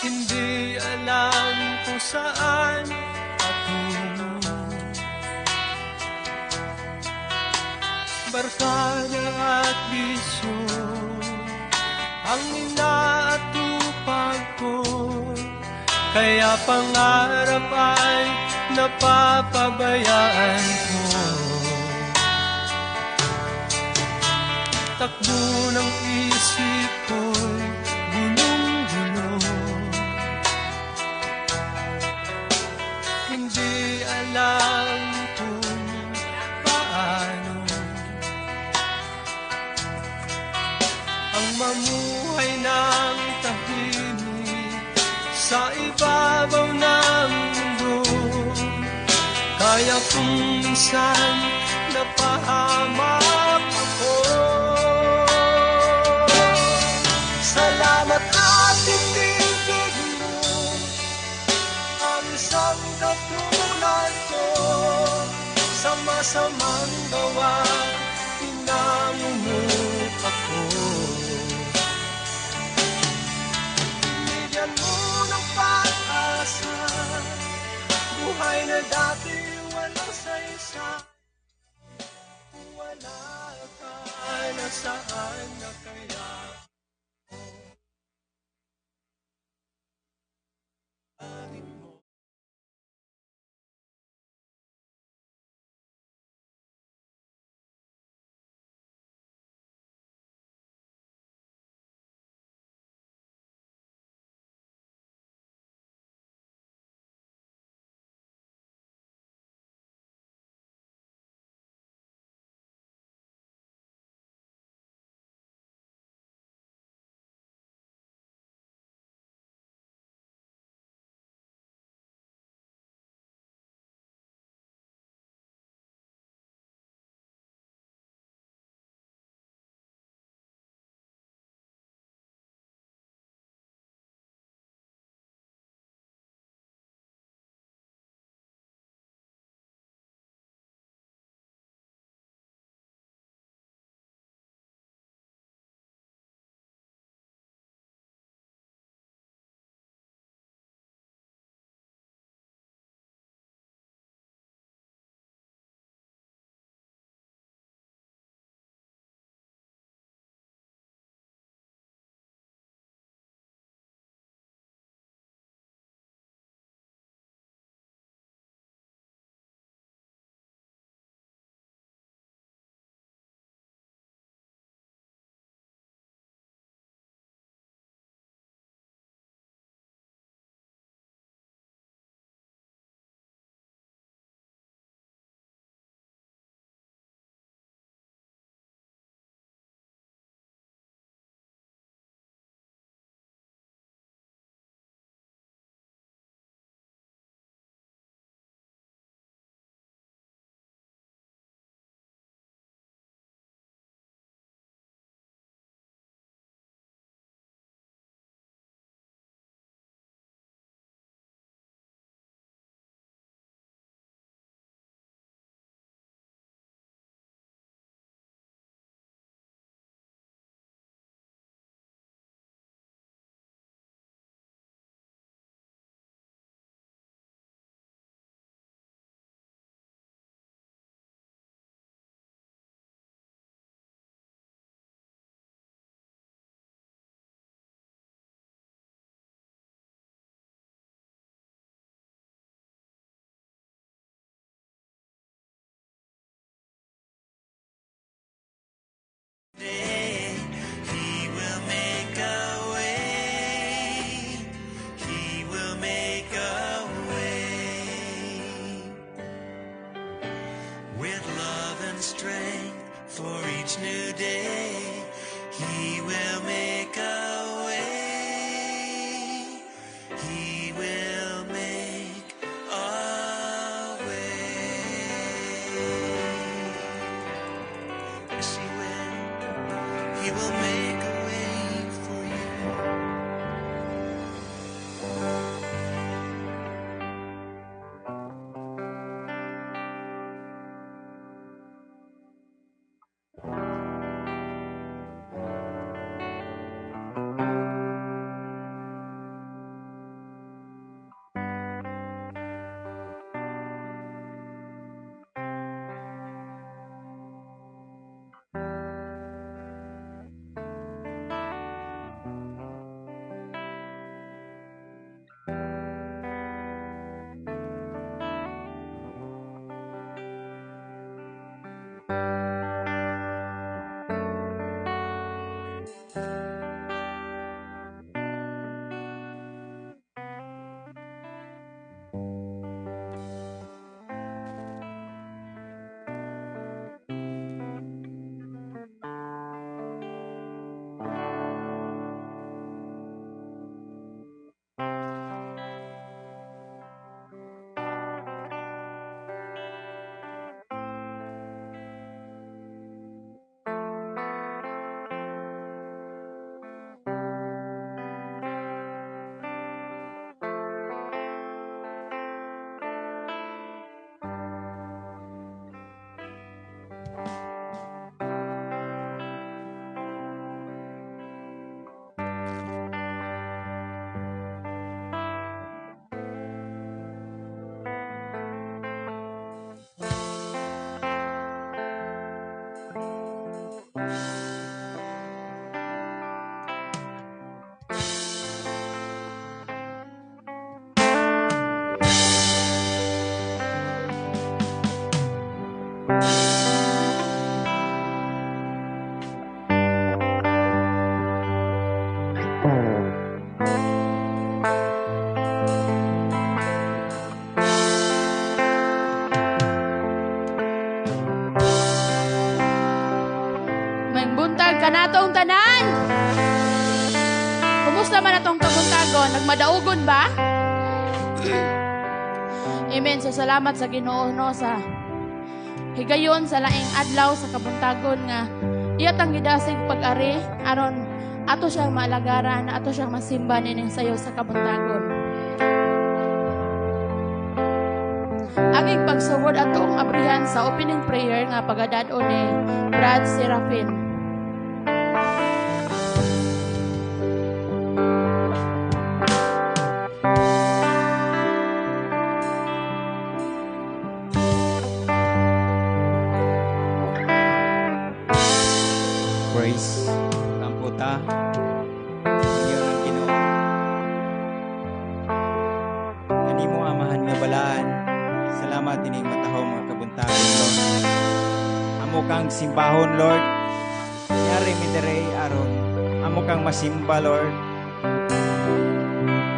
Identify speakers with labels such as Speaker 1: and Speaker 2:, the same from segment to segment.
Speaker 1: Hindi alam kung saan patungo. Barkada at bisyo ang inaatupag ko, kaya pangarap ay napapabayaan ko. Takbo ng isip ko'y gulong-gulo. Hindi alam kung paano ang mamuhay ng tahimik sa ibabaw ng mundo. Kaya kung minsan napahamak ako, salamat at inibig mo ang isang katulad ko. Sa masamang gawa, pinamumuka ko. Binigyan mo ng pag-asa, buhay na dati walang saysay. Kung wala ka, nasaan na kaya?
Speaker 2: Maayong buntag kanatong tanan. Kumusta man atong kabuntagon? Nagmadaugon ba? Amen. So salamat sa Ginoo, no, sa higayon sa laing adlaw sa kabuntagon nga iya tang gidasig pag-ari aron ato siyang maalagaran, ato siyang masimba nining sayo sa kabuntagon. Aging pagsugod, atong abrihan sa opening prayer nga pagadad-on ni Brad Serafin.
Speaker 3: Praise. Kampo ta. Iyon ang Ginoo. Kanimo, Amahan nga balaan. Salamat ining matahom nga kabuntagon, Lord. Amo kang simbahon, Lord. Yari mi dere aron amo kang masimba, Lord.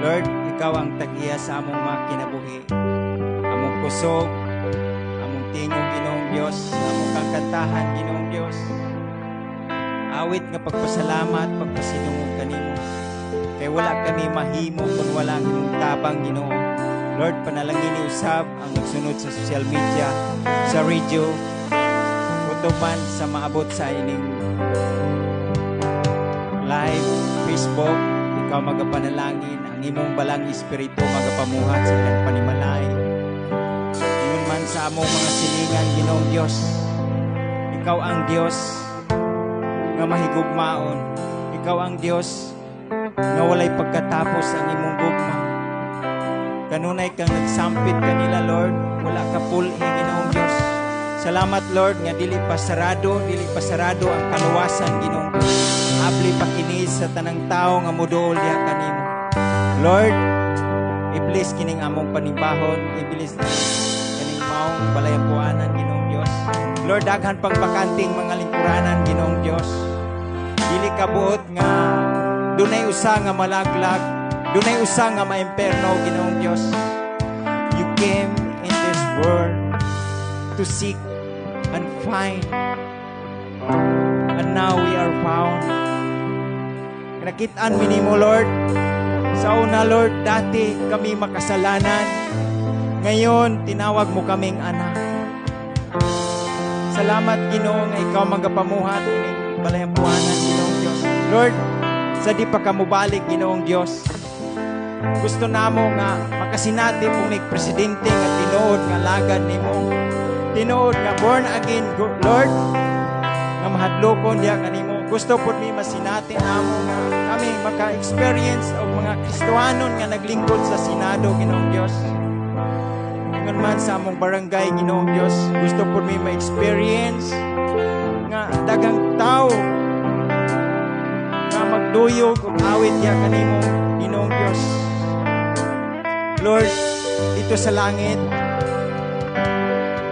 Speaker 3: Lord, ikaw ang tag-iya sa among mga kinabuhi. Among kusog, among tingog, Ginoong Dios, among kang kantahan, Ginoong Dios. Awit nga pagpasalamat, pagpasidungog kanimo. Kay wala kami mahimo kung wala ang imong tabang, Ginoo. Lord, panalangin ni usab ang nagsunod sa social media, sa radio, utuman sa maabot sa ining live Facebook, ikaw magapanalangin, ang imong balang espiritu magapamuhat sa ilang panimalay. Ingon man sa among mga silingan, Ginoong Dios, ikaw ang Dios nga mahigugmaon. Ikaw ang Dios nga walay pagkatapos ang imong gugma. Kanunay kang nagsampit kanila, Lord, wala ka pul-i, Ginoong Dios. Salamat, Lord, nga dili pa sarado ang kaluwasan, Ginoong Dios. Abli pa kini sa tanang tao nga muduol diha kanimo. Lord, i-bless kining among panimbahon, i-bless kining maong balayampuanan, Ginoong Dios. Lord, daghan pang bakanting mga lingkuranan, Ginoong Dios. Dili ka buot nga dunay usa nga malaglag, dunay usa nga maimperno, Ginoong Dios. You came in this world to seek and find. And now we are found. Nakitaan mi nimo, Lord. Sa una, Lord, dati kami makasalanan. Ngayon, tinawag mo kaming anak. Salamat, Ginoo, nga ikaw magapamuhat ining balayampuanan, Ginoong Dios. Lord, sa di pa ka mobalik, Ginoong Dios, gusto namo nga makasinati po mig presidente nga tinuod nga lagad nimo. Tinuod nga born again, Lord, nga mahadlokon diha kanimo. Gusto pud mi masinati namo nga kami maka-experience og mga Kristohanon nga naglingkod sa Senado, Ginoong Dios. Ingon man sa among barangay, Ginoong Dios, gusto pud mi ma-experience nga daghang tao nga magduyog og awit diha kanimo, Ginoong Dios. Lord, dito sa langit,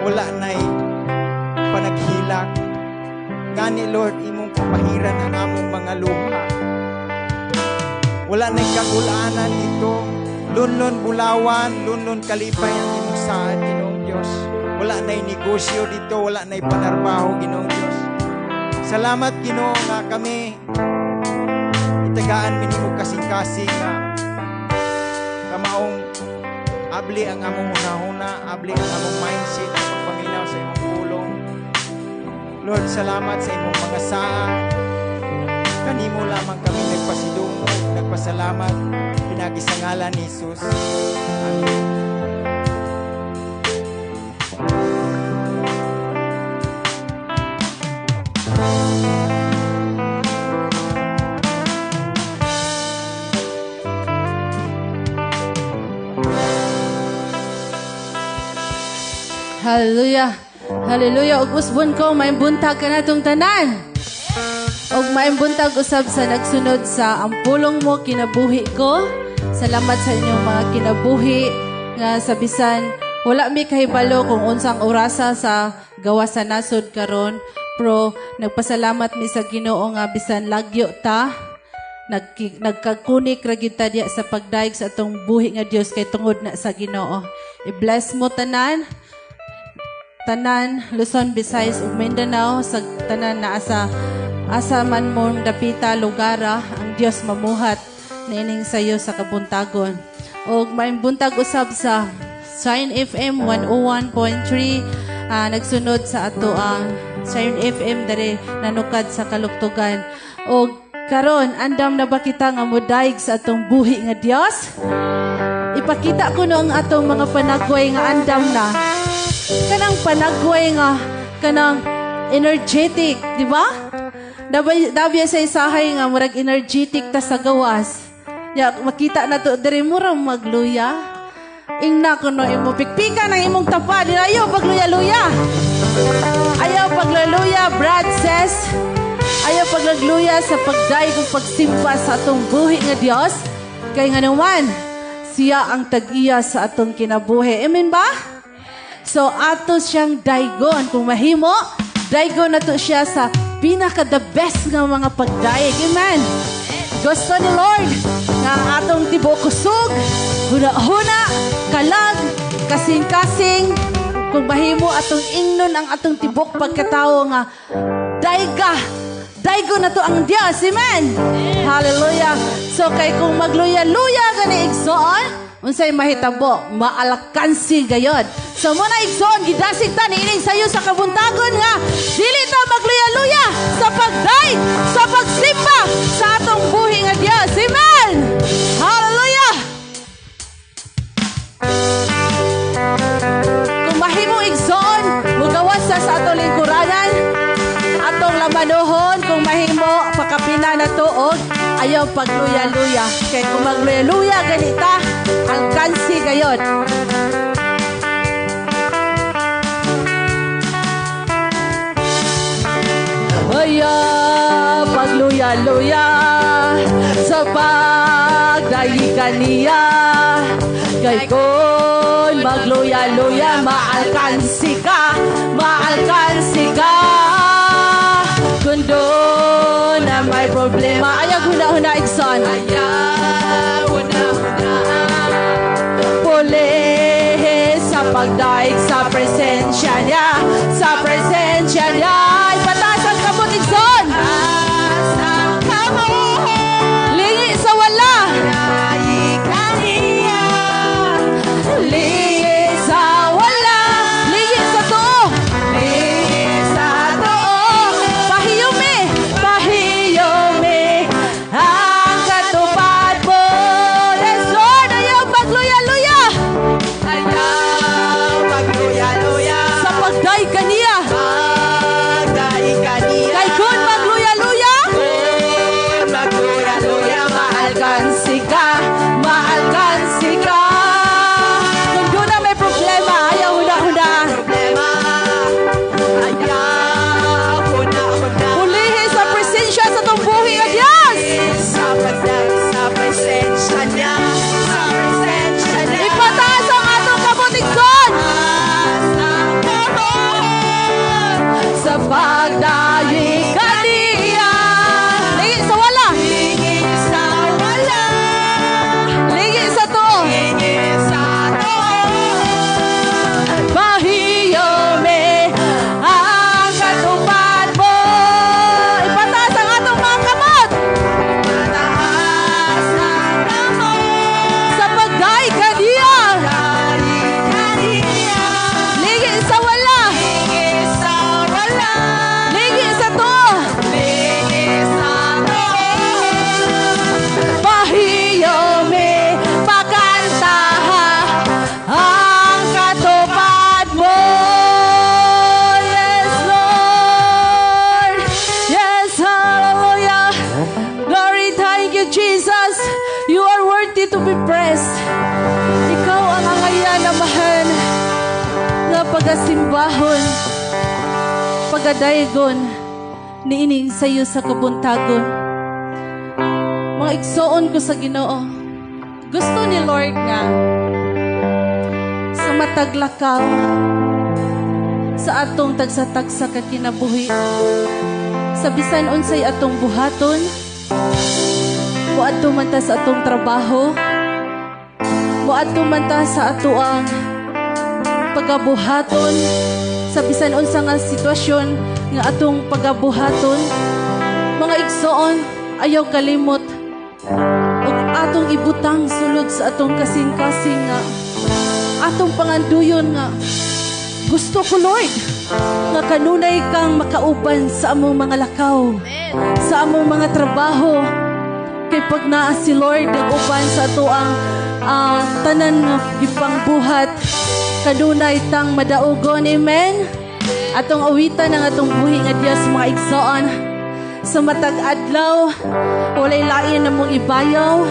Speaker 3: wala na'y panaghilak. Gani, Lord, imong papahiran ang among mga luha. Wala na'y kagulanan dito. Lunlun bulawan, lunlun kalipay ang imong saad, Ginoong Dios. Wala na'y negosyo dito, wala na'y panarbaho, Ginoong Dios. Salamat, Ginoo, nga kami itagaan mi nimo kasing-kasing nga kamaong abli ang among hunahuna, abli ang among mindset sa pagpaminaw sa imong pulong. Lord, salamat sa imong mga saa. Kanimo lamang kami nagpasidungog, nagpasalamat, pinaagi sa ngalan ni Jesus. Amen.
Speaker 4: Hallelujah. Hallelujah. Ug usbon ko, maayong buntag kanatong tanan. Ug maayong buntag usab sa nagsunod sa Ang Pulong Mo Kinabuhi Ko. Salamat sa inyong mga kinabuhi nga sa bisan wala mi kahibalo kung unsang orasa sa gawas sa nasod karon, pero nagpasalamat mi sa Ginoo nga bisan lagyo ta. Nagkakunik ra gyud ta diya sa pagdayeg sa atong buhi nga Dios kay tungod na sa Ginoo. I-bless mo tanan tanan Luzon, Visayas ug Mindanao, sa tanan na asa asa man mo dapita lugara, ang Dios mamuhat niining sayo sa kabuntagon. Og maayong buntag usab sa Shine FM 101.3, nagsunod sa ato ang Shine FM diri nanukad sa Kaluktugan. Og karon, andam na ba kita nga modayeg sa atong buhi nga Dios? Ipakita ko no ang atong mga panagway nga andam na. Kanang panagway nga kanang energetic, di ba? Dabay dabya sa isahay nga murag energetic ta sa gawas. Ya, makita na to diri, mura magluya. Ingna kuno imo pikpika ng imong tapa, di ayaw pagluya-luya. Ayaw pagluya, Brad says. Ayaw paglagluya sa pagdayeg ug pagsimba sa atong buhi nga Dios. Kay nganuman, siya ang tag-iya sa atong kinabuhi. Amen ba? So ato siyang daygon. Kung mahimo, daygon nato siya sa pinaka the best nga mga pagdayeg. Amen. Gusto ni Lord nga ang atong tibuok kusog, huna-huna, kalag, kasing-kasing, kung mahimo atong ingnon ang atong tibok pagkatawo nga dayga, daygo na to ang Dios. Amen. Hallelujah. So kay kung magluya-luya gani, igsoon, unsay mahitabo? Maalkansi gayod. So mao na, igsoon, gidasig ta niining sayo sa kabuntagon nga dili ta magluya-luya sa pagdayeg, sa pagsimba sa atong buhi nga Dios. Amen. Hallelujah. Kung mahimo, igsoon, mugawas sa atong lingkuranan, atong lamanuhon, kung mahimo, pakapina na to og ayaw pagluya-luya. Kay kung magluya-luya ganita, alkansi gayod. Ayaw pagluya-luya sa pagdayeg kaniya. Kay kung magluya-luya, maalkansi ka, maalkansi ka. Kung doon na may problema, ayaw huna-huna, igsoon.
Speaker 1: Ayaw huna-huna.
Speaker 4: Pulihi sa pagdayeg sa presensya niya, sa presensya niya. Ipataas ang kamot, igsoon.
Speaker 1: Taas ang kamot.
Speaker 4: Lingi sa wala.
Speaker 1: Dayeg kaniya.
Speaker 4: Lingi sa wala. Lingi sa tuo.
Speaker 1: Lingi sa
Speaker 4: tuo. Pahiyumi. Pahiyumi ang katupad mo. Yes, Lord. Ayaw pagluya-luya.
Speaker 1: Ayaw pagluya-luya.
Speaker 4: Sa pagdayeg kaniya.
Speaker 1: Pagdayeg kaniya.
Speaker 4: Kay kung magluya-luya,
Speaker 1: Kung magluya-luya,
Speaker 4: maalkansi ka, maalkansi ka. Kung doon na may problema, ayaw huna-huna.
Speaker 1: Problema. Ayaw huna-huna.
Speaker 4: Pulihi sa presensya sa atong buhi nga Diyos.
Speaker 1: Sa pagdayeg sa presensya niya. Sa presensya niya.
Speaker 4: Ipataas ang atong kamot, igsoon.
Speaker 1: Taas ang kamot.
Speaker 4: Sa pagdayeg kaniya. Lingi sa wala.
Speaker 1: Lingi sa wala.
Speaker 4: Lingi sa tuo.
Speaker 1: Lingi sa tuo.
Speaker 4: Pahiyumi ang katupad mo. Ipataas ang atong mga kamot.
Speaker 1: Mataas ang kamot.
Speaker 4: Sa pagdayeg kaniya.
Speaker 1: Dayeg kaniya.
Speaker 4: Lingi sa wala.
Speaker 1: Lingi sa wala.
Speaker 4: Lingi sa tuo.
Speaker 1: Lingi sa tuo.
Speaker 4: Pahiyumi, pakantaha ang katupad mo. Yes, Lord. Yes, hallelujah. Glory, thank you, Jesus. You are worthy to be praised. Ikaw ang angayan, Amahan, nga pagasimbahon, pagadaygon, niining sayo sa kabuntagon. Mga igsoon ko sa Ginoo, gusto ni Lord nga sa matag lakaw sa atong tagsa-tagsa ka kinabuhi, sa bisan unsay atong buhaton, Moadto man ta sa atong trabaho, moadto man ta sa atoang pagabuhaton, sa bisan unsa nga sitwasyon nga atong pagabuhaton, mga igsoon, ayaw kalimot ug atong ibutang sulod sa atong kasing-kasing nga atong panganduyon nga gusto ko, Lord, nga kanunay kang makauban sa among mga lakaw, sa among mga trabaho, kay pag naa si Lord nag-uban sa atoang tanan nga gipangbuhat, kanunay tang madaugon. Amen. Atong awitan ang atong buhi nga Dios, mga igsoon. Sa matag adlaw, walay lain namong ibayaw,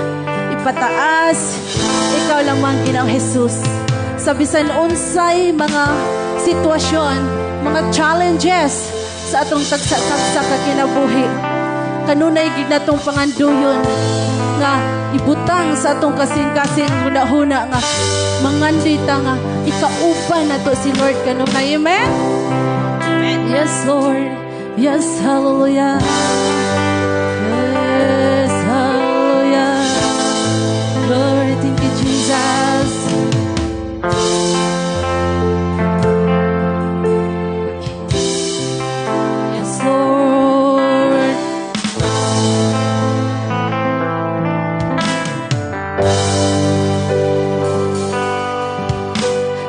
Speaker 4: ipataas, ikaw lamang, Ginoong Jesus. Sa bisan unsay mga sitwasyon, mga challenges sa atong tagsa-tagsa ka kinabuhi, kanunay gid natong panganduyon nga ibutang sa atong kasing-kasing hunahuna nga mangandoy ta nga ikauban nato si Lord kanunay. Amen. Yes, Lord. Yes, hallelujah. Yes, hallelujah. Glory, thank you, Jesus. Yes, Lord.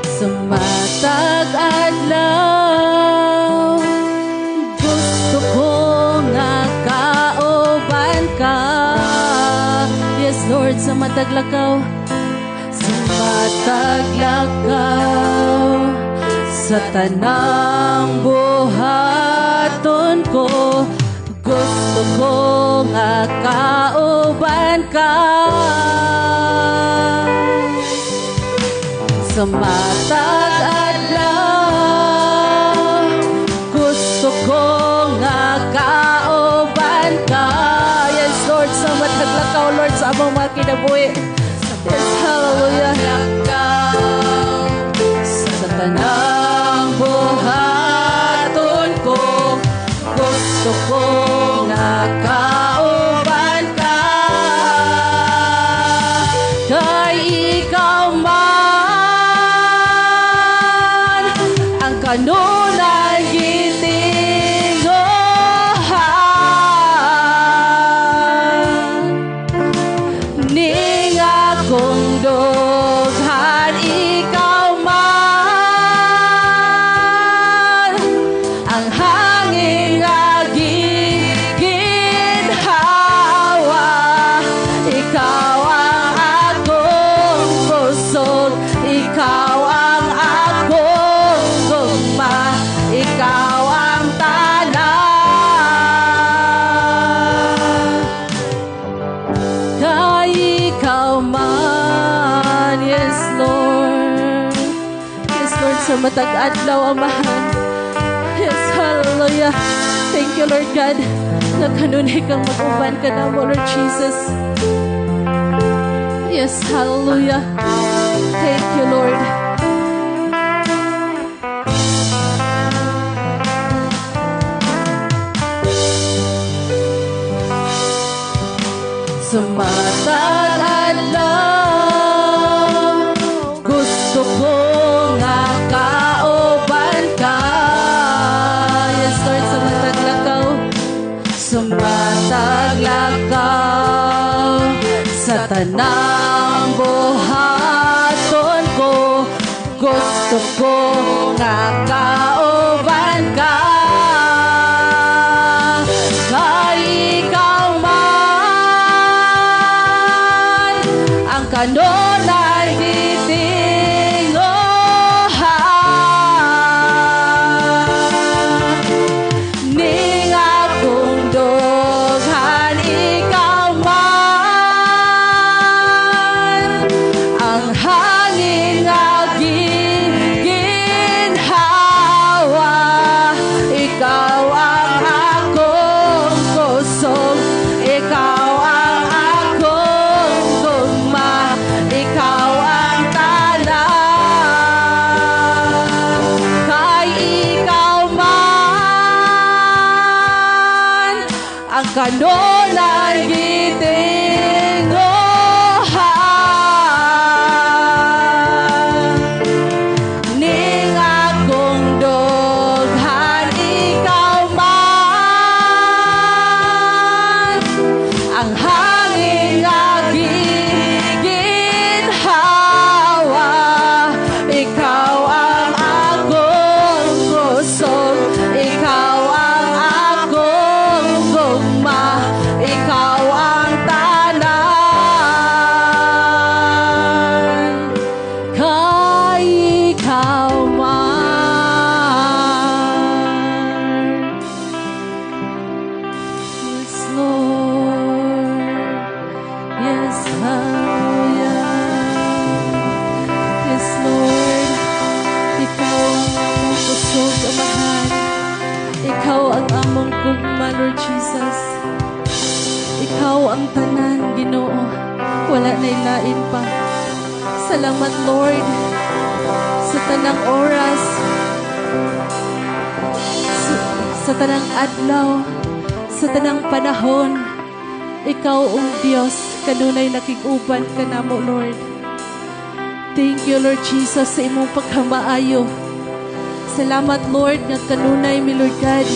Speaker 4: Sa matag adlaw, gusto ko nga kauban ka. Yes, Lord, sa matag lakaw, sa matag lakaw, sa tanang buhaton ko, gusto ko nga kauban ka. Sa matag adlaw, gusto ko nga kauban ka. Yes, Lord, sa matag lakaw, Lord, sa among mga kinabuhi. Yes, hallelujah. Sa tanang buhaton ko, gusto ko nga kauban ka. Kay ikaw man ang kanunay gitinguhan ning akong dughan, ikaw man ang hangin nga giginhawa, ikaw ang akong kusog, ikaw ang akong gugma, ikaw ang tanan. Kay ikaw man, yes, Lord. Yes, Lord, sa matag adlaw, Amahan. Yes, hallelujah. Thank you, Lord God, na kanunay kang mag-uban ka na mo, Lord Jesus. Yes, hallelujah. Thank you, Lord. Sa matag adlaw, gusto ko nga kauban ka. Yes, Lord, sa matag lakaw, sa matag lakaw, sa tanang buhaton ko, gusto ko nga kauban ka. Kay ikaw man ang kanunay gitinguhan ning akong dughan, ikaw man ang hangin nga giginhawa, ikaw ang akong kusog, ikaw ang akong gugma, ikaw ang tanan. Kay ikaw man ang kanunay gitinguhan Jesus. Hallelujah. Yes, Lord. Ikaw ang among kusog, Amahan. Ikaw ang among gugma, Lord Jesus. Ikaw ang tanan, Ginoo. Wala na ilain pa. Salamat, Lord, sa tanang oras, sa tanang adlaw, sa tanang panahon. Ikaw ang Diyos, kanunay nakig-uban ka namo, Lord. Thank you, Lord Jesus, sa imong pagkamaayo. Salamat, Lord, nga kanunay mi, Lord God,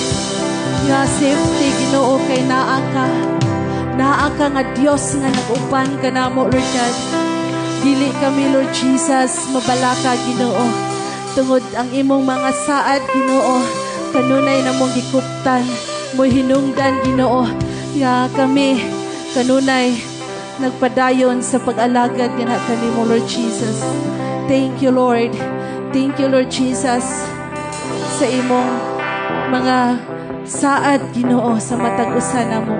Speaker 4: nga safety, Ginoo, kay naa ka. Naa ka nga Dios nga nag-uban ka namo, Lord God. Dili kami, Lord Jesus, mabalaka, Ginoo. Tungod ang imong mga saad, Ginoo, kanunay namong gikuptan, mo hinungdan, Ginoo, nga kami kanunay nagpadayon sa pag-alagad nga kanimo, Lord Jesus. Thank you, Lord. Thank you, Lord Jesus, sa imong mga saad, Ginoo, sa matag usa namo.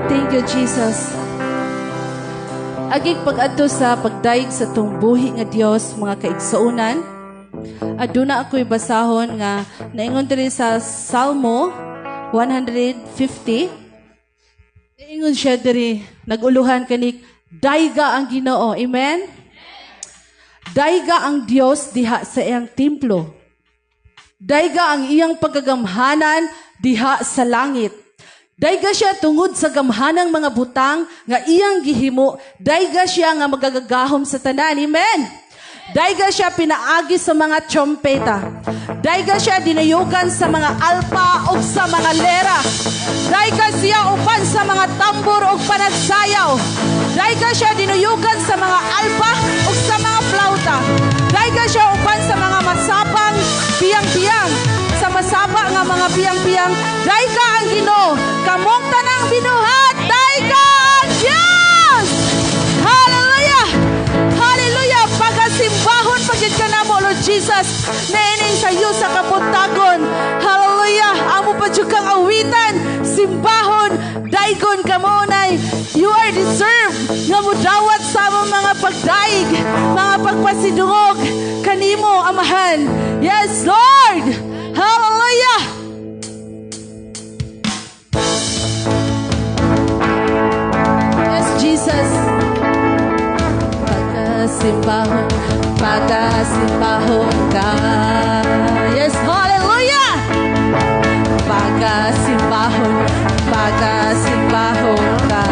Speaker 4: Thank you, Jesus. Agig pag-adto sa pagdayeg sa atong buhi nga Dios, mga kaigsuonan. Aduna ako'y basahon nga naingon diri sa Salmo 150. Naingon siya diri, naguluhan kani, "Dayga ang Ginoo." Amen. Dayga ang Dios diha sa iyang templo. Dayga ang iyang pagkagamhanan diha sa langit. Dayga siya tungod sa gamhanang mga butang nga iyang gihimo. Dayga siya nga magagagahom sa tanan. Amen. Dayga siya pinaagi sa mga trompeta. Dayga siya dinayugan sa mga alpa ug sa mga lera. Dayga siya uban sa mga tambor ug panagsayaw. Dayga siya dinuyugan sa mga alpa ug sa mga flauta. Dayga siya uban sa mga masapang piyang-piyang. Sa masapa nga mga piyang-piyang, dayga ang Ginoo. Kamong tanang binuhat, dayga ang Diyos! Hallelujah! Hallelujah! Pagasimbahon pa gyud ka namo, Lord Jesus. Naining sayo sa kabuntagon. Hallelujah! Amo pa jud kang awitan, simbahon, daygon ka mo nay. You are deserved nga mudawat sa among mga pagdaig, mga pagpasidungog kanimo, Amahan. Yes, Lord! Hallelujah! Yes, Jesus. Pagkasimbahon, pagkasimbahon ka. Yes, hallelujah! Pagkasimbahon, pagkasimbahon ka.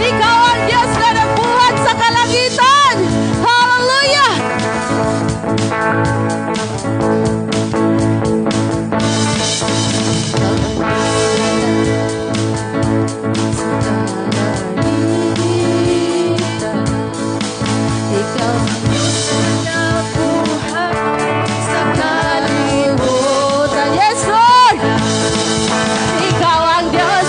Speaker 4: Ikaw ang Diyos na nagbuhat sa kalangitan. Hallelujah! Ikaw ang Diyos na nagbuhat sa kalibutan. Yes, Lord! Ikaw ang Diyos.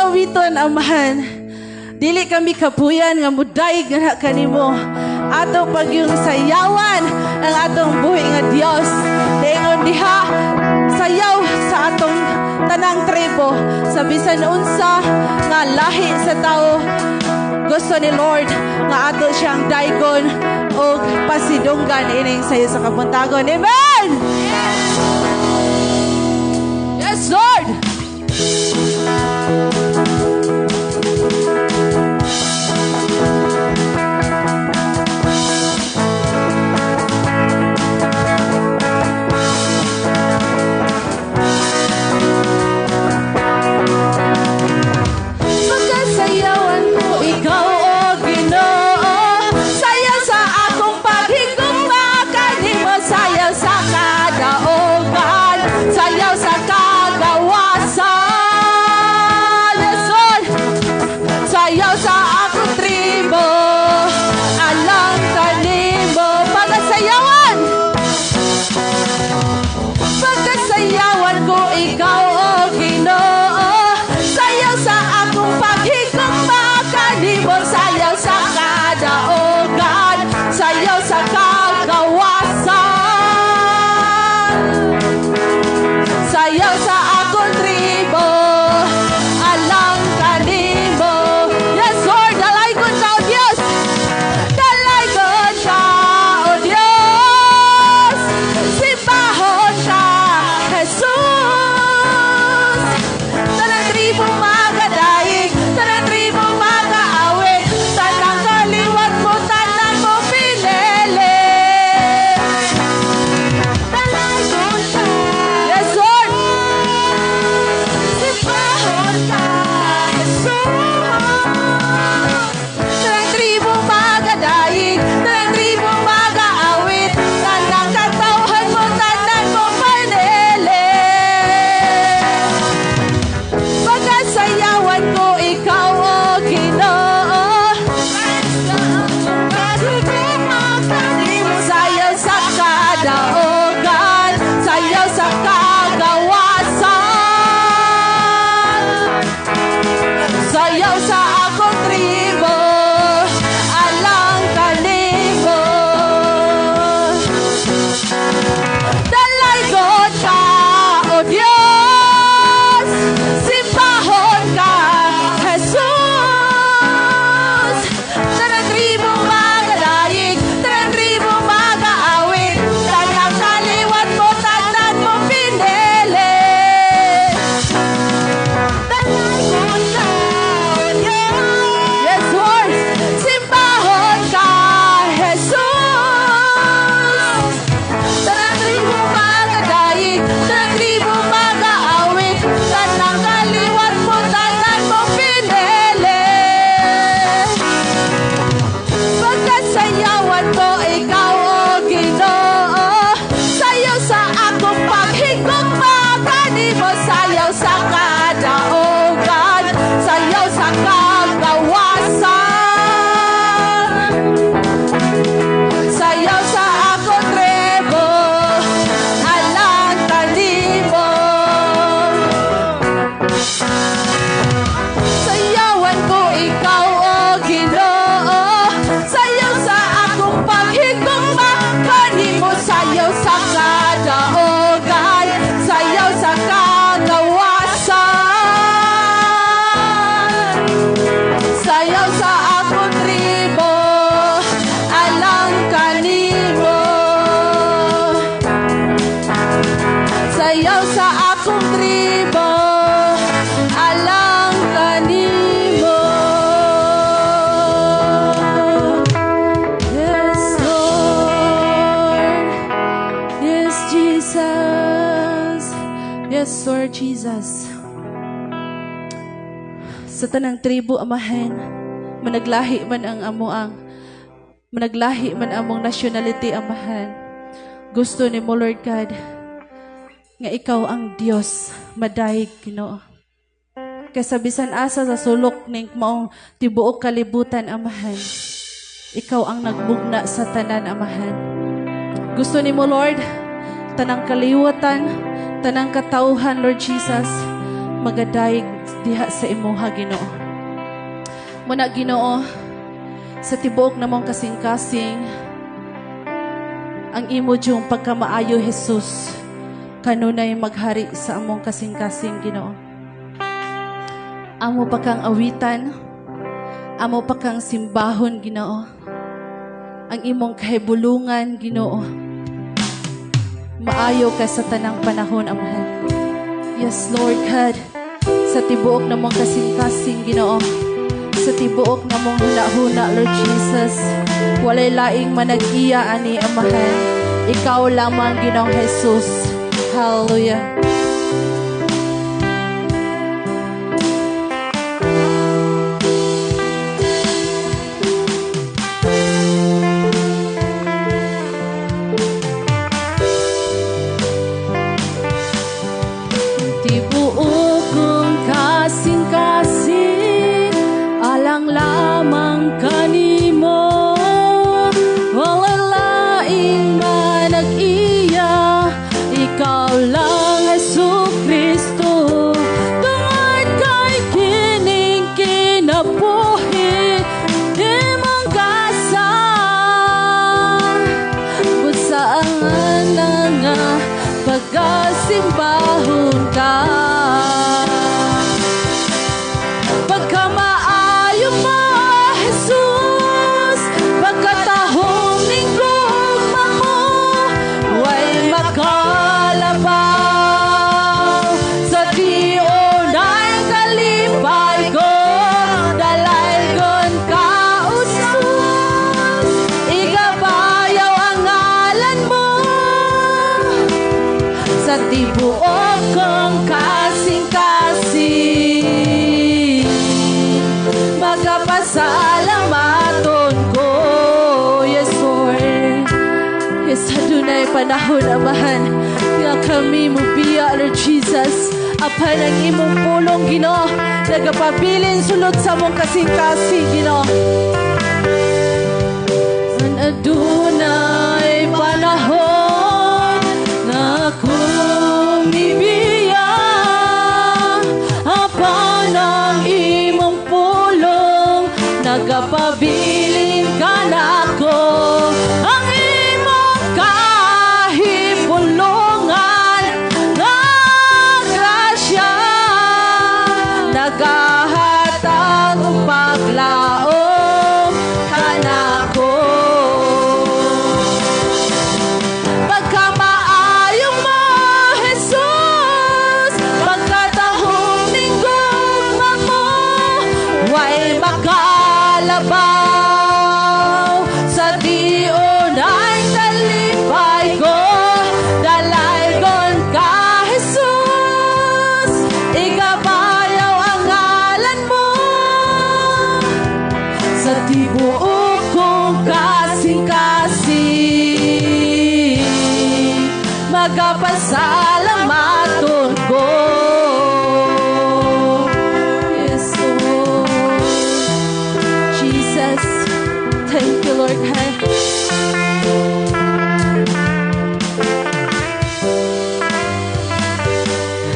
Speaker 4: awiton, Amahan. Dili kami kapuyan nga mudayeg nga kanimo. Ato pagyung sayawan ang atong buhi nga Dios. Dayon diha sayaw sa atong tanang tribo, sa bisan unsa nga lahi sa tao, gusto ni Lord nga ato siyang daygon og pasidunggan ining sayo sa kabuntagon. Amen! Yes, Lord! Pagkasayawan ko ikaw, O Ginoo, sayaw sa akong paghigugma kanimo, sayaw sa kadaogan, sayaw sa kagawasan. Yes, Lord! Sayaw sa akong tribo, alang kanimo. Pagkasayawan! Pagkasayawan ko ikaw, O Ginoo, sayaw sa akong paghigugma kanimo, sayaw sa kadaogan, sayaw sa kagawasan, sayaw sa akong tribo, alang kanimo. Yes, Lord, dalaygon ka, O Dios! Dalaygon ka, O Dios! Simbahon ka, Jesus! Tanang tribo magadayeg, tanang tribo magaawit, tanang kaliwat mo, tanan mo pinili.
Speaker 1: Dalaygon ka.
Speaker 4: Yes, Lord!
Speaker 1: Simbahon ka, Jesus.
Speaker 4: Tanang tribo magadayeg, tanang tribo magaawit, tanang katawhan mo, tanan mo pinili. Pagkasayawan ko ikaw, O Ginoo,
Speaker 1: Paghigugma kanimo.
Speaker 4: Sayaw sa kadaogan, sayaw sa kagawasan, sayaw sa akong tribo, alang kanimo. Dalaygon ka, O Dios! Simbahon ka, Jesus! Tanang tribo magadayeg, tanang tribo magaawit, tanang kaliwat mo, tanan mo pinili.
Speaker 1: Dalaygon ka, O Diyos.
Speaker 4: Yes, Lord! Simbahon ka, Jesus! Tanang tribo magadayeg, tanang tribo magaawit, tanang kaliwat mo, tanan mo pinili. Pagkasayawan ko ikaw, O Ginoo, sayaw sa akong paghigugma kanimo, sayaw sa kadaogan, sayaw sa kagawasan, sayaw sa akong tribo, alang kanimo. Sayawan ko ikaw, O Ginoo, sayaw sa akong paghigugma kanimo, sayaw sa kadaogan, sayaw sa kagawasan, sayaw sa akong tribo, alang kanimo. Sayaw sa akong tribo, alang kanimo. Yes, Lord. Yes, Jesus. Yes, Lord Jesus. Sa tanang tribo, Amahan, managlahi man among nationality, Amahan. Gusto ni mo, Lord God, nga ikaw ang Dios madayeg, Ginoo. Kaysa bisan asa sa sulok ning maong tibuok kalibutan, Amahan, ikaw ang nagbugna sa tanan, Amahan. Gusto nimo, Lord, tanang kaliwatan, tanang katawhan, Lord Jesus, Magadayeg diha sa imuha, Ginoo. Muna, Ginoo, sa tibuok namong kasing-kasing, ang imo diyong pagkamaayo, Jesus, kanunay maghari sa among kasing-kasing, Ginoo. Amo pa kang awitan, amo pa kang simbahon, Ginoo. Ang imong kahibulungan, Ginoo. Maayo ka sa tanang panahon, Amahan. Yes, Lord God, sa tibuok namong kasing-kasing, Ginoo. Sa tibuok namong huna-huna, Lord Jesus. Walay laing manag-iya ani, Amahan. Ikaw lamang, Ginoong Jesus. Hallelujah. Tibuok kong kasing-kasing, alang lamang kanimo. Walay laing manag-iya, ikaw lang, Hesu Kristo. Tungod kay kining kinabuhi, imong gasa. Busa ang nga pagkasimbahon ka. Pagkamaayo mo, Jesus, pagkatahom ning gugma mo, way makalabaw. Sa tiunay kalipay ko, dalaygon ka, Jesus, igabayaw ang ngalan mo. Sa tibuok kong kasing-kasing, magapasalamaton ko, yes, Lord. Yes, adunay panahon, Amahan, nga kami mubiya, Lord Jesus. Apan ang imong pulong, Ginoo, nagapabilin sulod sa among kasing-kasing, Ginoo. An adunay panahon nga kumibiya, apan ang imong pulong nagapabilin kanako. Ang imong kahibulungan nga grasya nagahatag og paglaom kanako. Pagkamaayo mo, Jesus, pagkatahom ning gugma mo, way makalabaw. Sa tiunay kalipay ko, dalaygon ka, Jesus, igabayaw ang ngalan mo. Sa tibuok kong kasing-kasing, magapasalamaton ko. Yes, Lord. Jesus, thank you, Lord God.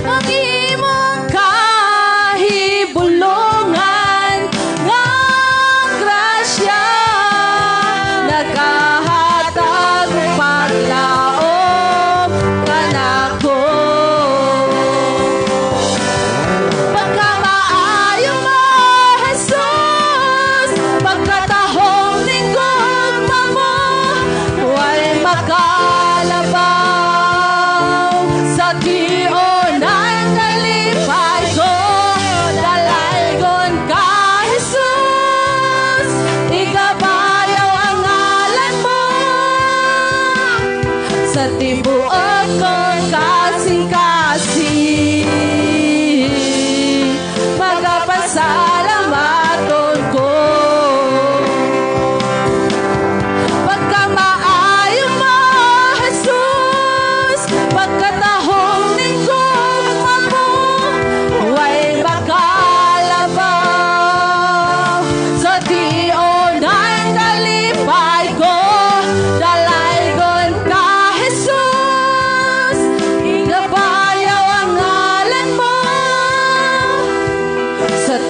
Speaker 4: Ang imong kahibulungan nga grasya nagahatag og paglaom kanako.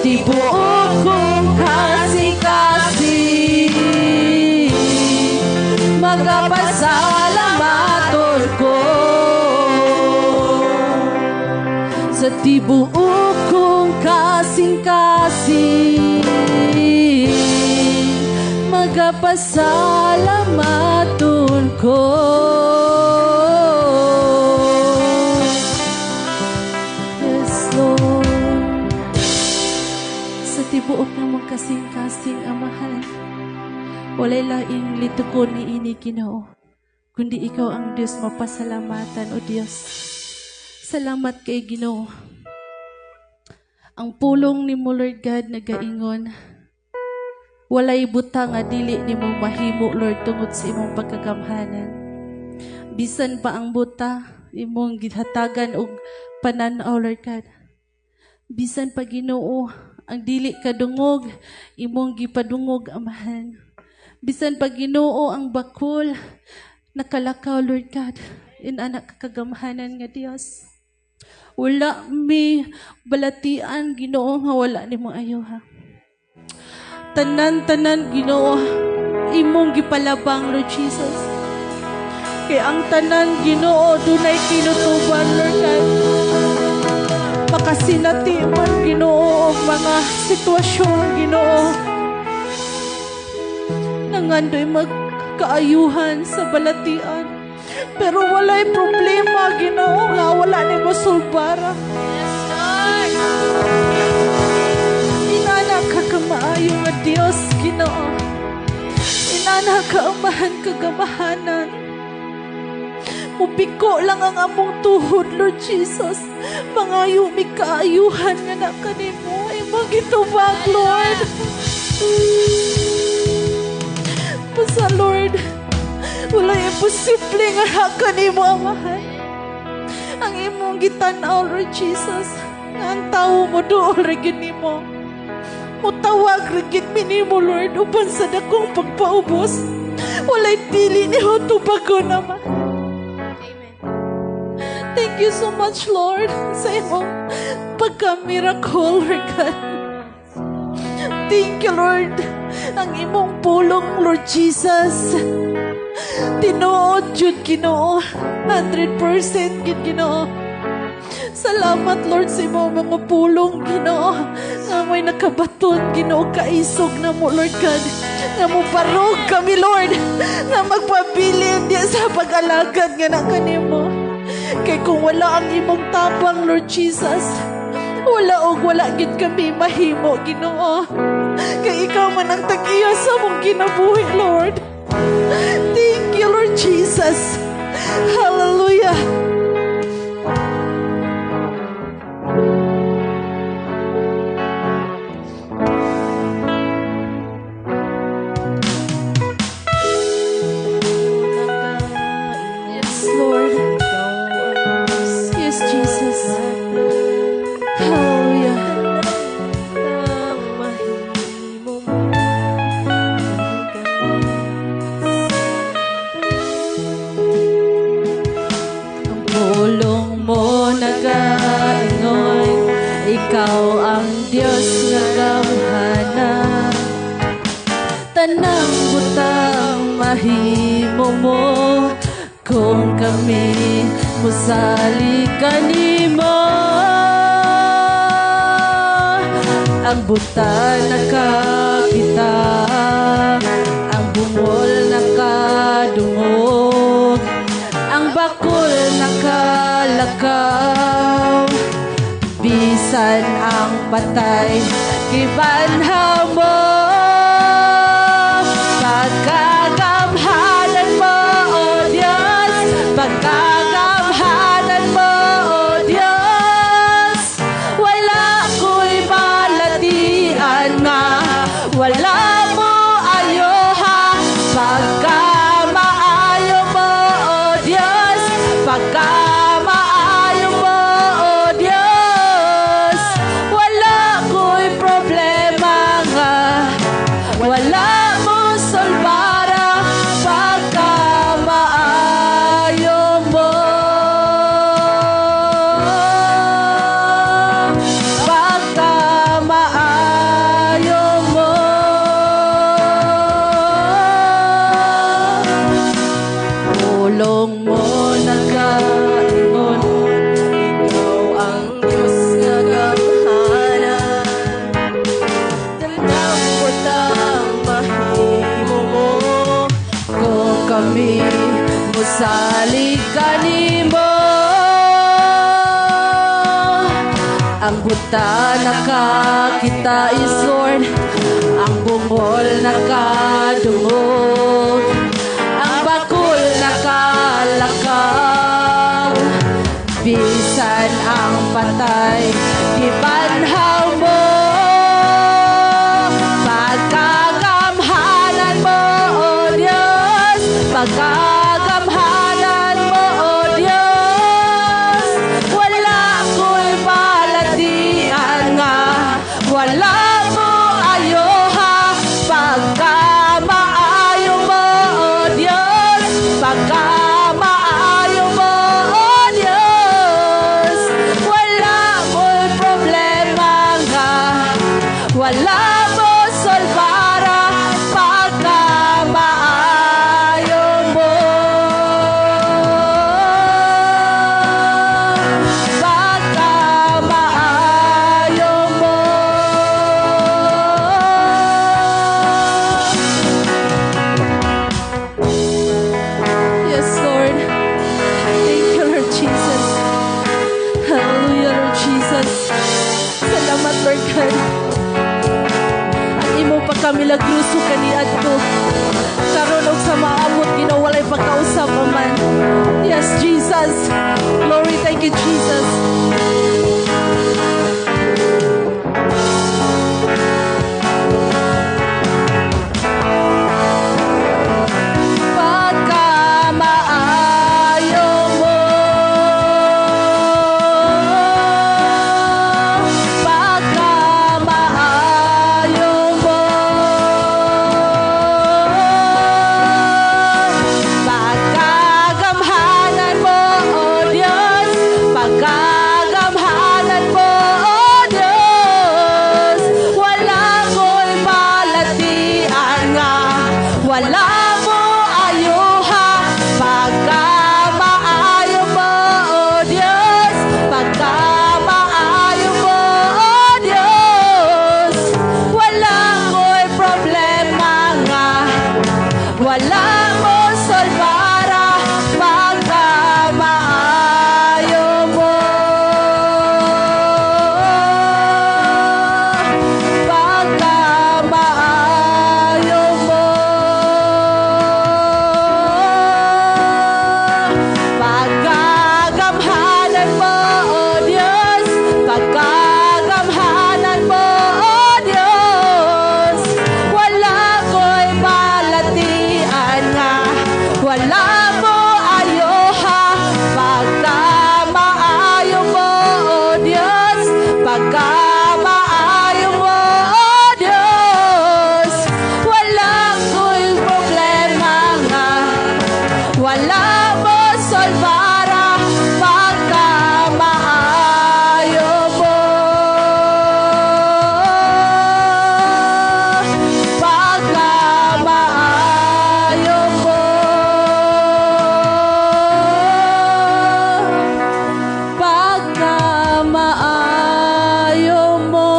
Speaker 4: tibuok kong kasing-kasing, magapasalamaton ko. Sa tibuok kong kasing-kasing, magapasalamaton ko. Yes, Lord. Sa tibuok namong kasing-kasing, Amahan, walay laing litukon ni ini, Ginoo, kundi ikaw ang Diyos mapasalamatan, O Diyos. Salamat kay Ginoo. Ang pulong ni mo, Lord God, nagaingon, walay butang nga dili nimo mahimo, Lord, tungod sa imong pagkagamhanan. Bisan pa ang buta, imong gihatagan og panan-aw, Lord God. Bisan pa, Ginoo, ang dili kadungog, imong gipadungog, Amahan. Bisan pa, Ginoo, ang bakul, nakalakaw, Lord God, inana kakagamhanan nga Dios. Wala mi balatian, Ginoo, nga wala nimo ayuha. Tanan-tanan, Ginoo, imong gipalabang, Lord Jesus. Kay ang tanan, Ginoo, dunay kinutuban, Lord God. Makasinati man, Ginoo, og mga sitwasyon, Ginoo. Nangandoy magkaayuhan sa balatian. Pero walay problema, Ginoo, nga wala nimo sulbara.
Speaker 2: Yes, Lord.
Speaker 4: Inana ka kamaayo nga Dios, Ginoo. Inana ka amahan kagamahanan. Mupiko lang ang among tuhod, Lord Jesus. Mangayo mi kaayuhan nga na kanimo. Imong gitubag, Lord. Basta, Lord, wala imposible nga na kanimo, Amahan. Ang imong gitan-aw, Lord Jesus, nga ang tawo mo dool ra gyud nimo. Mutawag ra gyud mi nimo, Lord, uban sa dakong pagpaubos. Walay dili nimo tubagon, Amahan.
Speaker 2: Amen.
Speaker 4: Thank you so much, Lord, sa imong pagka-miracle, Lord God. Thank you, Lord. Ang imong pulong, Lord Jesus. Tinuod jud, Ginoo. 100% jud, Ginoo. Salamat, Lord, sa imong mga pulong, Ginoo. Nga may nakabaton, Ginoo, kaisog na mo, Lord God. Nga mo barog kami, Lord. Nga magpabilin diya sa pag-alagad nga na kanimo. Kay kung wala ang imong tabang, Lord Jesus, wala og wala gid kami mahimo, Ginoo. Kay ikaw man ang tag-iya sa among kinabuhi, Lord. Thank you, Lord Jesus. Hallelujah. Yes, Lord. Yes, Jesus. Hallelujah. Ang pulong mo nagaingon, ikaw ang Diyos nga gamhanan. Tanang butang mahimo mo, kung kami mosali kanimo. Ang buta nakakita, ang bungol nakadungog, ang bakul nakalakaw, bisan ang patay gibanhaw mo. Pagkagamhanan mo, O Diyos, pagkagamhanan mo, O Diyos, wala ko'y balatian nga wala mo ayoha. Pagkamaayo mo, O Diyos, pagkamaayo mo, O Diyos, wala ko'y problema nga Gabi mosalig kanimo. Ang buta nakakita is Lord, ang bungol nakadungog, ang bakul nakalakaw, bisan ang patay gibanhaw mo. Pagkagamhanan mo, O Diyos, pagkagamhanan mo, O Diyos, wala ko'y balatian nga wala mo ayoha. Pagkamaayo mo, O Diyos, pagkamaayo mo, O Diyos, wala mo'y problema nga wala mo solbara. Pagkamaayo mo, pagkamaayo mo. Yes, Lord. Thank you, Lord Jesus. Hallelujah, Lord Jesus. Salamat, Lord God. Ang imong pagkamilagroso kaniadto. Karon og sa maabot, Ginoo, walay pagkausap man. Yes, Jesus. Glory, thank you, Jesus. Pagkamaayo mo, pagkamaayo mo, pagkagamhanan mo, O Diyos, pagkagamhanan mo, O Diyos, wala ko'y balatian nga wala mo ayuha. Pagkamaayo mo, O Diyos, pagkamaayo mo, O Diyos, wala ko'y problema nga wala mo solbara. Pagkamaayo mo, pagkamaayo mo, pagkagamhanan mo, O Diyos, pagkagamhanan mo, O Diyos, wala ko'y balatian nga wala mo ayoha. Pagkamaayo mo, O Diyos, pagkamaayo mo, O Diyos, wala ko'y problema nga wala mo solbara. Pagkamaayo mo, pagkamaayo mo, pagkamaayo mo.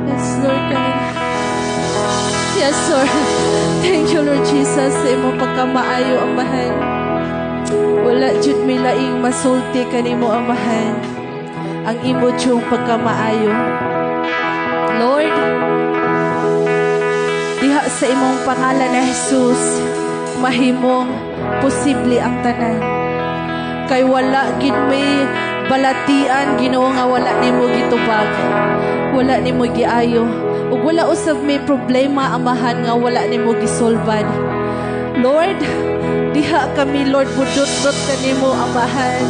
Speaker 4: Yes, Lord God. Yes, Lord. Thank you, Lord Jesus, sa imong pagkamaayo, Amahan. Wala jud may laing masulti kanimo, Amahan. Ang imo jung pagkamaayo. Lord, diha sa imong pangalan na Jesus, mahimong posible ang tanan. Kay wala gid may balatian, Ginoo, nga wala nimo gitubag. Wala nimo giayo. Ug wala usab may problema, Amahan, nga wala nimo gisolban. Lord, diha kami, Lord, budot-dot kanimo, Amahan.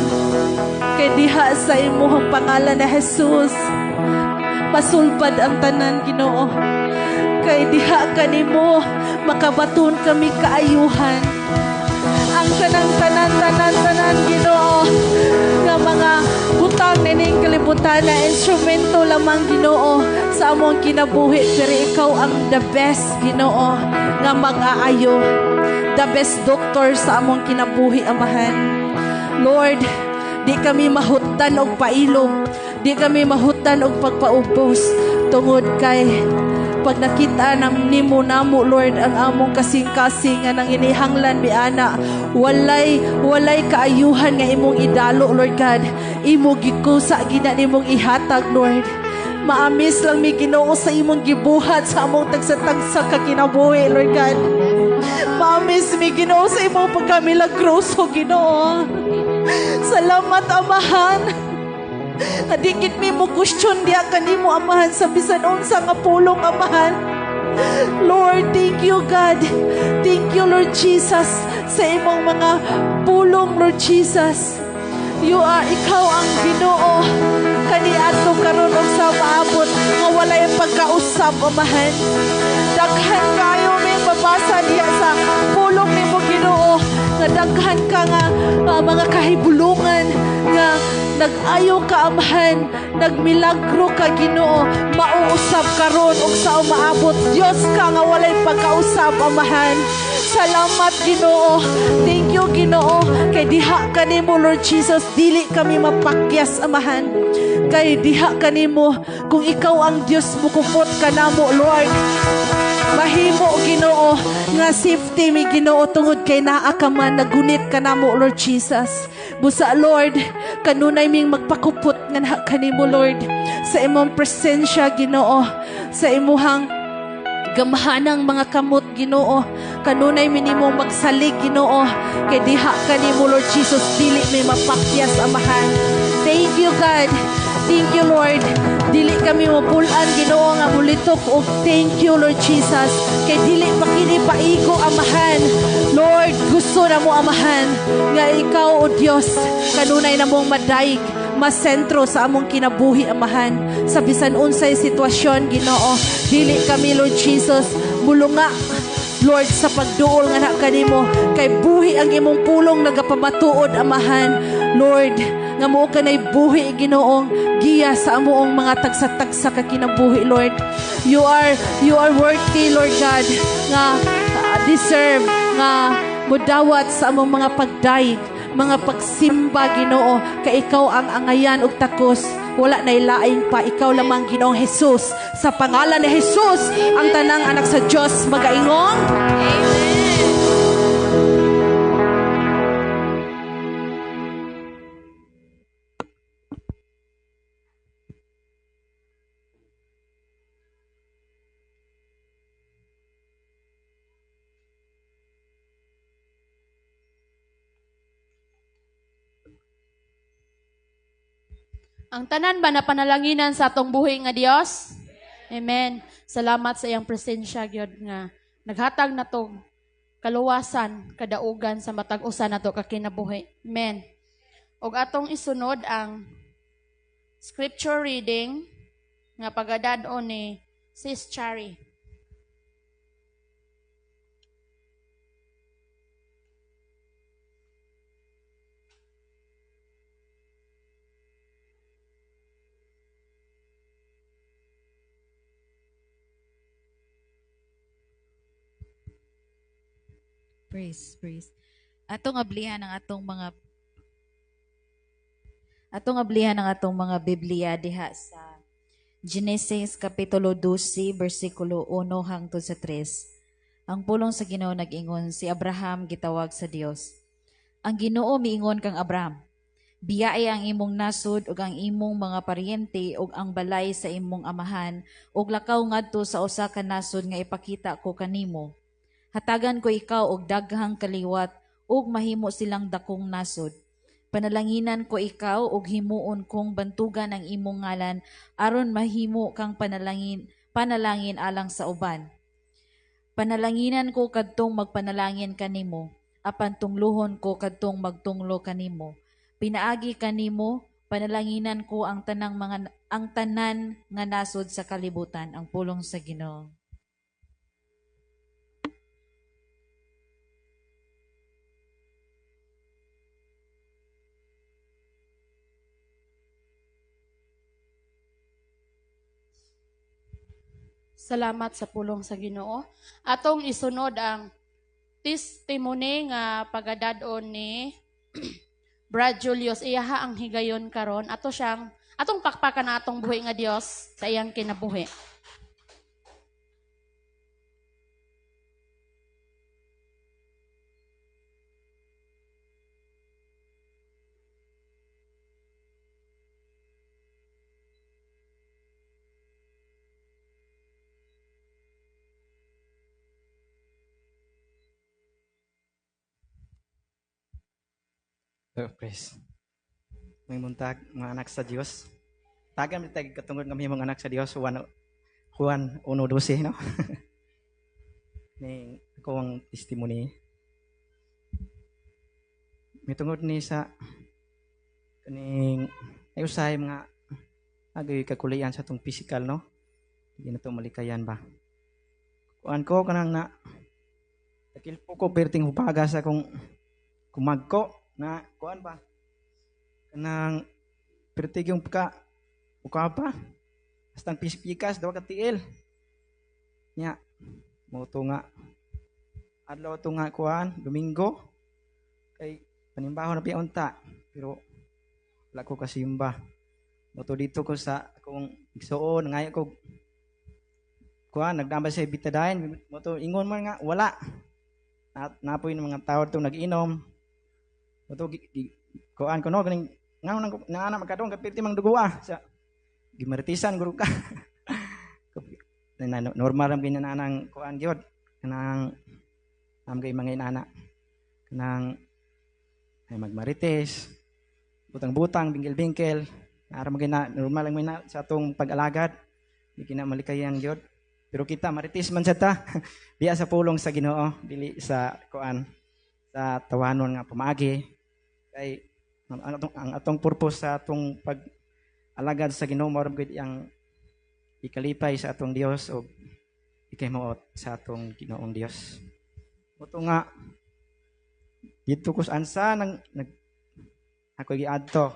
Speaker 4: Kay diha sa imong pangalan na Jesus, masulbad ang tanan, Ginoo. Kay diha kanimo makabaton kami kaayuhan. Ang kanang tanan, tanan, tanan, Ginoo, nga mga butang nining kalibutan na instrumento lamang, Ginoo, sa among kinabuhi, pero ikaw ang the best, Ginoo, nga mag-aayo, the best doctor sa among kinabuhi, Amahan. Lord, di kami mahutan og pailom, di kami mahutan og pagpaubos, tungod kay Pag nakita nam nimo namo, Lord, ang among kasing-kasing nga nanginihanglan mi ana, walay kaayuhan nga imong idalo, Lord God. Imo gikusa gina nimong ihatag, Lord. Maamis lang mi, Ginoo, sa imong gibuhat sa among tagsa-tagsa ka kinabuhi, Lord God. Maamis mi, Ginoo, sa imong pagkamilagroso, Ginoo. Salamat, Amahan. Adikit mi mo question diya kanimo, Amahan, sa bisan unsa nga pulong, Amahan. Lord, thank you, God. Thank you, Lord Jesus, sa imong mga pulong, Lord Jesus. You are, ikaw ang Ginoo kaniadto karon og sa maabot nga walay pagkausab, Amahan. Daghan kayo may mabasa diya sa pulong nimo, Ginoo, nga daghan ka nga mga kahibulungan nga nag-ayo ka, Amahan, nagmilagro ka, Ginoo, mauusab karon og sa umaabot. Dios ka nga walay pagkausab, Amahan. Salamat, Ginoo. Thank you, Ginoo, kay diha kanimo, Lord Jesus, dili kami mapakyas, Amahan. Kay diha kanimo, kung ikaw ang Dios, mukupot ka namo, Lord. Mahimo, Ginoo, nga safety mi, Ginoo, tungod kay naa ka man, nagunit ka namo, Lord Jesus. Busa, Lord, kanunay ming magpakupot nga naa kanimo, Lord, sa imong presensya, Ginoo, sa imuhang gamhanang mga kamot, Ginoo. Kanunay mi nimong magsalig, Ginoo, kay diha kanimo, Lord Jesus, dili mi mapakyas, Amahan. Thank you, God. Thank you, Lord. Dili kami mapulan, Ginoo, nga mulitok og thank you, Lord Jesus. Kay dili pa kini paigo, Amahan. Lord, gusto na mo, Amahan, nga ikaw, O Dios, kanunay na mong madayeg, masentro sa among kinabuhi, Amahan. Sa bisan unsay sitwasyon, Ginoo, dili kami, Lord Jesus, mulunga, Lord, sa pagduol nga na kanimo, kay buhi ang imong pulong nagapamatuod, Amahan. Lord, nga mo kanay buhi, Ginoong giya sa amoong mga tagsa-tagsa ka kinabuhi, Lord. You are worthy, Lord God, nga deserve nga mudawat sa among mga pagdayeg, mga pagsimba, Ginoo, kay ikaw ang angayan ug takos. Wala nay laing pa, ikaw lamang, Ginoong Jesus. Sa pangalan ni Jesus, ang tanang anak sa Dios magaingong
Speaker 1: Amen.
Speaker 2: Ang tanan ba na panalanginan sa atong buhi nga Dios? Amen. Salamat sa iyang presensya gyud nga naghatag nato kaluwasan, kadaugan sa matag usa nato ka kinabuhi. Amen. Og atong isunod ang scripture reading nga pagadad-on ni Sis Chari.
Speaker 5: Praise, praise. Atong ablihan ang atong mga Biblia diha sa Genesis kapitulo 12 bersikulo 1 hangtod sa 3. Ang pulong sa Ginoo nag-ingon, si Abraham gitawag sa Dios. Ang Ginoo miingon kang Abraham, biyae ang imong nasod ug ang imong mga paryente ug ang balay sa imong amahan ug lakaw ngadto sa usa ka nasod nga ipakita ko kanimo. Hatagan ko ikaw og daghang kaliwat ug mahimo silang dakong nasod. Panalanginan ko ikaw ug himuon kong bantugan ang imong ngalan aron mahimo kang panalangin alang sa uban. Panalanginan ko kadtong magpanalangin kanimo, apan tungluhon ko kadtong magtunglo kanimo. Pinaagi kanimo, panalanginan ko ang tanan nga nasod sa kalibutan. Ang pulong sa Ginoo.
Speaker 2: Salamat sa pulong sa Ginoo. Atong isunod ang testimony nga pagadad-on ni Brad Julius. Iyaha ang higayon karon. Ato siyang atong pakpakan na atong buhi nga Dios sa iyang kinabuhi.
Speaker 6: Oh, praise. May buntag, mga anak sa Dios. Tagan mi tag katungod nga mahimong anak sa Dios, Juan 1:12, no? Ning ako ang testimony. May tungod ni sa kaning ay usahay mga agay kakulian sa tong physical, no? Hindi na to malikayan ba. Kuan ko kanang na takilpo ko perting hubaga sa akong kumagko na kuan ba kanang pertig yung pagka uka pa basta ang pikas daw ka tiil nya mo to nga adlaw to nga kuan Domingo kay panimbaho na piunta pero wala ko kasimba mo to dito ko sa akong igsuon ngayo ko kuan nagdambal sa Betadine mo to ingon man nga wala napoy ng mga tao to nag-inom mo to kuan ko no ganing ngano nang naana magkadong kapirti mang dugo sa gimaritisan guro ka. Na, normal ram ganyan anang kuan gyud kanang am gay mga inana kanang ay magmarites butang-butang bingkil-bingkil ara man na normal lang na sa atong pag-alagad di kina malikayan gyud pero kita marites man sa ta diya sa pulong sa Ginoo dili sa kuan sa tawanon nga pamaagi kay ang atong purpose sa atong pag-alagad sa Ginoo mao gyud ang ikalipay sa atong Dios o ikahimuot sa atong Ginoong Dios. Moto nga dito ko sa ansa nang nag ako giadto.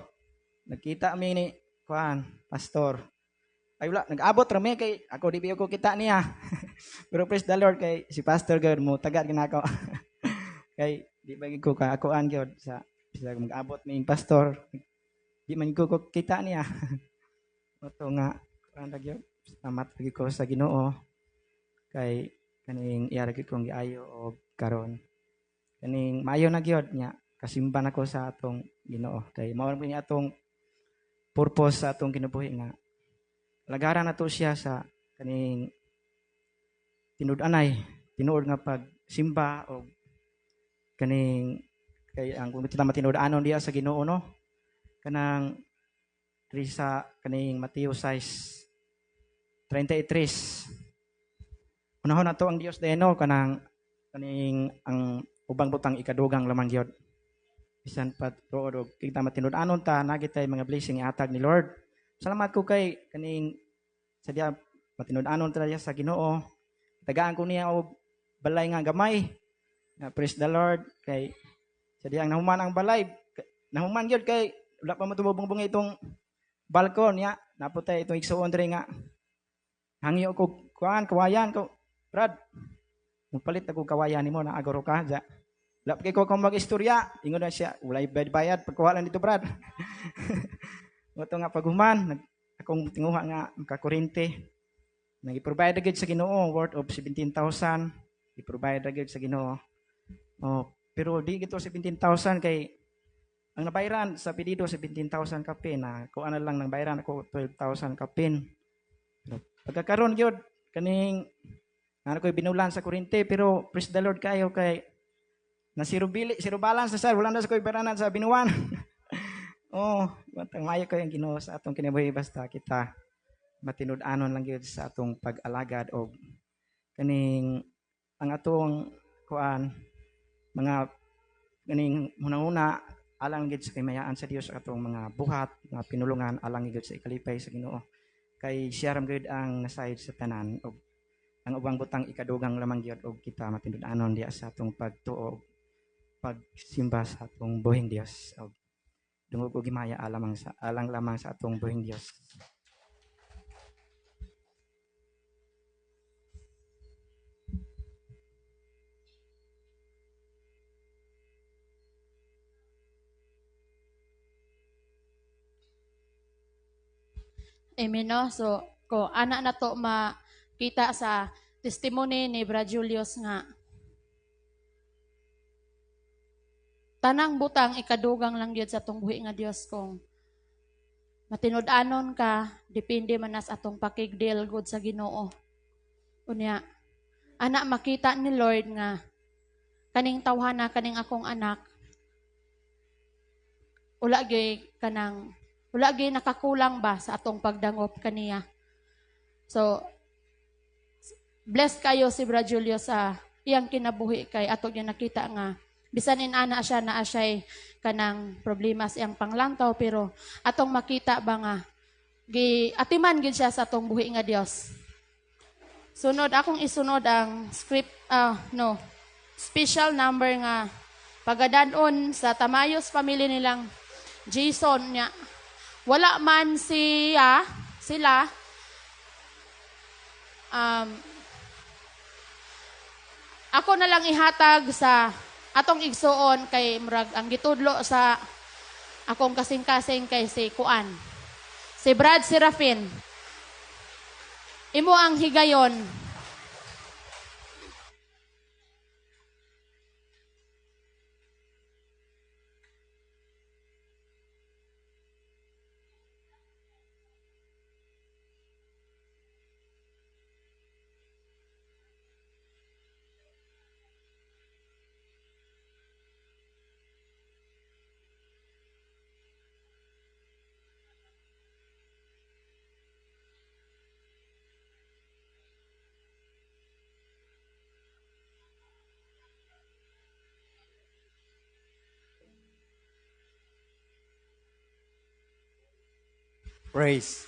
Speaker 6: Nagkita mi ni kuan pastor. Ay wala nag-abot ra mi kay ako di ko kita niya. Pero praise the Lord kay si pastor gyud mo tagad ginako. Kay di ba gyud ko ka akoan gyud sa bisag mag-abot mi pastor. Di man ko kita niya. Moto nga kuan ra gyud. Salamat gyud ko sa Ginoo kay kaning iya ra gyud kong giayo og karon. Kaning maayo na gyud nya kasimba nako sa atong Ginoo kay mao ra ni atong purpose sa atong kinabuhi nga lagaran nato siya sa kaning tinud-anay, tinuod nga pagsimba og kaning kay ang kung kita matinud-anon diya sa Ginoo no kanang diri sa kaning Mateo 6:33. Unahon nato ang Dios deno kanang kaning ang ubang butang ikadugang lamang gyud. Bisan pa tuod og kita matinud-anon ta naa gitay mga blessing iatag ni Lord. Salamat ko kay kaning sa diya matinud-anon ta sa Ginoo. Tagaan ko niya og balay nga gamay. Nga praise the Lord kay sa diyang nahuman ang balay. Nahuman gyud kay wala pa matubong-bong itong balkon niya. Naputay itong igsuon diri nga hangyo ko kuan kawayan ko. Brad, mupalit ako kawayan nimo na agoro ka ja. Wala pa kay ko kung mag-istorya. Ingon na siya, walay bayad, pagkuha lang dito, Brad. Moto nga paghuman, akong tinguha nga makakurente. Nag-provide gyud sa Ginoo worth of 17,000. I-provide gyud sa Ginoo. Oh, pero di gito 17,000 kay ang nabayaran sa pedido 17,000 kapin na kuan na lang nang bayaran ako 12,000 kapin. Pero pagkakaron gyud kaning ano ko'y binulan sa kurente pero praise the Lord kayo kay na zero balance na sir, wala na sa ko'y baranan sa binuan. Oh, bantang mayo kayo ang Ginoo sa atong kinabuhi basta kita matinud-anon lang gyud sa atong pag-alagad og kaning ang atong kuan mga kaning hunahuna alang gyud sa kahimayaan sa Dios atong mga buhat, mga pinulungan alang gyud sa ikalipay sa Ginoo. Kay siya ra gyud ang nasayod sa tanan og ang ubang butang ikadugang lamang gyud og kita matinud-anon diya sa atong pagtuo pagsimba sa atong buhing Dios og dungog og himaya alang lamang sa atong buhing Dios.
Speaker 2: Amen, no? So, ko ana na to makita sa testimony ni Brad Julius nga tanang butang ikadugang lang gyud sa atong buhi nga Dios kung matinud-anon ka, depende man nas atong pakigdeal god sa Ginoo. Unya, ana makita ni Lord nga kaning tawhana kaning akong anak Wala gyud kanang wala gyud nakakulang ba sa atong pagdangop kaniya. So blessed kayo si Brad Julio sa iyang kinabuhi kay ato gyud nakita nga bisan inana siya, naa siya'y kanang problema sa iyang panglantaw, pero atong makita ba nga gi atiman gyud siya sa atong buhi nga Dios. Sunod akong isunod ang script, no, special number nga pagadanon sa Tamayos family nilang Jason niya. Wala man siya, sila, ako na lang ihatag sa atong igsuon kay murag ang gitudlo sa akong kasing-kasing kay si Kuan. Si Brad Serafin. Imo ang higayon.
Speaker 3: Praise.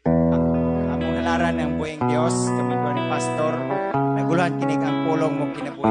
Speaker 3: Among halaran ang buhing Dios, kami duha ni Pastor, naguluhan kinig ang pulong mo kinabuhi.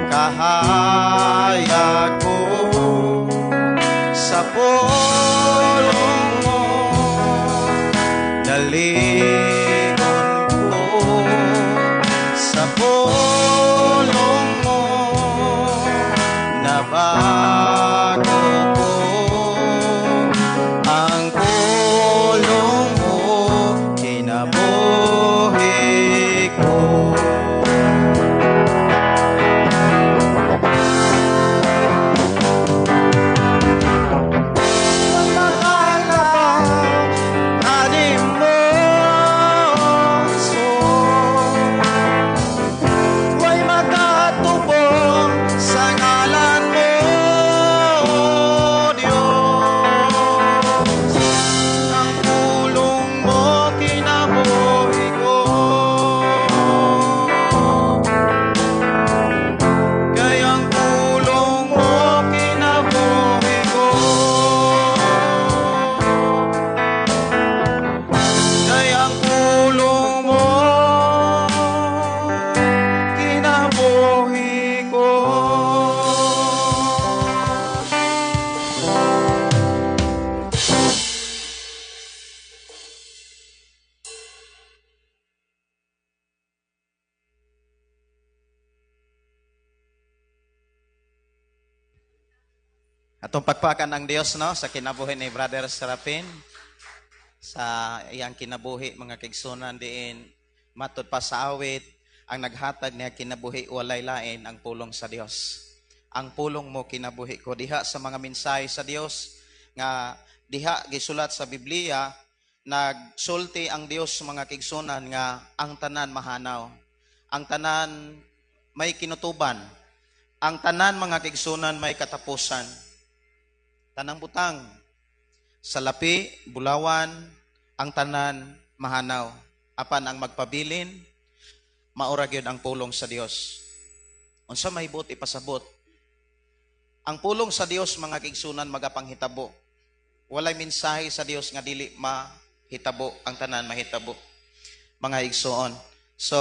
Speaker 7: Kahayag ko. Atong pakpakan ang Dios, no, sa kinabuhi ni Brother Serapin, sa iyang kinabuhi, mga kaigsunan, diin matud pa sa awit, ang naghatag niya kinabuhi walay lain ang pulong sa Dios. Ang pulong mo kinabuhi ko. Diha sa mga mensahe sa Dios nga diha gisulat sa Biblia, nagsulti ang Dios, mga kaigsunan, nga ang tanan mahanaw. Ang tanan may kinutuban. Ang tanan, mga kaigsunan, may katapusan. Tanang butang, salapi, bulawan, ang tanan mahanaw. Apan ang magpabilin, maura gyud ang pulong sa Dios. Unsa may buot ipasabot? Ang pulong sa Dios, mga kaigsunan, magapanghitabo. Walay mensahe sa Dios nga dili mahitabo, ang tanan mahitabo, mga igsuon. So,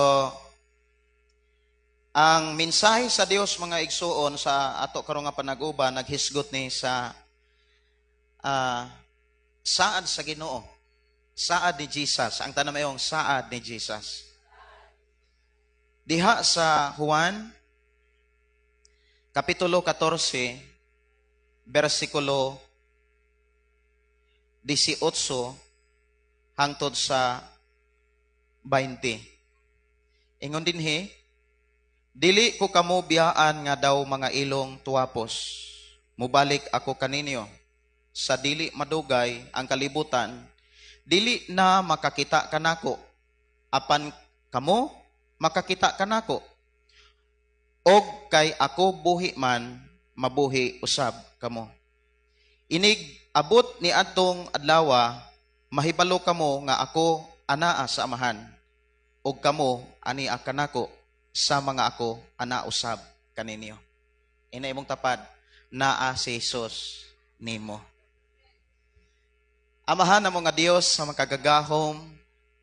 Speaker 7: ang mensahe sa Dios, mga igsuon, sa ato karon nga panag-uban, naghisgot ni sa saad sa Ginoo. Saad ni Jesus. Ang tanan mayong saad ni Jesus. Diha sa Juan Kapitulo 14, versikulo 18 hangtod sa 20. Ingon dinhi, "Dili ko kamo biyaan nga daw mga ilong tuwapos. Mubalik ako kaninyo. Sa dili madugay ang kalibutan dili na makakita kanako. Apan kamo makakita kanako. Og kay ako buhi man, mabuhi usab kamo. Inig abot ni adtong adlawa, mahibalo kamo nga ako anaa sa Amahan, ug kamo ani kanako sa mga ako ana usab kaninyo." Ina imong tapad, naa si Jesus nimo. Amahan namo nga Dios sa makagagahom,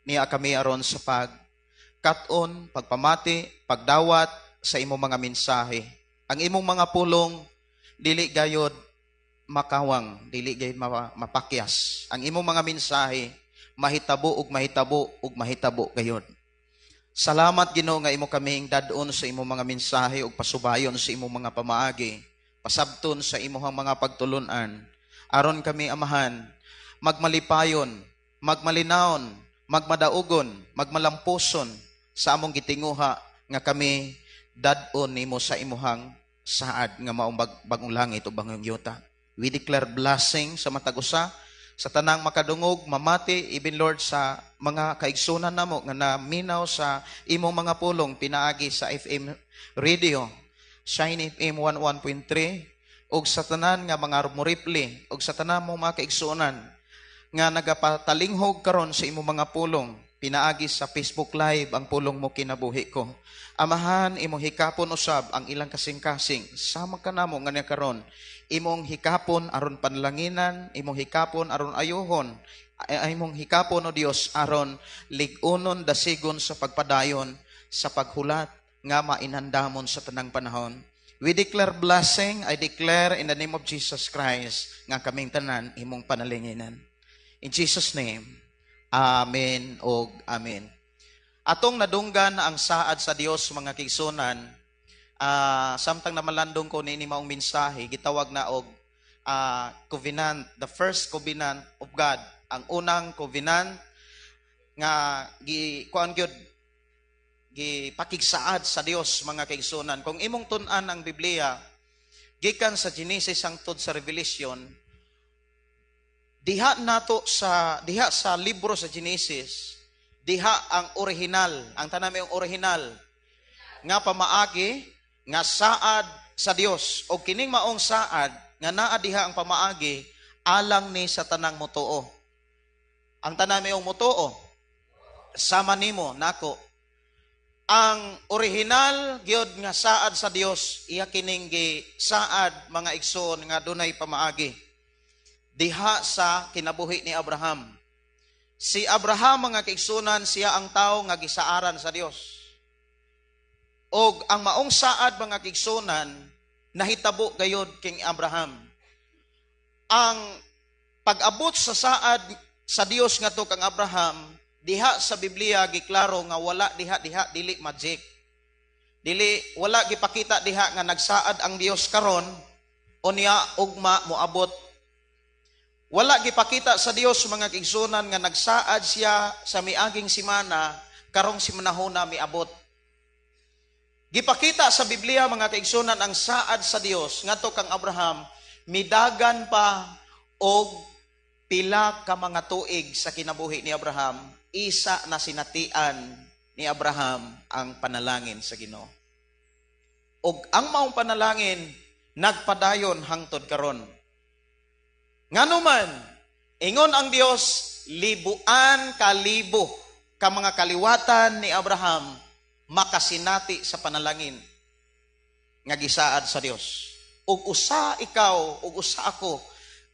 Speaker 7: niya kami aron sa pag kat-on, pagpamati, pagdawat sa imong mga mensahe. Ang imong mga pulong dili gayod makawang, dili gayod mapakyas. Ang imong mga mensahe mahitabo ug mahitabo ug mahitabo gayod. Salamat, Ginoo, nga imo kaming dad-on sa imong mga mensahe ug pasubayon sa imong mga pamaagi, pasabton sa imong mga pagtulunan. Aron kami, Amahan, magmalipayon, magmalinawon, magmadaugon, magmalampuson sa among gitinguha nga kami dad-on nimo sa imuhang saad nga maong bagong langit o bagong yuta. We declare blessing sa matag usa, sa tanang makadungog, mamati, even, Lord, sa mga kaigsunan namo nga naminaw sa imong mga pulong pinaagi sa FM radio, Shine FM 11.3, ug sa tanan nga mga muripli, ug sa tanan mong mga kaigsunan nga nagapatalinghog karon sa imong mga pulong pinaagi sa Facebook Live, Ang Pulong Mo Kinabuhi Ko. Amahan, imong hikapon usab ang ilang kasing-kasing. Sama kanamo nga niya karon. Imong hikapon aron panlanginan, imong hikapon aron ayuhon, imong hikapon, o Dios, aron lig-unon, dasigon sa pagpadayon sa paghulat nga mainandamon sa tanang panahon. We declare blessing. I declare in the name of Jesus Christ nga kaming tanan imong panalinginan. In Jesus' name, amen og amen. Atong nadunggan ang saad sa Dios, mga kaigsunan, samtang namalandong ko niini maong mensahe, gitawag na og covenant, the first covenant of God, ang unang covenant nga gi kuan gyud, gipakigsaad sa Dios, mga kaigsunan. Kung imong tun-an ang Biblia gikan sa Genesis hangtod sa Revelation, diha nato sa diha sa libro sa Genesis, diha ang original, ang tanan yung original nga pamaagi nga saad sa Dios. Og kining maong saad nga naa diha ang pamaagi alang ni sa tanang motuo. Ang tanan mayong motuo sama nimo nako. Ang original gyud nga saad sa Dios, iya kining gi saad, mga igsoon, nga dunay pamaagi diha sa kinabuhi ni Abraham. Si Abraham, mga kaigsunan, siya ang tao nga gisaaran sa Dios. Og ang maong saad, mga kaigsunan, nahitabo gayod king Abraham. Ang pag-abot sa saad sa Dios ngadto kang Abraham, diha sa Biblia giklaro nga wala diha diha dili magic. Dili, wala gipakita diha nga nagsaad ang Dios karon. Unya ugma moabot. Wala gipakita sa Dios, mga kaigsunan, nga nagsaad siya sa miaging simana karong simanahona miabot. Gipakita sa Biblia, mga kaigsunan, ang saad sa Dios ngadto kang Abraham midagan pa og pila ka mga tuig sa kinabuhi ni Abraham, isa na sinatian ni Abraham ang panalangin sa Ginoo. Og ang maong panalangin nagpadayon hangtod karon. Ngano man, ingon ang Dios, libuan ka libo ka mga kaliwatan ni Abraham makasinati sa panalangin nga gisaad sa Dios. Ug usa ikaw ug usa ako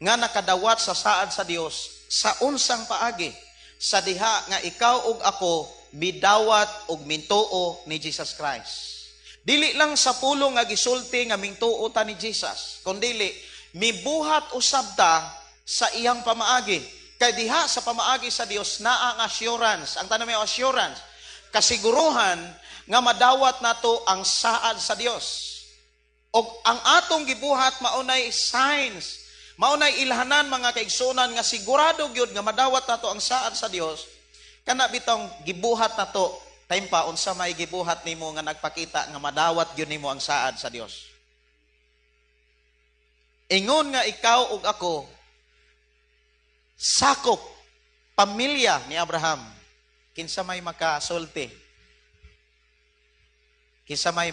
Speaker 7: nga nakadawat sa saad sa Dios sa unsang paagi, sa diha nga ikaw ug ako midawat ug mintuo ni Jesus Christ. Dili lang sa pulong nga gisulti nga mintuo ta ni Jesus, kundili mibuhat usab ta sa iyang pamaagi. Kay diha sa pamaagi sa Dios naa ang assurance, ang tanan may assurance, kasiguruhan nga madawat nato ang saad sa Dios. Og ang atong gibuhat maunay signs, maunay ilhanan, mga kaigsunan, nga sigurado gyud nga madawat nato ang saad sa Dios. Kana bitong gibuhat nato, time pa unsa may gibuhat nimo nga nagpakita nga madawat gyud nimo ang saad sa Dios? Ingon nga ikaw ug ako sakop pamilya ni Abraham. Kinsa may makasulti? Kinsa may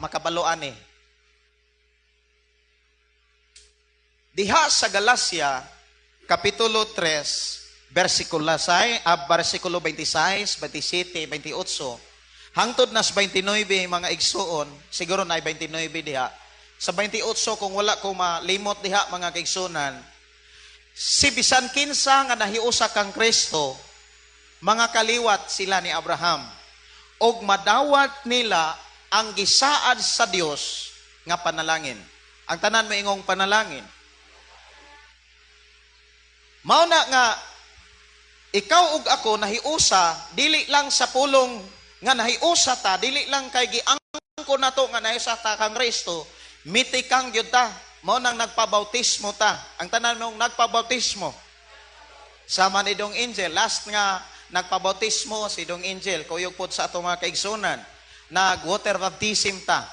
Speaker 7: makabaloan eh? Diha sa Galacia, Kapitulo 3, versikulo 6, versikulo 26, 27, 28, hangtod nas 29, mga igsuon, siguro na 29 diha. Sa 28, kung wala ko malimot diha, mga kaigsunan, si bisan kinsa nga nahiusa kang Kristo, mga kaliwat sila ni Abraham, og madawat nila ang gisaad sa Dios nga panalangin. Ang tanan maingong panalangin. Mao na nga ikaw ug ako nahiusa dili lang sa pulong nga nahiusa ta, dili lang kay giangko nato nga nahiusa ta kang Kristo, mitikang gyud ta. Mao nang nagpabautismo ta. Ang tanan mong nagpabautismo. Sama ni Dong Angel, last nga nagpabautismo si Dong Angel, kuyog pod sa atong mga kaigsunan, nag water baptism ta.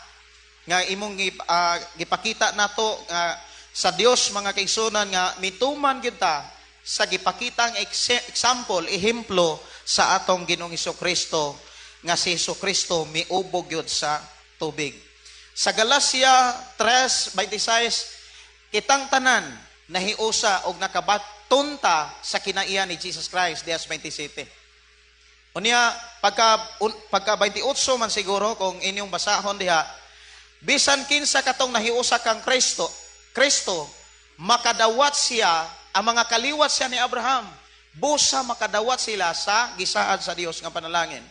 Speaker 7: Nga imong gipakita nato nga sa Dios, mga kaigsunan, nga mituman gyud ta sa gipakitang example, ehemplo sa atong Ginoong Kristo, nga si Kristo miubog gyud sa tubig. Sa Galacia 3:26, kitang tanan nahiusa og nakabatunta sa kinaiya ni Jesus Christ dias 27. Unya pagka 28 man siguro kung inyong basahon diha, bisan kinsa katong nahiusa kang Kristo makadawat siya, ang mga kaliwat siya ni Abraham, busa makadawat sila sa gisaad sa Dios nga panalangin.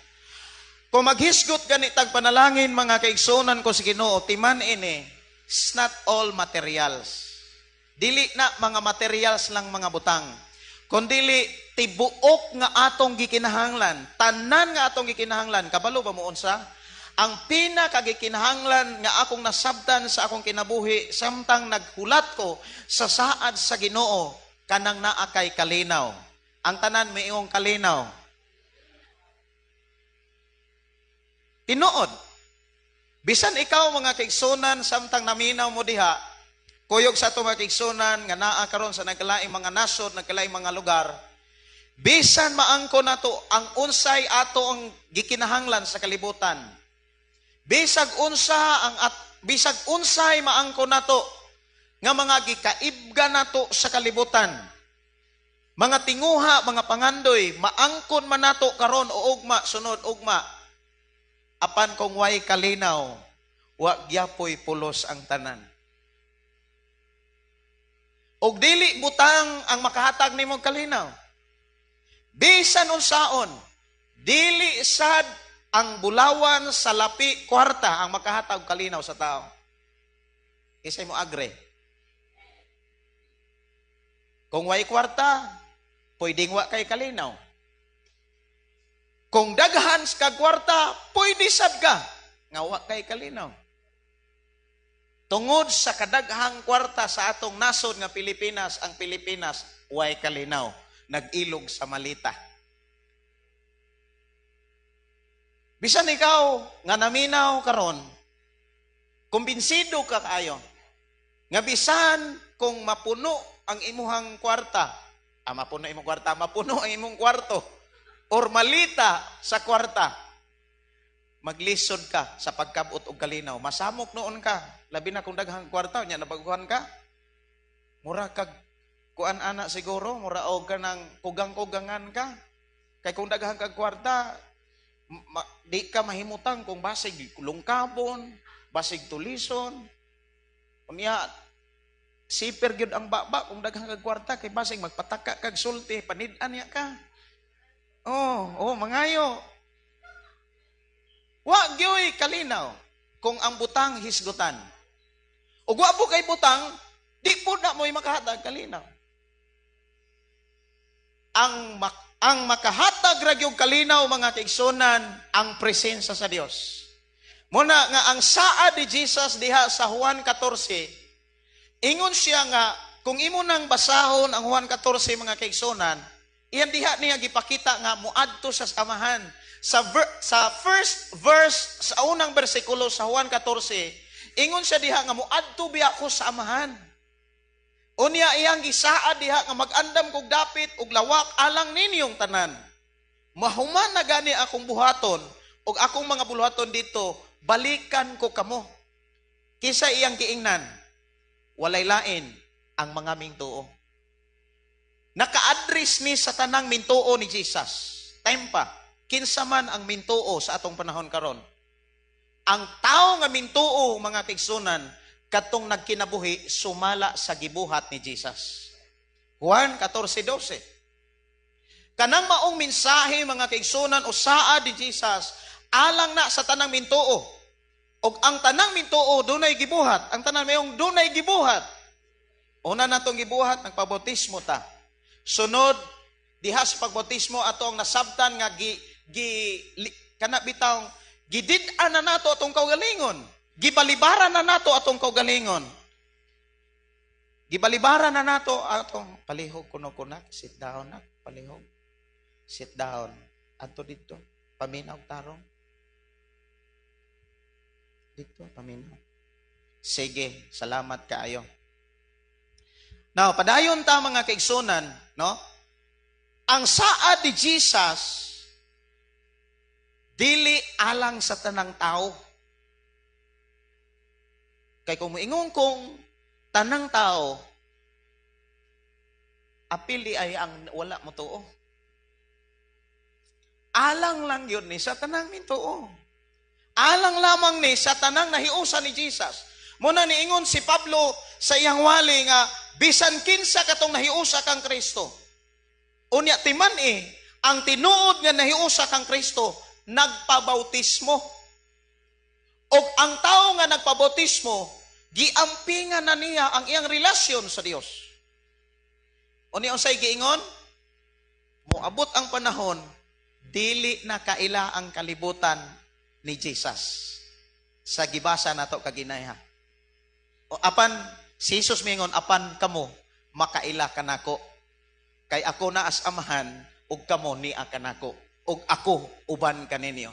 Speaker 7: Kung maghisgot ganitag panalangin, mga kaigsunan ko sa Ginoo, timan ini, it's not all materials. Dili na mga materials lang mga butang. Kundili tibuok nga atong gikinahanglan, tanan nga atong gikinahanglan, kabalo ba mo unsa? Ang pinakagikinahanglan nga akong nasabtan sa akong kinabuhi samtang naghulat ko sa saad sa Ginoo, kanang naa kay kalinaw. Ang tanan miingong kalinaw. Tinuod. Bisan ikaw, mga kaigsunan, samtang naminaw mo diha, kuyog sa atong mga kaigsunan nga naa karon sa nagkalaing mga nasod, nagkalaing mga lugar, bisan maangko nato ang unsay ato ang gikinahanglan sa kalibutan. Bisag unsa ang at bisag unsay maangko nato nga mga gikaibga nato sa kalibutan. Mga tinguha, mga pangandoy, maangkon man nato karon o ugma, sunod ugma. Apan kung way kalinaw, wa gyapoy pulos ang tanan. Og dili butang ang makahatag nimong kalinaw. Bisan unsaon, dili sad ang bulawan sa lapi kwarta ang makahatag kalinaw sa tao. Isay mo agree? Kung way kwarta, pwedeng wa kay kalinaw. Kung daghan ka kwarta, pwede sad ka nga wa kay kalinaw. Tungod sa kadaghang kwarta sa atong nasod nga Pilipinas, ang Pilipinas way kalinaw, nag-ilog sa malita. Bisan ikaw nga naminaw karon, kumbinsido ka kaayo nga bisan kung mapuno ang imuhang kwarta, mapuno imong kwarta, mapuno ang imong kwarto or malita sa kwarta, maglisod ka sa pagkabot og kalinaw. Masamok noon ka, labi na kung daghang kwarta, nya nabaguhan ka. Mura kag kuan ana siguro, mura og ka ng kugang-kugangan ka. Kay kung daghang kag kwarta, di ka mahimutang kung basig lungkabon, basig tulison. Unya siper gyud ang baba kung daghang kag kwarta kay basig magpataka kag sulti, panid-an niya ka. Oh, mangayo. Wa gyoy kalinaw kung ang butang hisgutan. Ug wa po kay butang, di po na mo'y makahatag kalinaw. Ang makahatag ra gyud kalinaw, mga kaigsunan, ang presensya sa Dios. Muna nga ang saad ni Jesus diha sa Juan 14, ingon siya nga kung imo nang basahon ang Juan 14, mga kaigsunan, iyan diha niya gipakita nga muadto sa Amahan. Sa first verse, sa unang bersikulo sa Juan 14, ingon siya diha nga muadto biya ko sa Amahan. Unya iyang gisaad diha nga mag-andam kog dapit og lawak alang ninyong tanan. Mahuman na gani akong buhaton og akong mga buluhaton dito, balikan ko kamo. Kisa iyang giingnan, walay lain ang mga mintuo. Naka-address ni sa tanang mintuo ni Jesus. Time pa, kinsa man ang mintuo sa atong panahon karon. Ang tao nga mintuo, mga kaigsunan, katong nagkinabuhi sumala sa gibuhat ni Jesus. Juan 14:12. Kanang maong mensahe, mga kaigsunan, o saad ni Jesus, alang na sa tanang mintuo. Og ang tanang mintuo dunay gibuhat, ang tanan mayong dunay gibuhat. Una natong gibuhat, nagpabautismo ta. Sunod diha sa pagbautismo ato ang nasabtan nga gi, gi li, kana bitawng gidid-an na nato atong kaugalingon. Gibalibaran na nato atong kaugalingon. Gibalibaran na nato atong palihog kuno kunak, sit down na, palihog. Sit down. Adto didto, paminaw tarong. Dito, paminaw. Sige, salamat kaayo. Now, padayon ta, mga kaigsunan, no? Ang saad ni Jesus dili alang sa tanang tao. Kay kung moingon kong tanang tao, apil di ay ang wala mo tuo. Alang lang yun ni sa tanang mintuo. Alang lamang ni sa tanang nahiusa ni Jesus. Muna niingon si Pablo sa iyang wali nga bisan kinsa katong nahiusa kang Kristo. Unya timan ang tinuod nga nahiusa kang Kristo nagpabautismo. Og ang tao nga nagpabautismo, giampingan na niya ang iyang relasyon sa Dios. Unya unsay giingon? Moabot ang panahon, dili na kaila ang kalibutan ni Jesus. Sa gibasa nato kaginayha. O apan si Jesus mingon, apan kamo makaila kanako. Kay ako na as Amahan ug kamo niya kanako ug ako uban kaninyo.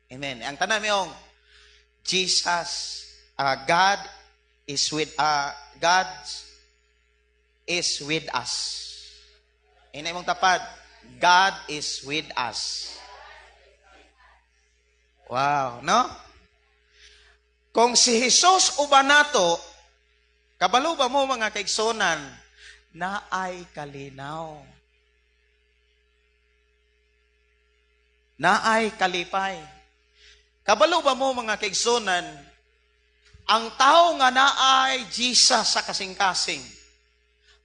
Speaker 7: Amen. Ang tanan miyong Jesus, God is with us. Ina imong tapad, God is with us. Wow, no? Kung si Jesus uban nato, kabalo ba mo, mga kaigsunan, naay kalinaw? Naay kalipay. Kabalo ba mo, mga kaigsunan, ang tao nga naay Jesus sa kasing-kasing,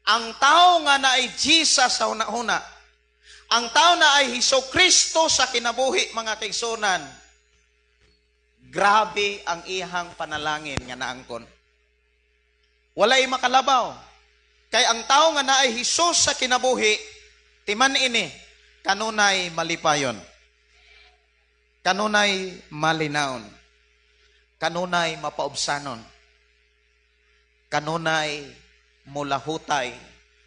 Speaker 7: ang tao nga naay Jesus sa huna-huna, ang tao na ay Hesus Kristo sa kinabuhi, mga kaigsunan, grabe ang ihang panalangin nga naangkon. Walay makalabaw. Kay ang tao nga naay Hesus sa kinabuhi, timan ini, kanunay malipayon. Kanunay malinaon. Kanunay mapaubsanon. Kanunay mulahutay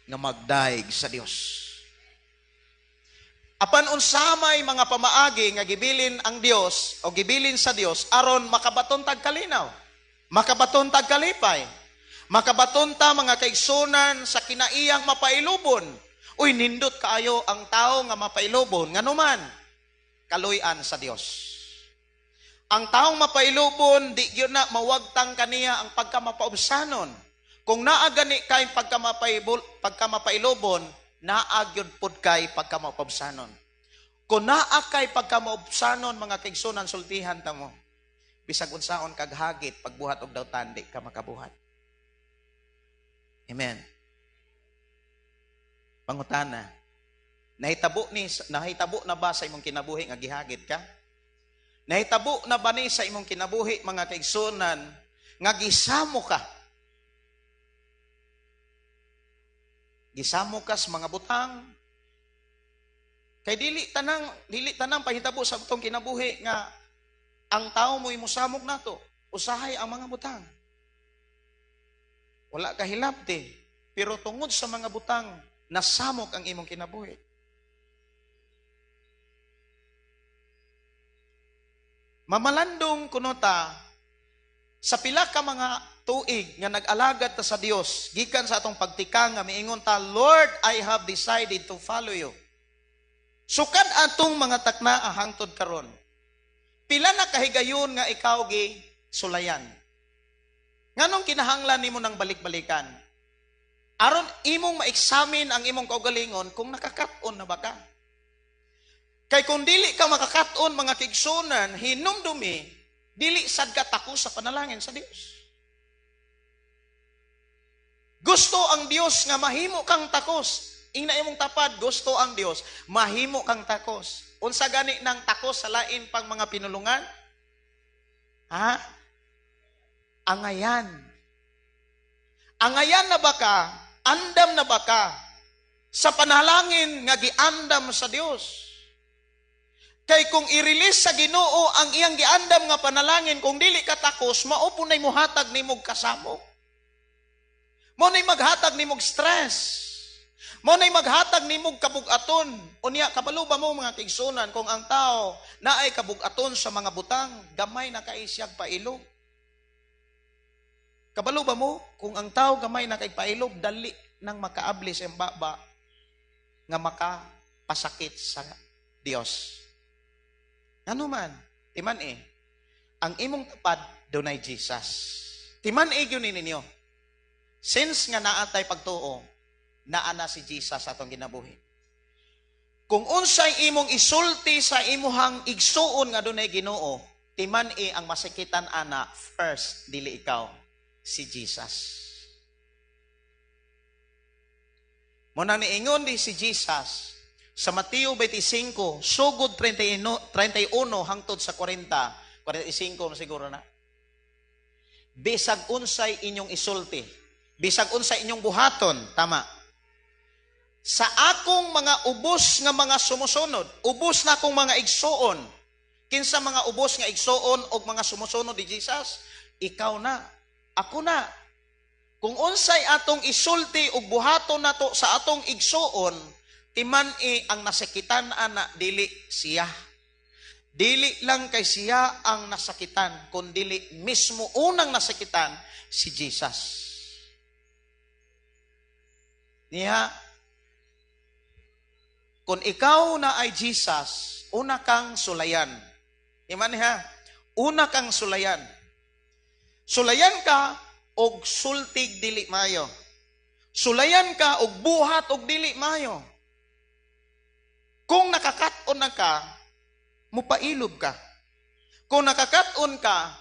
Speaker 7: nga magdaig sa Dios. Apan unsa may mga pamaagi nga gibilin ang Dios o gibilin sa Dios aron makabaton tag kalinaw, makabaton tag kalipay, makabaton ta, mga kaigsunan, sa kinaiyang mapailubon. Uy, nindot kaayo ang tao nga mapailubon, nganuman kaluy-an sa Dios. Ang taong mapailubon, di gyud na mawagtang kaniya ang pagkamapaubsanon. Kung naa gani kay pagkamapailubon, naa gyud pud kay pagkamapaubsanon. Kung naa kay pagkamaubsanon, mga kaigsunan, sultihan ta mo. Bisag unsaon kag hagit pagbuhat og dautan, di ka makabuhat. Amen. Pangutana, nahitabo na ba sa imong kinabuhi nga gihagit ka? Nahitabo na ba ni sa imong kinabuhi, mga kaigsunan, nga gisamo ka? Gisamo ka sa mga butang. Kay dili tanang pahitabo sa atong kinabuhi nga ang tao mo'y musamok nato. Usahay ang mga butang. Wala ka hilabti, pero tungod sa mga butang, nasamok ang imong kinabuhi. Mamalandong kuno ta sa pila ka mga tuig nga nag-alagad ta sa Dios gikan sa atong pagtika nga miingon ta, "Lord, I have decided to follow you." Sukad atong mga takna hangtod karon, pila na kahigayon nga ikaw gi sulayan? Nganong kinahanglan nimo nang balik-balikan? Aron imong ma-examine ang imong kaugalingon kung nakakat-on na ba ka. Kay kung dili ka makakat-on, mga kigsunan, hinumdumi, dili sad ka tako sa panalangin sa Dios. Gusto ang Dios nga mahimo kang takos. Ingna imong tapad, gusto ang Dios mahimo kang takos. Unsa gani nang takos sa lain pang mga pinulungan? Ha? Angayan. Angayan na ba ka? Andam na ba ka sa panalangin nga giandam sa Dios? Kay kung i-release sa Ginoo ang iyang giandam nga panalangin, kung dili ka takos, mao po na'y muhatag nimog kasamok. Mao na'y maghatag nimog stress. Mao na'y maghatag nimog kabug-aton. Unya, kabalo ba mo, mga kaigsunan, kung ang tao naay kabug-aton sa mga butang, gamay na kay siyag pailog? Kabalo ba mo kung ang tao gamay na kay pailog, dali nang makaabli sa iyang baba nga makapasakit sa Dios? Ano man, timan eh, ang imong tapad dunay Jesus. Timan eh gyud ninyo. Since nga naa tay pagtuo, naa na si Jesus sa atong ginabuhi. Kung unsay imong isulti sa imuhang igsuon nga dunay Ginoo, timan eh ang masakitan ana first, dili ikaw, si Jesus. Mo nang niingon di si Jesus sa Mateo 25, sugod 31 hangtod sa 40, 45 siguro na. Bisag unsay inyong isulti, bisag unsay inyong buhaton, tama. Sa akong mga ubos nga mga sumusunod, ubos na akong mga igsuon, kinsa mga ubos nga igsuon og mga sumusunod ni Jesus? Ikaw na, ako na. Kung unsay atong isulti og buhaton nato sa atong igsuon, timan-i ang nasakitan ana dili siya. Dili lang kay siya ang nasakitan, kundili mismo unang nasakitan si Jesus. Niya, kung ikaw na ay Jesus, una kang sulayan. Iman ha, una kang sulayan. Sulayan ka og sultig dili mayo. Sulayan ka og buhat og dili mayo. Kung nakakat-on na ka, mupailob ka. Kung nakakat-on ka,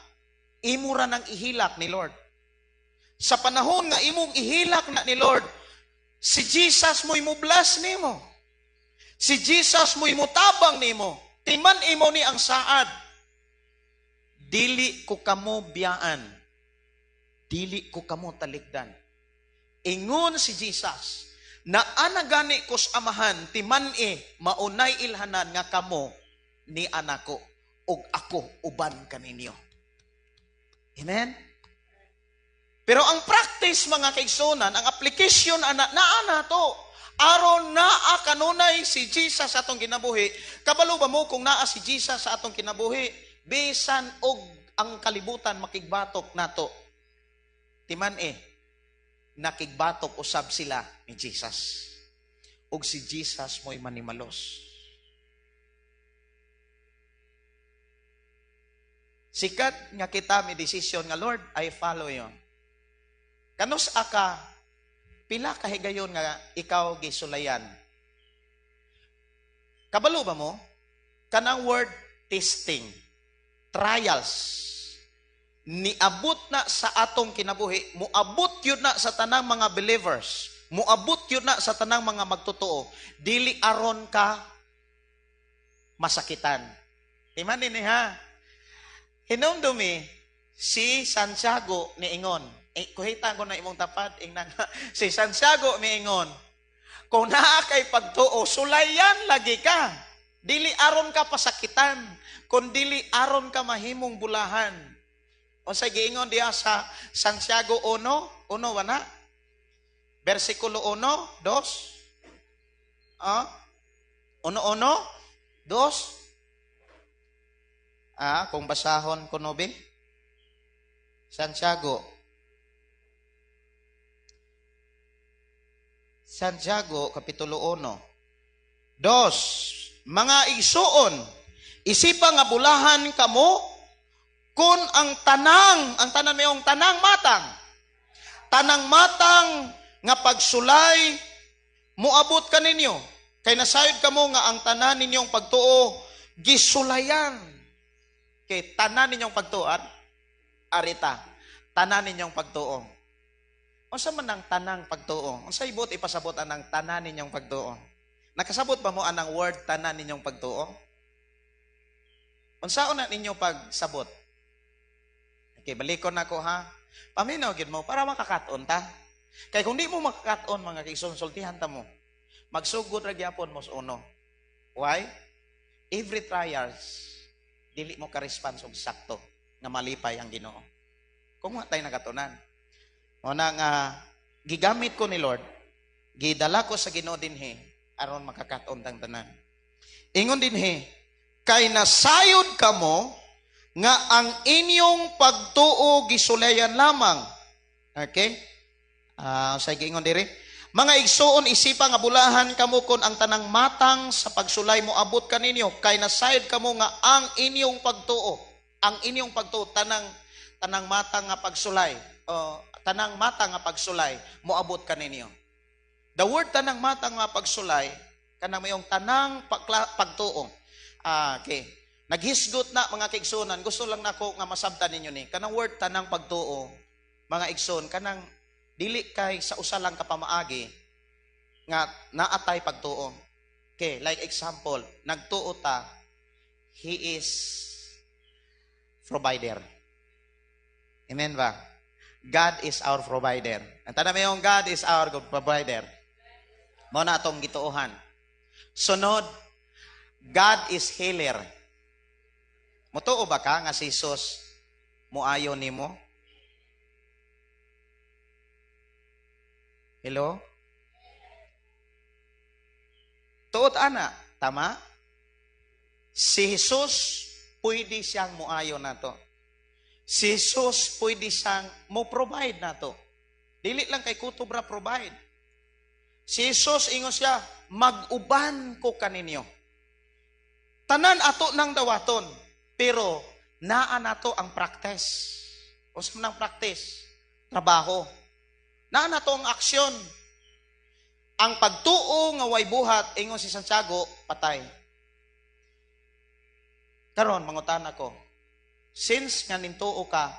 Speaker 7: imo ra nang ihilak ni Lord. Sa panahon nga imong ihilak na ni Lord, si Jesus mo'y mublas nimo. Si Jesus mo'y mutabang nimo. Timan imo ni ang saad. Dili ko kamo biyaan. Dili ko kamo talikdan. Ingon si Jesus, na anagani ko sa amahan, timan-i, maunay ilhanan nga kamo ni anako, ug ako uban kaninyo. Amen? Pero ang practice, mga kaigsunan, ang application ana naa nato. Aron naa kanunay si Jesus sa atong kinabuhi. Kabalo ba mo kung naa si Jesus sa atong kinabuhi, bisan og ang kalibutan makigbatok nato? Timan eh, nakigbatok usab sila ni Jesus. Ug si Jesus mo'y manimalos. Sikat nga kita may desisyon nga, "Lord, I follow you." Kanus aka pila ka higayon nga ikaw gisulayan? Kabalo ba mo? Kanang word testing, trials, niabot na sa atong kinabuhi, muabot yun na sa tanang mga believers, muabot yun na sa tanang mga magtotoo, dili aron ka masakitan. Timan ni ha. Hinumdumi, si Santiago niingon, eh, kuhita ko na imong tapad, ingnan, si Santiago miingon, kung naa kay pagtuo, sulayan lagi ka. Dili aron ka pasakitan, kun dili aron ka mahimong bulahan. Unsay giingon diha sa Santiago 1, 1 wana? Versikulo 1, 2. Ah? 1, 1, 2. Ah, kung basahon ko no be? Santiago. Santiago, Kapitulo 1. Dos, mga igsuon, isipa nga bulahan kamo kung ang tanan mayong tanang matang nga pagsulay, muabot kaninyo. Kay nasayod kamo nga ang tanan ninyong pagtuo, gisulayan. Kay tanan ninyong pagtuo, arita, tanan ninyong pagtuo. Unsa man ang tanang pagtuo? Unsa ibot ipasabot anang tanan ninyong pagtuo? Nakasabot ba mo anang word tanan ninyong pagtuo? Unsaon na ninyo pagsabot? Okay, balikon nako ha. Paminaw gid mo para makakaton ta. Kay kung di mo makakaton, mga kaigsoon, sultihan ta mo. Magsugod ra gyapon mo sa uno. Why? Every trials dili mo ka-response og sakto nga malipay ang Ginoo. Kung wa tay nakatunan. Mo na nga gigamit ko ni Lord, gidala ko sa Ginoo dinhi aron makakaton tang tanan. Ingon dinhi, kay nasayod kamo nga ang inyong pagtuo gisulayan lamang. Okay? Sa giingon diri, mga igsuon, isipa nga bulahan kamo kon ang tanang matang sa pagsulay mo abot kaninyo, kay nasayod kamo nga ang inyong pagtuo, ang inyong pagtuo tanang tanang matang nga pagsulay, o tanang mata nga pagsulay moabot kaninyo. The word tanang mata nga pagsulay kanang mayong tanang pagtuo. Okay. Naghisgot na, mga kaigsunan, gusto lang nako nga masabtan ninyo ni. Kanang word tanang pagtuo, mga igsoon, kanang dili kay sa usa lang ka pamaagi nga naatay pagtuo. Okay, like example, nagtuo ta, He is provider. Amen ba? God is our provider. Ang tanan mayong God is our good provider. Mao na atong gituohan. Sunod, God is healer. Mutuo ba ka nga si Jesus muayo nimo? Hello? Tuot ana, tama? Si Jesus pwede siyang muayo nato. Si Jesus pwede siyang mo-provide nato. Dili lang kay kutob ra provide. Si Jesus ingon siya, mag-uban ko kaninyo. Tanan ato nang dawaton, pero naa nato ang practice. Unsa man ang practice? Trabaho. Naa nato ang aksyon. Ang pagtuo nga way buhat, ingon si Santiago, patay. Karon mangutana ko, since nga nintuo ka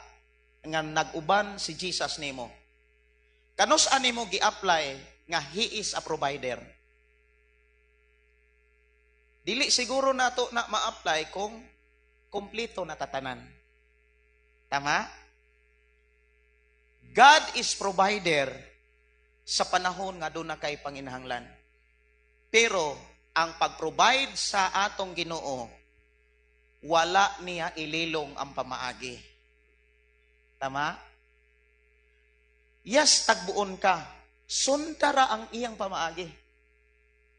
Speaker 7: nga nag-uban si Jesus nimo, kanus animo gi-apply nga He is a provider? Dili siguro nato na ma-apply kung kumpleto na tatanan. Tama? God is provider sa panahon nga doon na kay panginahanglan. Pero ang pag-provide sa atong Ginoo, wala niya ililong ang pamaagi. Tama? Yes, tagbuon ka. Sundara ang iyang pamaagi.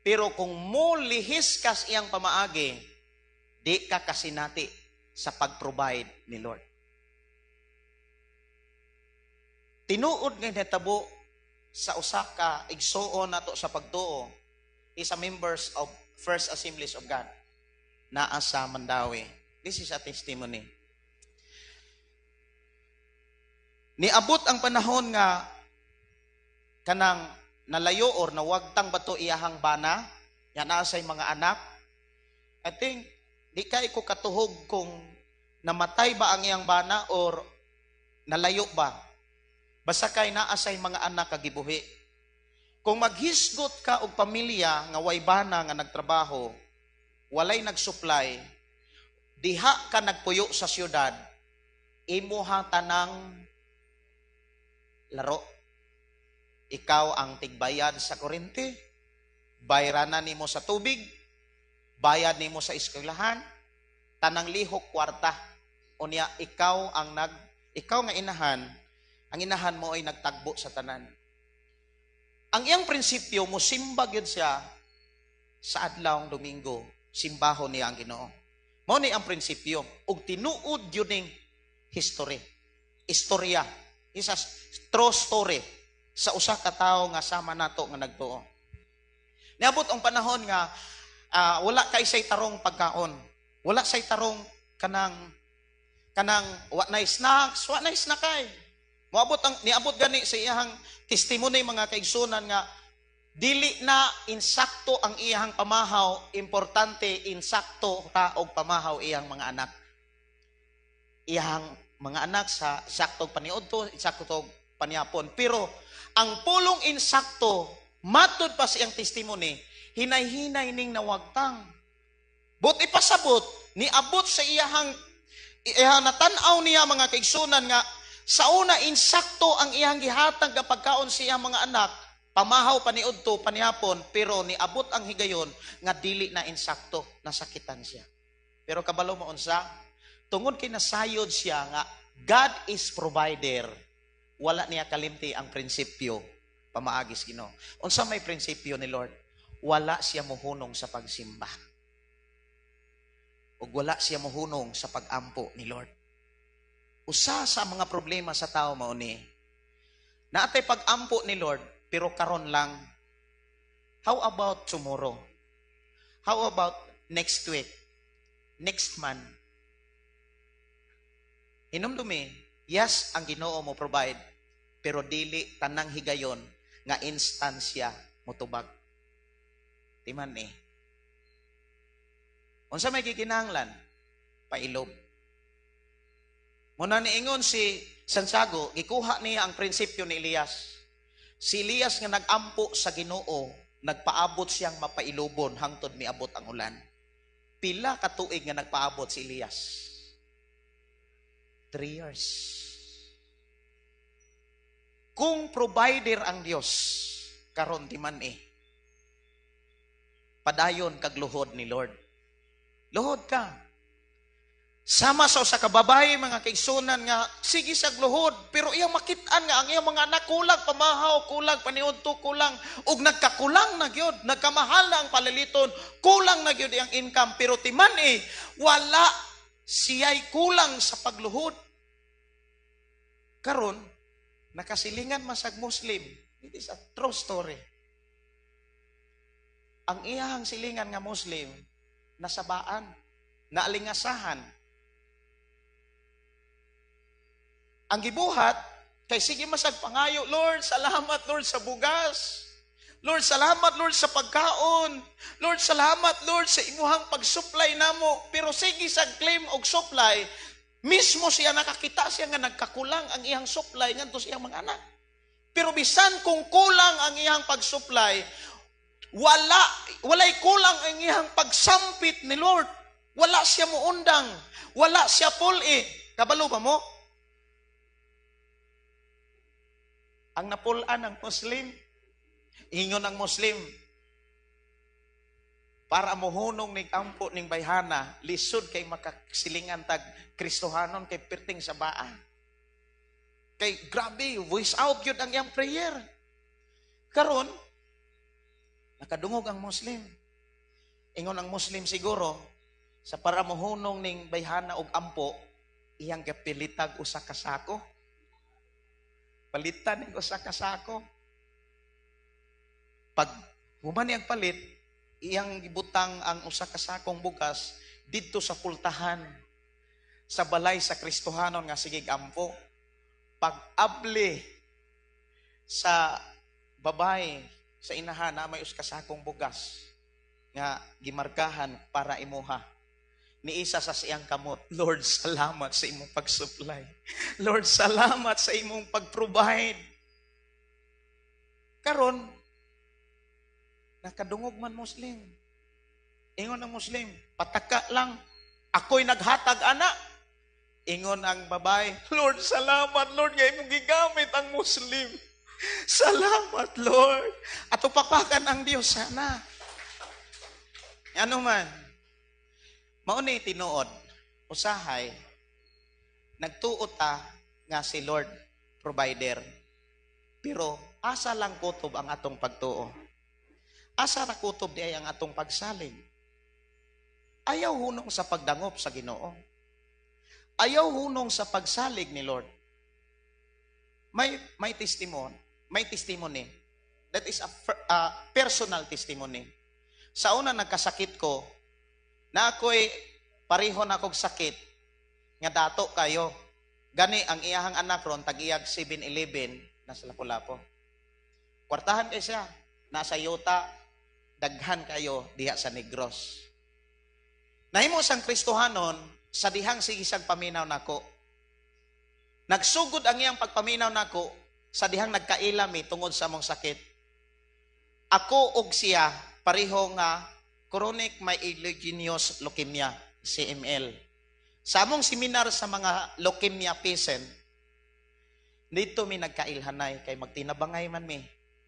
Speaker 7: Pero kung mo lihis ka sa iyang pamaagi, di ka kasinati sa pag-provide ni Lord. Tinuod nga natabo sa usa ka igsuon nato sa pagtuo is a members of First Assemblies of God naa sa Mandawi. This is a testimony. Niabot ang panahon nga kanang nalayo or nawagtang bato iyahang bana, yan naa say mga anak. I think di kay ko katuhog kung namatay ba ang iyang bana or nalayo ba. Basta kay naa say mga anak kagibuhi. Kung maghisgot ka og pamilya nga way bana nga nagtrabaho, walay nagsupply, diha ka nagpuyo sa syudad, imuha tanang laro. Ikaw ang tigbayad sa kuryente, bayranan nimo sa tubig, bayad nimo sa eskwelahan, tanang lihok kwarta. Unya ikaw ang ikaw nga inahan, ang inahan mo ay nagtagbo sa tanan. Ang iyang prinsipyo, musimba gyud siya sa adlawng Domingo, simbahon niya ang Ginoo. Mao ni ang prinsipyo ug tinuod gyud ning history. Istorya, isa true story sa usa ka tawo nga sama nato nga nagtuo. Niabot ang panahon nga wala kay say tarong pagkaon. Wala say tarong kanang wa nay snacks, wa nay snackay. Moabot ang niabot gani sa iyang testimony mga kaigsunan nga dili na insakto ang iyang pamahaw, importante insakto ra og pamahaw iyang mga anak. Iyang mga anak sa sakto paniudto, insakto paniapon. Pero ang pulong insakto, matud pa sa iyang testimony, hinay-hinay ning nawagtang. But ipasabot, niabot sa iyang natan-aw niya mga kaigsunan nga sa una insakto ang iyang gihatag nga pagkaon sa iyang mga anak, pamahaw paniudto panihapon, pero niabot ang higayon nga dili na insakto, nasakitan siya. Pero kabalo mo unsa, tungod kay nasayod siya nga God is provider, wala niya kalimti ang prinsipyo pamaagi sa Ginoo. Unsa may prinsipyo ni Lord? Wala siya mohunong sa pagsimba. Ug wala siya mohunong sa pagampo ni Lord. Usa sa mga problema sa tao mao ni naatay pagampo ni Lord pero karon lang. How about tomorrow? How about next week? Next month? Hinumdumi, yes, ang Ginoo mo provide, pero dili tanang higayon nga instansya motubag. Timan eh. Unsa may gikinahanglan? Pailob. Muna niingon si Santiago, gikuha niya ang prinsipyo ni Elias. Si Elias nga nagampo sa Ginoo, nagpaabot siyang mapailobon hangtod miabot ang ulan. Pila ka tuig nga nagpaabot si Elias? 3 years. Kung provider ang Dios, karon di man eh. Padayon kag luhod ni Lord. Luhod ka. Sama sa usa ka babae mga kaigsunan nga sige sa luhod, pero iyang makit-an nga ang iyang mga anak kulang pamahaw, kulang paniudto, kulang ug nagkakulang na gyud, nagkamahal na ang paliliton, kulang na gyud iyang income, pero timan eh wala siya'y kulang sa pagluhod. Karon nakasilingan masag Muslim. It is a true story. Ang iyang silingan nga Muslim nasabaan, naalingasahan. Ang gibuhat, kay sige masag pangayo, Lord, salamat Lord sa bugas. Lord, salamat Lord sa pagkaon. Lord, salamat Lord sa imuhang pag-supply namo. Pero sige sa claim og supply, mismo siya nakakita siya nga nagkakulang ang iyang supply ngadto sa iyang mga anak. Pero bisan kung kulang ang iyang pag-supply, walay kulang ang iyang pagsampit ni Lord. Wala siya muundang, wala siya puli. Kabalo ba mo? Ang napulaan ng Muslim, ingon ang Muslim, para mohunong ning ampo ning bayhana, lisod kay makasilingan tag Kristohanon kay perting sa baa. Kay grabe, voice out yun ang iyang prayer. Karon, nakadungog ang Muslim. Ingon ang Muslim siguro, sa para mohunong ning bayhana og ampo, iyang gapilitag usa ka sako. Palitan ning usa ka sako. Pag human niyang palit, iyang gibutang ang usa ka sakong bugas didto sa pultahan sa balay sa Kristohanon nga sigig ampo. Pag-abli sa babay sa inahan na may usa ka sakong bugas nga gimarkahan para imuha. Ni isa sa siyang kamot, "Lord, salamat sa imong pag-supply. Lord, salamat sa imong pag-provide." Karon, nakadungog man Muslim. Ingon ang Muslim, "Pataka lang, ako'y naghatag ana." Ingon ang babae, "Lord, salamat, Lord, nga imong gigamit ang Muslim. Salamat, Lord." Ato papakan ang Diyos sana. Ano man, mao ni tinuod, usahay, nagtuo ta nga si Lord provider. Pero asa lang kutob ang atong pagtuo? Asa ra kutob di ay ang atong pagsalig? Ayaw hunong sa pagdangop sa Ginoo. Ayaw hunong sa pagsalig ni Lord. May testimony. That is a personal testimony. Sa una nagkasakit ko, na ako'y pareho na akong sakit, nga dato kayo. Gani ang iyahang anak ron, tag-iyag 7-Eleven, nasa Lapu-Lapu. Kwartahan kay siya, nasa yuta, daghan kayo diha sa Negros. Nahimo sang Kristohanon, sa dihang sigisag paminaw nako. Nagsugod ang iyang pagpaminaw nako sa dihang nagkaila mi tungod sa among sakit. Ako og siya pareho nga chronic myelogenous leukemia, CML. Sa among seminar sa mga leukemia patient, dito mi nagkailhanay kay magtinabangay man mi.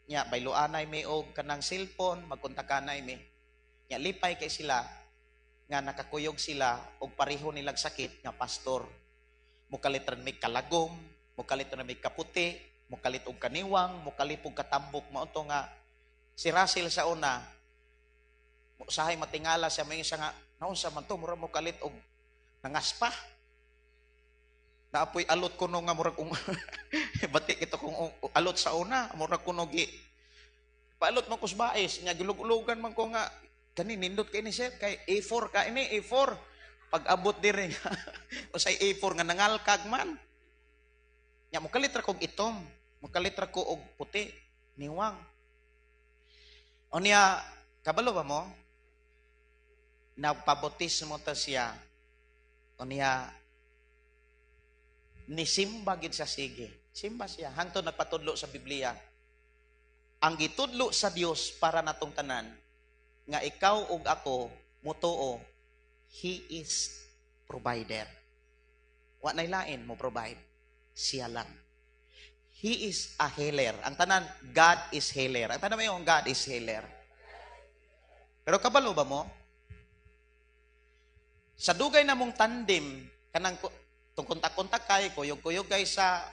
Speaker 7: Nya bayloanay mi og kanang cellphone, magkontakanay mi. Nya lipay kay sila nga nakakuyog sila og pareho nilag sakit nga pastor. Mukalit ra mi kalagom, mukalit ra mi kaputi, mukalit og kaniwang, mukalit og katambok, mao to nga si Russell sa una usahay matingala siya, may isa nga naunsa man to, murag mukalit og nangaspa. Naapoy alot kuno nga murag bati kito kung alot sa una, murag kuno gi paalot man kusbais nya gilug-ulugan man ko nga kani nindot kay ni sir kay A4 ka ini A4 pag abot diri usay A4 nga nangalkag man. Nya mokalit ra kog itom, mokalit ra ko og puti niwang. Unya kabalo ba mo, nagpabautismo ta siya. Unya nisimba gid siya, sige simba siya hangtod nagpatudlo sa Biblia. Ang gitudlo sa Dios para natong tanan nga ikaw ug ako mutuo, He is provider. Wa nay lain mo provide, siya lang. He is a healer. Ang tanan, "God is healer." Ang tanan mayo, "God is healer." Pero kabalo ba mo, sa dugay na mong tandem kanang tungkontak-kontak kay kuyog-kuyog kay sa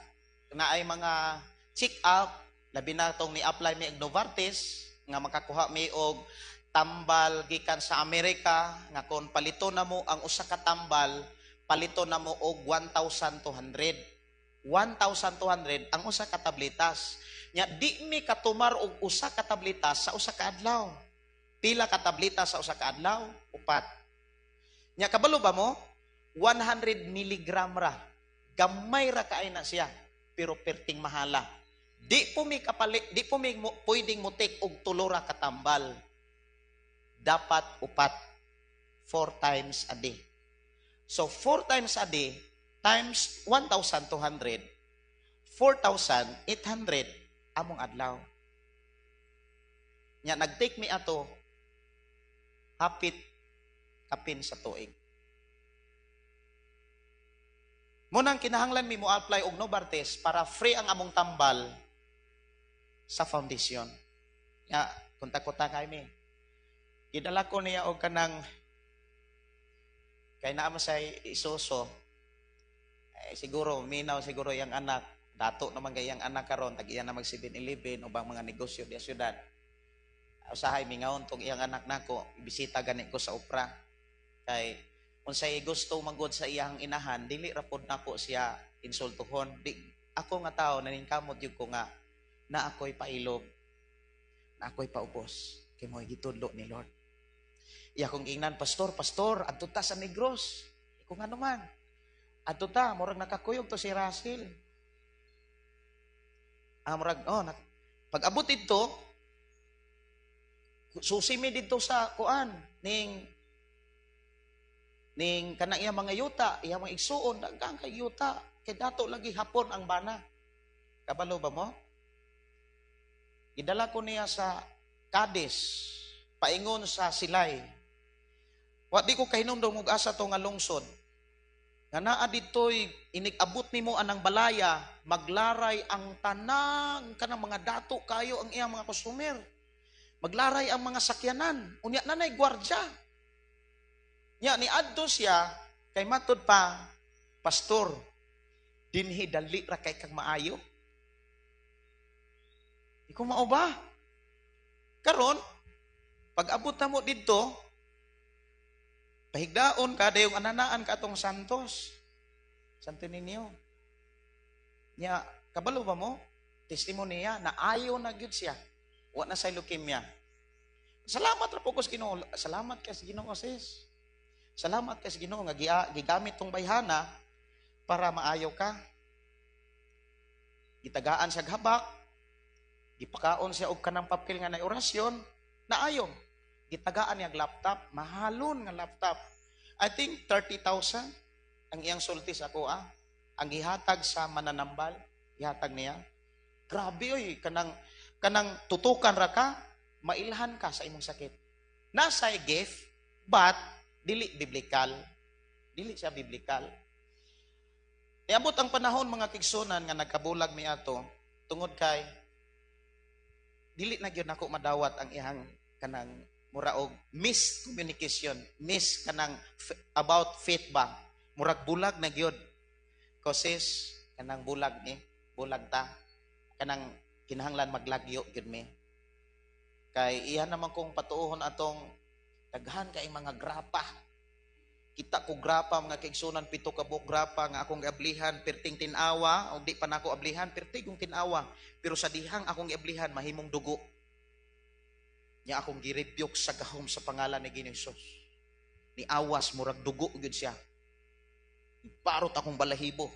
Speaker 7: naay mga check up, labi na tong ni-apply mi og Novartis nga makakuha mi og tambal gikan sa Amerika nga kon palito na mo ang usa ka tambal, palito na mo og 1,200. 1,200 ang usa ka tabletas. Nya di mi katumar og usa ka tabletas sa usa ka adlaw. Pila ka tableta sa usa ka adlaw? Upat. Nya kabalo ba mo? 100 milligram ra. Gamay ra kaay na siya, pero perting mahala. Di po mi kapalit, di po mi mo, pwedeng mo take og tulo ra katambal. Dapat upat. 4 times a day. So 4 times a day times 1,200, 4,800 among adlaw. Nya nag-take mi ato hapit kapin sa tuig. Munang kinahanglan mi mo apply og Novartis para free ang among tambal sa foundation. Nya kontak-kontak kay mi. Gidala ko niya og kanang kay naa man say isuso. Eh, siguro minaw siguro yang anak. Dato naman kay iyang anak karon, tag iya na mag 7-Eleven ubang mga negosyo di syudad. Usahay mingawon tong iyang anak nako, bisita gani ko sa opra. Kay unsay gusto manggod sa iyang inahan, dili ra pod nako siya insultuhon. Di ako nga tao naningkamot gyud ko nga na ako'y pailob, na ako'y paubos kay mo'y gitudlo ni Lord. Iya kong giingnan, "Pastor, pastor, adto ta sa Negros." Ko nga naman. "Adto ta, murag nakakuyog to si Russell." Ah, murag, oh, pag abot dito, susi mi dito sa kuan, ning kanang iya mga yuta, iya mga igsuon, daghan kay yuta. Kay dato lagi hapon ang bana. Kabalo ba mo? Gidala ko niya sa Cadiz, paingon sa Silay. Wa di ko kahinumdom og asa to nga lungsod. Nga naa dito'y inig-abot nimo anang balaya, maglaray ang tanang kanang mga dato kayo ang iyang mga customer. Maglaray ang mga sakyanan. Unya nanay gwardya. Nya ni adto siya kay matud pa, "Pastor, dinhi dali ra kay kag maayo." Di ko mao ba? Karon, pag abot na mo didto, pahigdaon ka, dayong ananaan ka atong Santos. Santo Niño. Nya, kabalo ba mo? Testimony niya, na ayo na gyud siya. Wa na sa leukemia. Salamat ra po ko sa Ginoo. Salamat kay sa Ginoo, sis. Salamat kay sa Ginoo nga gigamit tong bayhana para maayo ka. Gitagaan siya habak, gipakaon siya og kanang papel nga nay orasyon, naayo. Gitagaan niya laptop, mahalon nga laptop. I think 30,000 ang iyang sulti sa ako ah. Ang gihatag sa mananambal, gihatag niya. Grabe oy, kanang kanang tutukan ra ka, mailhan ka sa imong sakit. Nasa gift, but dili biblical. Dili siya biblical. Niabot ang panahon, mga kigsunan, nga nagkabulag mi ato tungod kay dili na gyud nako madawat ang iyang kanang mura og miscommunication, miss kanang about faith ba. Murag bulag na gyud. Causes kanang bulag ni, bulag ta. Kanang kinahanglan maglagyo gyud mi. Kay iya naman kong patuohon atong daghan kay mga grapa. Kita ko grapa, mga kaigsunan, 7 ka buok grapa nga akong giablihan, perting tin-awa, og di pa nako ablihan, perti kong tin-awa. Pero sa dihang akong giablihan mahimong dugo. Nya akong girebuke sa gahom sa pangalan ni Ginoong Hesus. Ni awas murag dugo gyud siya. Parot akong balahibo.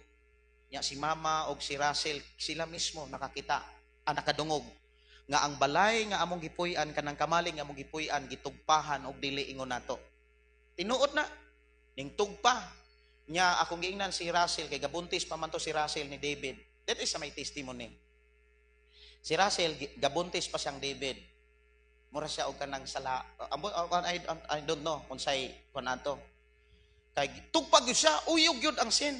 Speaker 7: Nya si mama og si Russell sila mismo nakakita, nakadungog nga ang balay nga among gipuy-an, kanang kamalig nga among gipuy-an, gitugpahan og dili ingon nato. Tinuod na ning tugpa. Nya akong giingnan si Russell kay gabuntis pa man to si Russell ni David. That is my testimony. Si Russell gabuntis pa siyang David. Mura siya og kanang sala. I don't know unsay kon ato. Kay tugpa gyud siya, uyog gyud ang sin.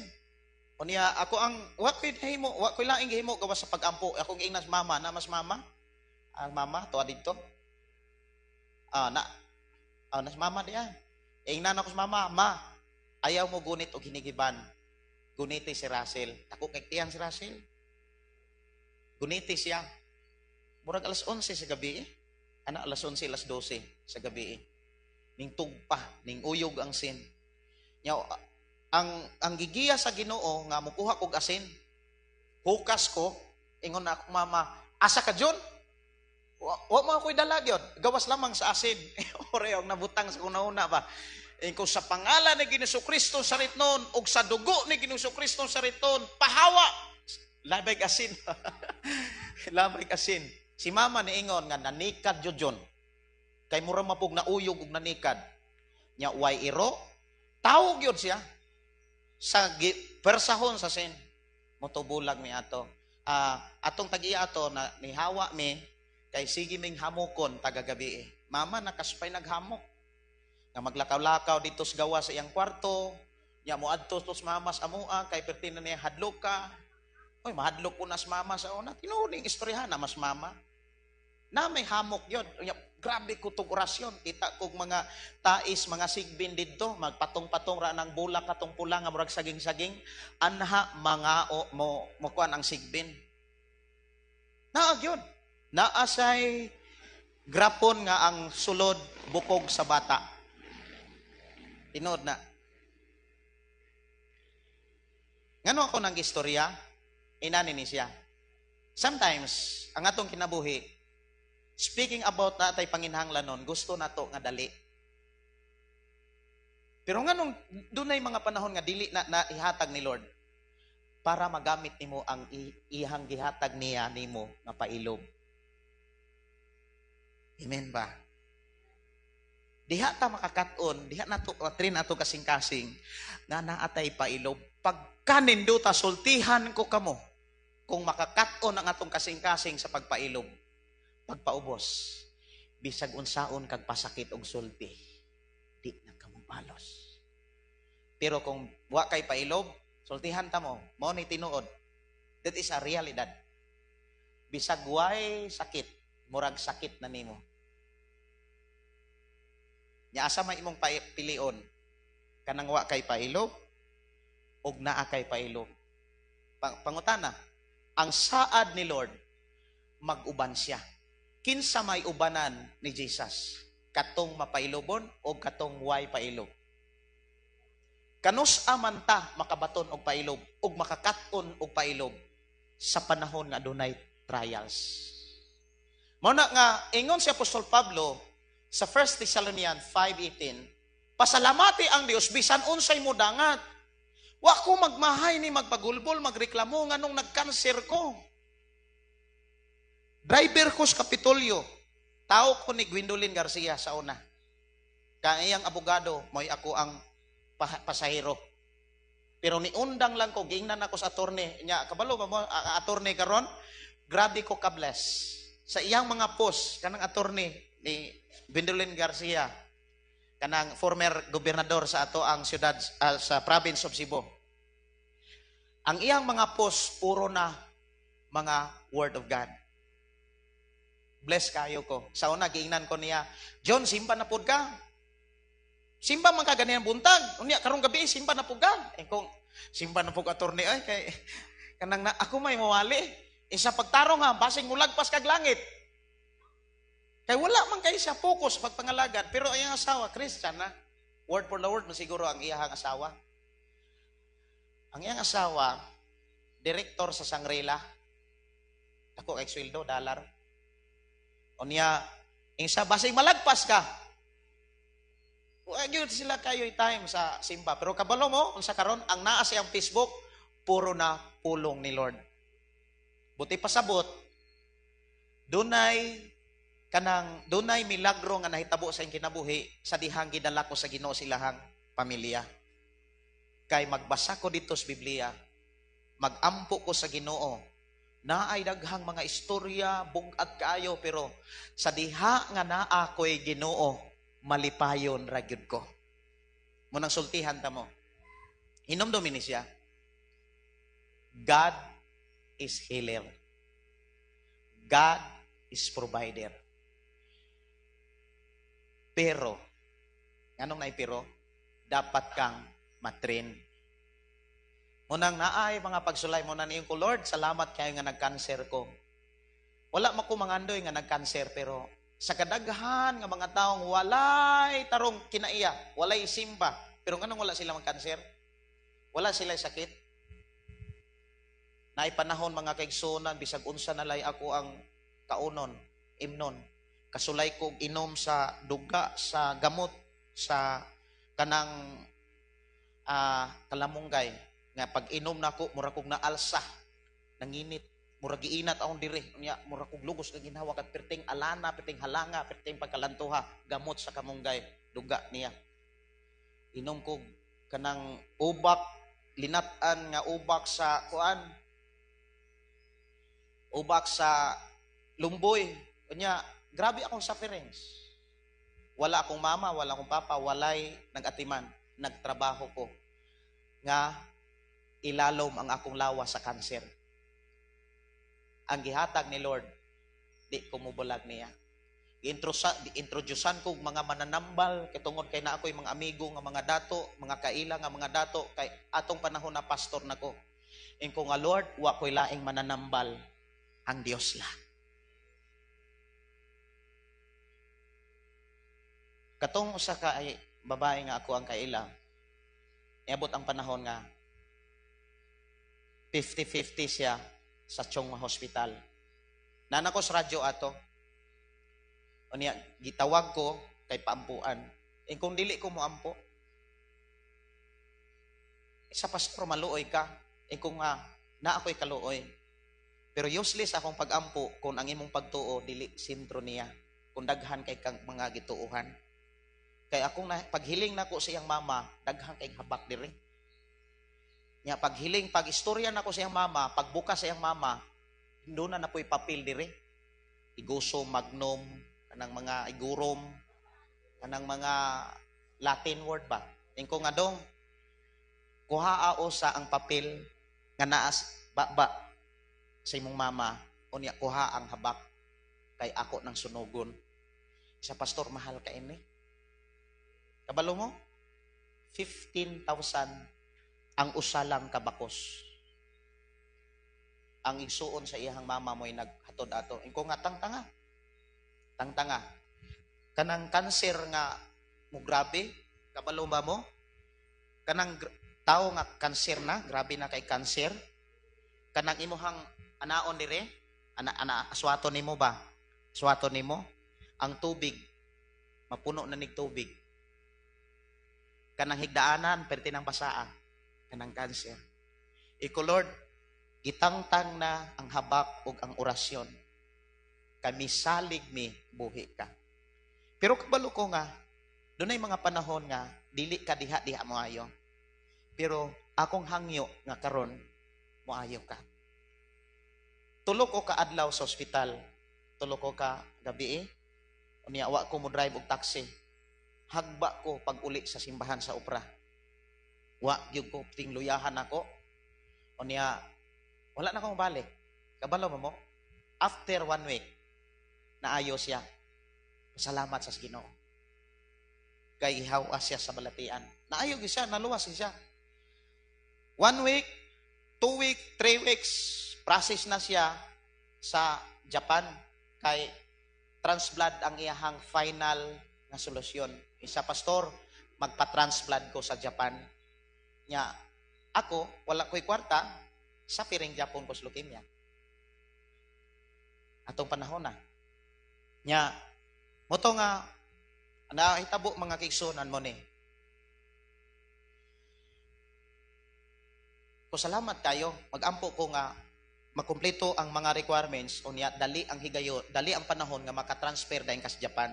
Speaker 7: Unya ako ang wa koy nahimo, wa koy laing gihimo gawas sa pagampo. Akong giingnan sa mama, na mas mama. Ang mama tuwa didto. Ah, na. Ah, nas mama diya. Ingnan ako sa mama, "Ma, ayaw mo gunit og hinigiban. Guniti si Russell." Ako kay tiyan si Russell. Guniti siya. Murag alas 11 sa gabi eh. Ana alas 11, alas 12 sa gabi eh. Ning tugpa, ning uyog ang sin. Nya ang gigiya sa Ginoo nga mukuha kog asin. Hukas ko, ingon na ako, "Mama, asa ka John?" Wa mo ako'y dala gyud, gawas lamang sa asin. Ore ang nabutang sa una-una ba. Ingon sa pangalan ni Ginoong Kristo sa ritnon ug sa dugo ni Ginoong Kristo sa ritnon, pahawa. Labay asin. Labay asin. Si mama niingon nga nanikad jud yun. Kay mura mapug na uyog ug nanikad. Nya way iro, tawag yun siya. Sa persahon sa sin. Motubulag mi ato. Atong tag-iya ato na nihawa mi kay sige ming hamukon tagagabi eh. Mama nakaspay naghamok. Nga maglakaw-lakaw dito sa gawa sa iyang kwarto. Nya moadto tos mama sa amua kay perti na niya hadlok ka. Oy, mahadlok ko na sa mama sa una. Tinuod ning istoryahan na mas mama. Na may hamok yun. Grabe ko tong orasyon. Kita kog mga tais, mga sigbin didto, magpatong-patong ra ng bulak katong pula nga murag saging-saging. Anha mga o mo mo kuan ang sigbin. Naa gyud. Naa say grapon nga ang sulod bukog sa bata. Tinuod na. Ngano ako nang istorya? Inani ni siya. Sometimes, ang atong kinabuhi, speaking about natay panginhanglanon, gusto nato nga dali. Pero nganong dunay mga panahon nga dili na, na ihatag ni Lord para magamit nimo ang ihang gihatag niya nimo nga pailob. Amen ba? Diha ta makakat-on, diha nato train ato kasing-kasing nga naatay pailob. Pagkaninduta sultihan ko kamo kung makakat-on ang atong kasing-kasing sa pagpailob, pagpaubos, bisag unsaon kag pasakit og sulti, di na kamo balos. Pero kung wa kay pailob, sultihan ta mo, mao ni tinuod. That is a realidad. Bisag way sakit, murag sakit na nimo. Nya asa may imong pilion? Kanang wa kay pailob og naa kay pailob. Pangutana, ang saad ni Lord mag-uban siya. Kinsa may ubanan ni Jesus? Katong mapailobon o katong way pailob? Kanus aman ta makabaton og pailob ug makakat-on og pailob sa panahon nga adunay trials. Mao na nga ingon si Apostol Pablo sa 1 Thessalonians 5:18, pasalamati ang Dios bisan unsay modangat. Wa ko magmahay ni magpagulbol, magreklamo nganong nagkanser ko. Driver ko sa Kapitolyo, tao ko ni Gwendolyn Garcia sa una. Kaya ang abogado, mo'y ako ang pasahero. Pero niundang lang ko, giingnan ako sa attorney. Nya, kabalo ba mo, attorney karon? Grabe ko ka-bless. Sa iyang mga post, kanang attorney ni Gwendolyn Garcia, kanang former gobernador sa ato ang siyudad, sa province of Cebu. Ang iyang mga post, puro na mga word of God. Bless kayo ko. Sa una, giingnan ko niya, John, simba na pud ka. Simba man ka ganyan buntag. Unya, karong gabi, simba na pud ka. Eh kung simba na pud attorney, ay, kay, kanang na, ako may mawali. Isa pagtarong ha, basing mulagpas kag langit. Kay wala man kay siya focus pagpangalagad. Pero ang asawa, Christian na. Word for the word, masiguro ang iyahang asawa. Ang iyang asawa, director sa Sangrela. Ako kay sweldo, dollar. O niya, ingsa, basing malagpas ka. Wa gyud sila kayo time sa simba. Pero kabalo mo, unsa karon ang naa siyang Facebook, puro na pulong ni Lord. Buti pasabot, dunay kanang dunay milagro nga nahitabo sa iyang kinabuhi sa dihang gidala ko sa Ginoo silahang pamilya. Kay magbasa ko dito sa Biblia, magampo ko sa Ginoo, naay daghang mga istorya, bug-at kaayo, pero sa diha nga naa ko'y Ginoo, malipayon ra gyud ko. Munang sultihan ta mo. Hinomdumi ni siya. God is healer. God is provider. Pero, anong naipiro? Dapat kang matrain. Munang naay mga pagsulay mo na niyong ko, Lord, salamat kayo nga nagkanser ko. Wala man ko mangandoy nga nagkanser, pero sa kadaghan nga mga taong walay tarong kinaiya, walay simba, pero nganong wala sila magkanser? Wala sila sakit? Naay panahon mga kaigsunan, bisag unsa na lay ako ang kaunon, imnon. Kasulay ko inom sa duga, sa gamot, sa kanang kalamunggay. Nga pag inom nako, mura kog naalsa, nanginit, mura giinat akong dire, unya mura kog lugos kag ginhawa kat perting alana, perting halanga, perting pagkalantuha, gamot sa kamunggay, duga niya. Inom kog kanang ubak, linat-an nga ubak sa kuan, ubak sa lumboy. Unya, grabe akong sufferings. Wala akong mama, wala akong papa, walay nag-atiman, nagtrabaho ko nga ilalom ang akong lawas sa kanser. Ang gihatag ni Lord, di ko mubulag niya. Introducean ko mga mananambal kay tungod kay na ako'y mga amigo nga mga dato, mga kaila nga mga dato kay atong panahon na pastor nako. Inko nga, "Lord, wa ko'y laing mananambal, ang Dios la." Katong usa ka ay babae nga ako ang kaila, niabot ang panahon nga 50-50 siya sa Chong Hospital. Nana ko sa radyo ato. Unya, gitawag ko kay paampuan. Eh kung dili ko moampo, sa pastor maluoy ka. Eh kung nga, na ako'y kaluoy. Pero useless akong pagampo kung ang imong pagtuo dili sentro niya. Kung daghan kay kang mga gituohan. Kay akong na, paghiling nako sa iyang mama, daghan kay habak diri. Nya paghiling, pag istorya nako sa iyang mama, pagbukas sa iyang mama, doon na napoy papel diri. Iguso, magnum, kanang mga igurom, kanang mga Latin word ba. Ingko nga dong, kuhaa sa ang papel nga naas ba sa imong mama, unya kuha ang habak kay ako ng sunugon. Sa pastor, mahal ka ini. Kabalo mo? 15,000 ang usa lang kabakos. Ang igsuon sa iyang mama mo'y naghatod ato. Ingko nga, tangtanga. Tangtanga. Kanang kanser nga mo grabe, kabalo ba mo? Kanang tao nga kanser na, grabe na kay kanser. Kanang imuhang anaon dire, ana ana aswato nimo ba? Aswato nimo ang tubig mapuno na nig tubig. Kanang higdaanan perti nang basaa kanang kanser. Iko, "Lord, gitangtang na ang habak ug ang orasyon. Kami salig mi buhi ka." Pero kabalo ko nga dunay mga panahon nga dili ka diha diha moayo. Pero akong hangyo nga karon moayo ka. Tulo ko ka adlaw sa ospital. Tulo ko ka gabi eh. Unya wa ko mo drive og taxi. Hagba ko pag uli sa simbahan sa opera. Wa gyud ko tingluyahan ako. Unya wala na akong balik. Kabalo mo mo? After 1 week, naayo siya. Salamat sa Ginoo. Kay ihawa siya sa balatian. Naayo gyud siya, naluwas siya. 1 week, 2 week, 3 weeks, process na siya sa Japan kay transplant ang iyahang final nga solusyon. Isa pastor, magpa-transplant ko sa Japan. Nya, ako, wala ko'y kwarta, sa piring Japon ko sa leukemia. Atong panahon na. Nya, moto nga, nahitabo mga kaigsuonan mo ni. Ko salamat kayo, magampo ko nga makumpleto ang mga requirements unya dali ang higayon, dali ang panahon nga makatransfer dayon kas Japan.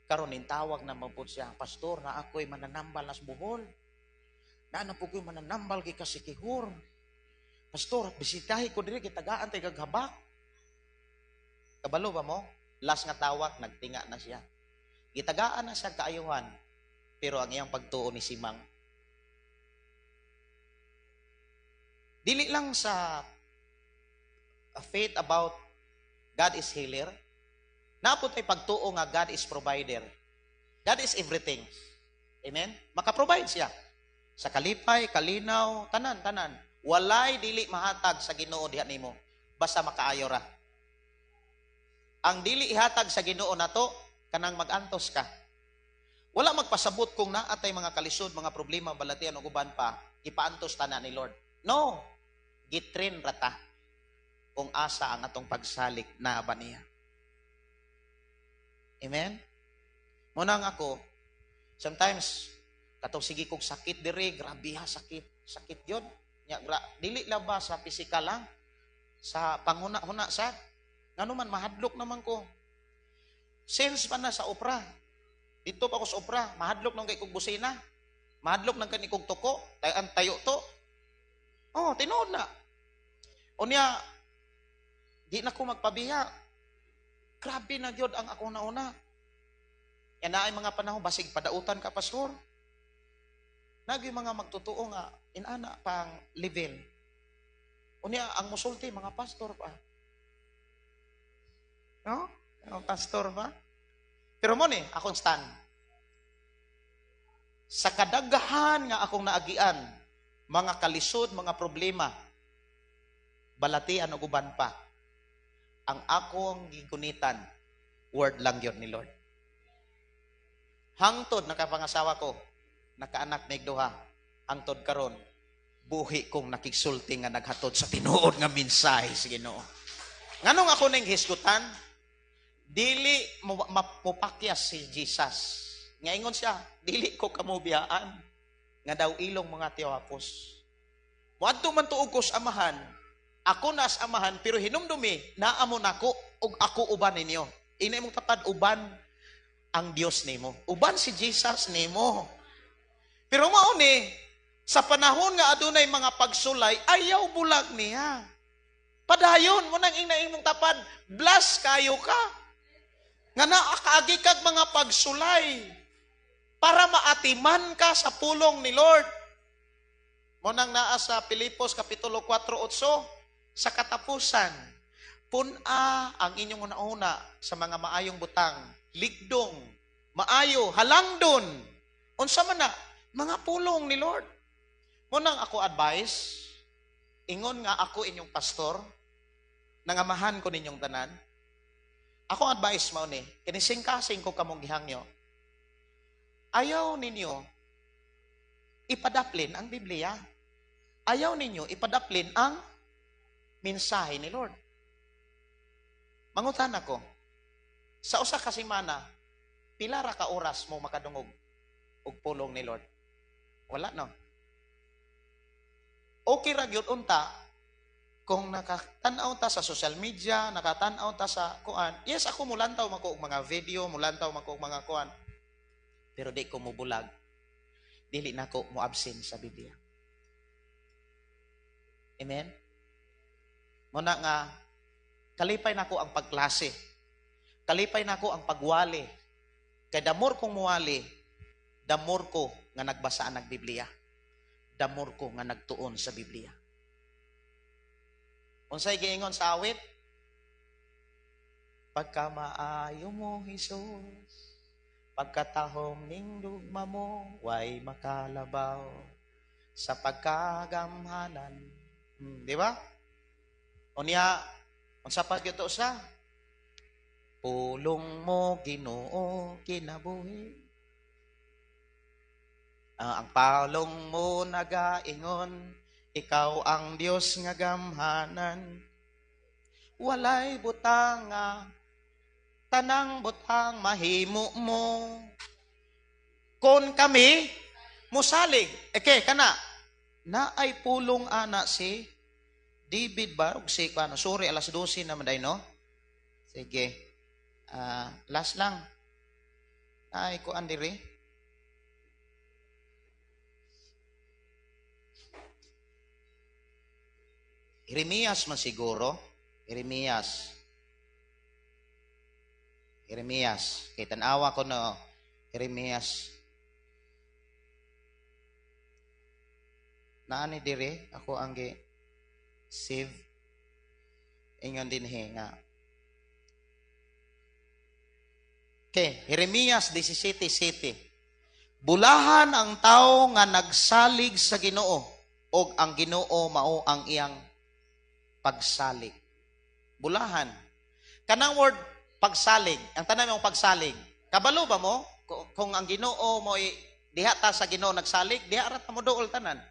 Speaker 7: Karon nintawag na mabot siya, "Pastor, na ako'y mananambal nas Bohol. Na po ko'y mananambal kay kasikihor. Pastor, bisitahi ko diri kitagaan tay gaghabak." Kabalo ba mo? Last nga tawag, nagtinga na siya. Gitagaan na siya kaayuhan, pero ang iyang pagtuo ni Simang. Dili lang sa faith about God is healer, napot ay pagtuo nga God is provider. God is everything. Amen? Maka-provide siya. Sa kalipay, kalinaw, tanan, tanan. Walay dili mahatag sa Ginoo diha nimo. Basta makaayo ra. Ang dili ihatag sa Ginoo nato, kanang magantos ka. Wala magpasabot kung naatay mga kalisod, mga problema, balatian o uban pa, ipaantos tanan ni Lord. No! Gitrin rata kung asa ang atong pagsalik na ba niya. Amen? Muna nga ako, sometimes, katong sige kog sakit dire, grabe ha, sakit. Sakit yun. Nya, dili lang ba sa physical lang? Sa panghuna-huna sad. Ngano man, mahadlok naman ko. Since pa na sa opera. Dito pa ako sa opera, mahadlok nang kay kog busina. Mahadlok nang kani kog tuko, tayo tayo to. Oh, tinuod na. Unya, di na ko magpabiya. Grabe na gyud ang ako nauna. Yan na ay mga panahon, basig padautan ka, pastor. Nagyo mga magtotoo nga, inana pang level. Unya, ang musulti, mga pastor pa. No? Ang pastor ba? Pero mo ni, akong stand. Sa kadaghan nga akong naagian, mga kalisod, mga problema, balatian og uban pa, ang akong gigunitan, word lang yun ni Lord. Hangtod nakapangasawa ko, nakaanak mig duha, hangtod karon, buhi kong nakigsulti nga naghatod sa tinuod nga mensahe sa Ginoo. Nganong ako ning hisgutan? Dili mopakyas si Jesus. Nga ingon siya, dili ko kamo biyaan nga daw ilong mga tiyapos. Moadto man tuog ko sa amahan, ako na sa amahan, pero hinumdumi, naa mo nako ug ako uban ninyo. Ina imong tapad, uban ang Dios nimo. Uban si Jesus nimo. Pero mao ni, sa panahon nga adunay mga pagsulay, ayaw bulag niya. Padayon mo nang ina imong tapad, bless kayo ka. Nga naakaagi kag mga pagsulay para maatiman ka sa pulong ni Lord. Mo nang naa sa Pilipos Kapitulo 4:8, sa katapusan, pun-a ang inyong una-una sa mga maayong butang, ligdong, maayo, halangdon. Unsa man na mga pulong ni Lord. Mo nang ako advice, ingon nga ako inyong pastor, nangamahan ko ninyong tanan. Akong advice mao ni, kinisingkasing ko kamong gihangyo. Ayaw ninyo ipadaplin ang Biblia. Ayaw ninyo ipadaplin ang mensahe ni Lord. Mangutan ako, sa usa ka semana, pila ra ka oras mo makadungog og pulong ni Lord? Wala, no? Okay ra gyud unta kung nakatan-aw ta sa social media, nakatan-aw ta sa kuan. Yes, ako mulantaw man ko og mga video, mulantaw man ko og mga kuan. Pero di ko mubulag. Dili nako mo absent sa Biblia. Amen? Muna nga, kalipay nako ang pagklase. Kalipay nako ang pagwali. Kay damor kong muwali, damor ko nga nagbasa ang Biblia. Damor ko nga nagtuon sa Biblia. Unsay giingon sa awit? Pagkamaayo mo, Hesus, pagkatahom ning dugma mo, way makalabaw sa pagkagamhanan. Di ba? Unya, unsa pa gyud to sa? Pulong mo, Ginoo, kinabuhi. Ang palong mo nagaingon, ikaw ang Dios nga gamhanan. Walay butang nga tanang butang mahimo mo. Kon kami musalig. Eke kana naay pulong ana si David ba og si ano, sorry alas 12 na man day, no? Sige. Last lang. Ay kuan diri. Jeremias man siguro. Jeremias. Kay tan-awa ko no. Jeremias. Naani diri ako ang gi save ingon dinhi nga. Okay, Jeremias 17:7. Bulahan ang tawo nga nagsalig sa Ginoo og ang Ginoo mao ang iyang pagsalig. Bulahan. Kanang word pagsalig, ang tanan mong pagsalig. Kabalo ba mo kung ang Ginoo mo diha ta sa Ginoo nagsalig, diha ra ta mo duol tanan.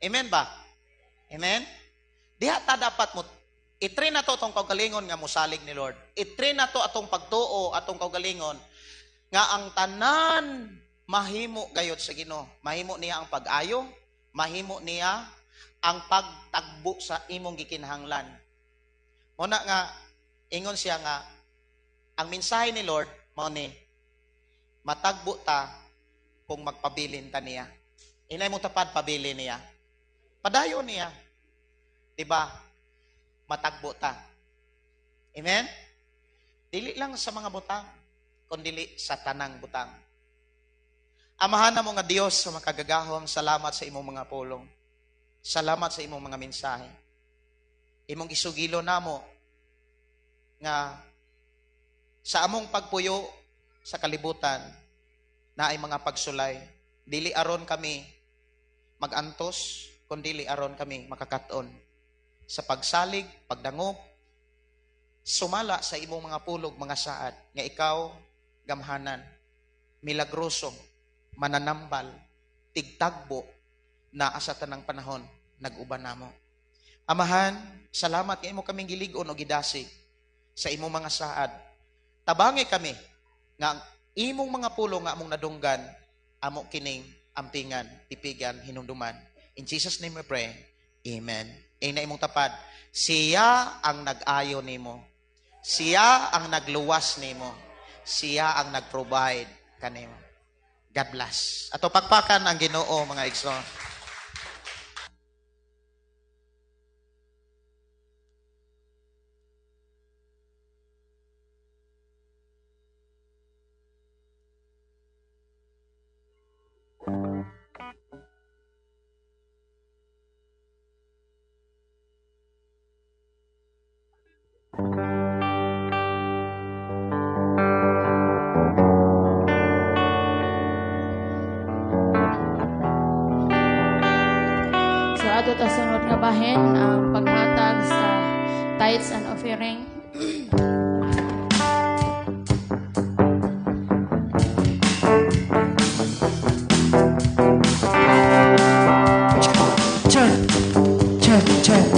Speaker 7: Amen ba? Amen? Diha ta dapat mo i-train na to atong kaugalingon nga mosalig ni Lord. I-train na to atong pagtuo, atong kaugalingon nga ang tanan mahimo gayot sa Ginoo. Mahimo niya ang pag-ayo, mahimo niya ang pagtagbo sa imong gikinahanglan. Muna nga ingon siya nga ang mensahe ni Lord mao ni matagbo ta kung magpabilin ta niya. Inay mo tapad pabilin niya. Padayon niya. Diba? Matagbo ta. Amen? Dili lang sa mga butang, kundi sa tanang butang. Amahan na mo nga Dios sa makagagahom, salamat sa imong mga pulong. Salamat sa imong mga mensahe. Imong isugilo namo nga Sa among pagpuyo sa kalibutan, naay mga pagsulay. Dili aron kami magantos, kundi aron kami makakaton. Sa pagsalig, pagdangop, sumala sa imong mga pulog, mga saad, nga ikaw gamhanan, milagroso, mananambal, tigtagbo, naa sa tanang panahon, nag-uban namo. Amahan, salamat nga imo kaming gilig-on o gidasig sa imong mga saad. Tabangi kami nga ang imong mga pulong nga among nadunggan, amo kining ampingan, tipigan, hinumduman. In Jesus' name we pray. Amen. Ingna imong tapad, siya ang nag-ayo nimo. Siya ang nagluwas nimo. Siya ang nag-provide kanimo. God bless. Ato pakpakan ang Ginoo, mga igsoon.
Speaker 2: So ato ta sunod nga bahin ang paghatag sa tithes and offering.
Speaker 1: Check, check, check.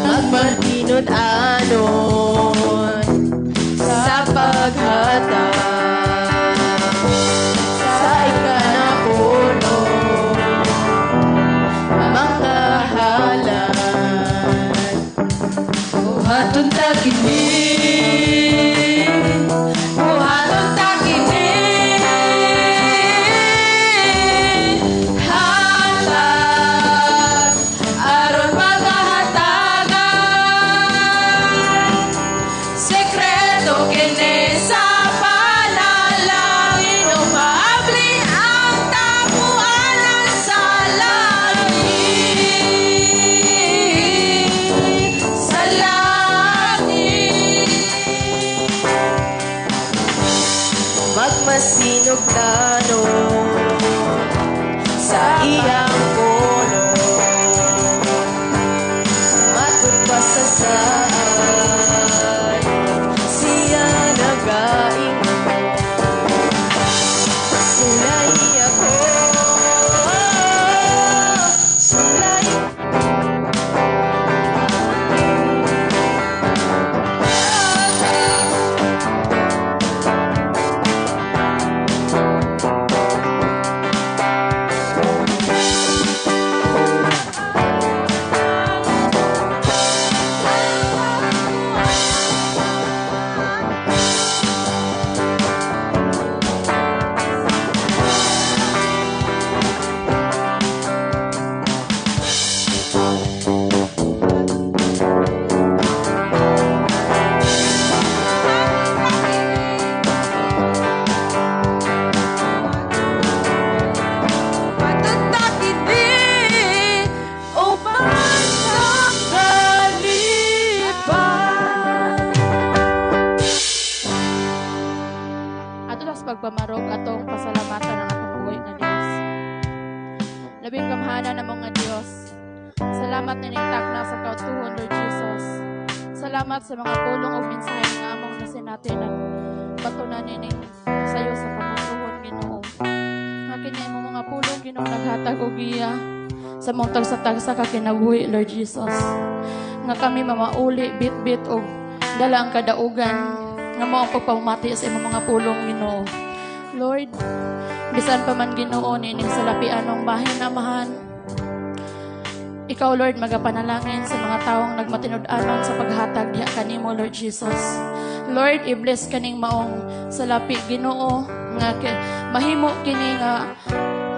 Speaker 1: Magmatinud-anon sa paghatag sa ikanapulo, mga halad. Buhaton ta kini, buhaton ta kini, hatag aron magahatagan. Sekreto kini sa panalangin, o maabli ang tapuanan sa langit, sa langit. Magmasinugdanon sa iyang pulong, matud pa sa saad, siya nagaingon. Sulay ako, sulay.
Speaker 2: Ato tas pagpamarog atong pasalamatan ang atong buhay nga Dios. Labing gamhanan na mga Dios. Salamat nining takna sa kautuhon, Lord Jesus. Salamat sa mga pulong ug mensahe nga among nasinati at batunan nining sayo sa kamatuhon, Ginoo. Nga kini imong mga pulong, Ginoo, naghatag og giya sa mong tagsa-tagsa ka kinabuhi, Lord Jesus. Nga kami mamauli, bit-bit og dala ang kadaugan nga mao ang pagpamati sa imong mga pulong, Ginoo. Lord, bisan pa man, Ginoo, nining salapianong bahin, Amahan, ikaw, Lord, magapanalangin sa mga taong nagmatinud-anon sa paghatag diha kanimo, Lord Jesus. Lord, i-bless kaning maong salapi, Ginoo, nga mahimo kini nga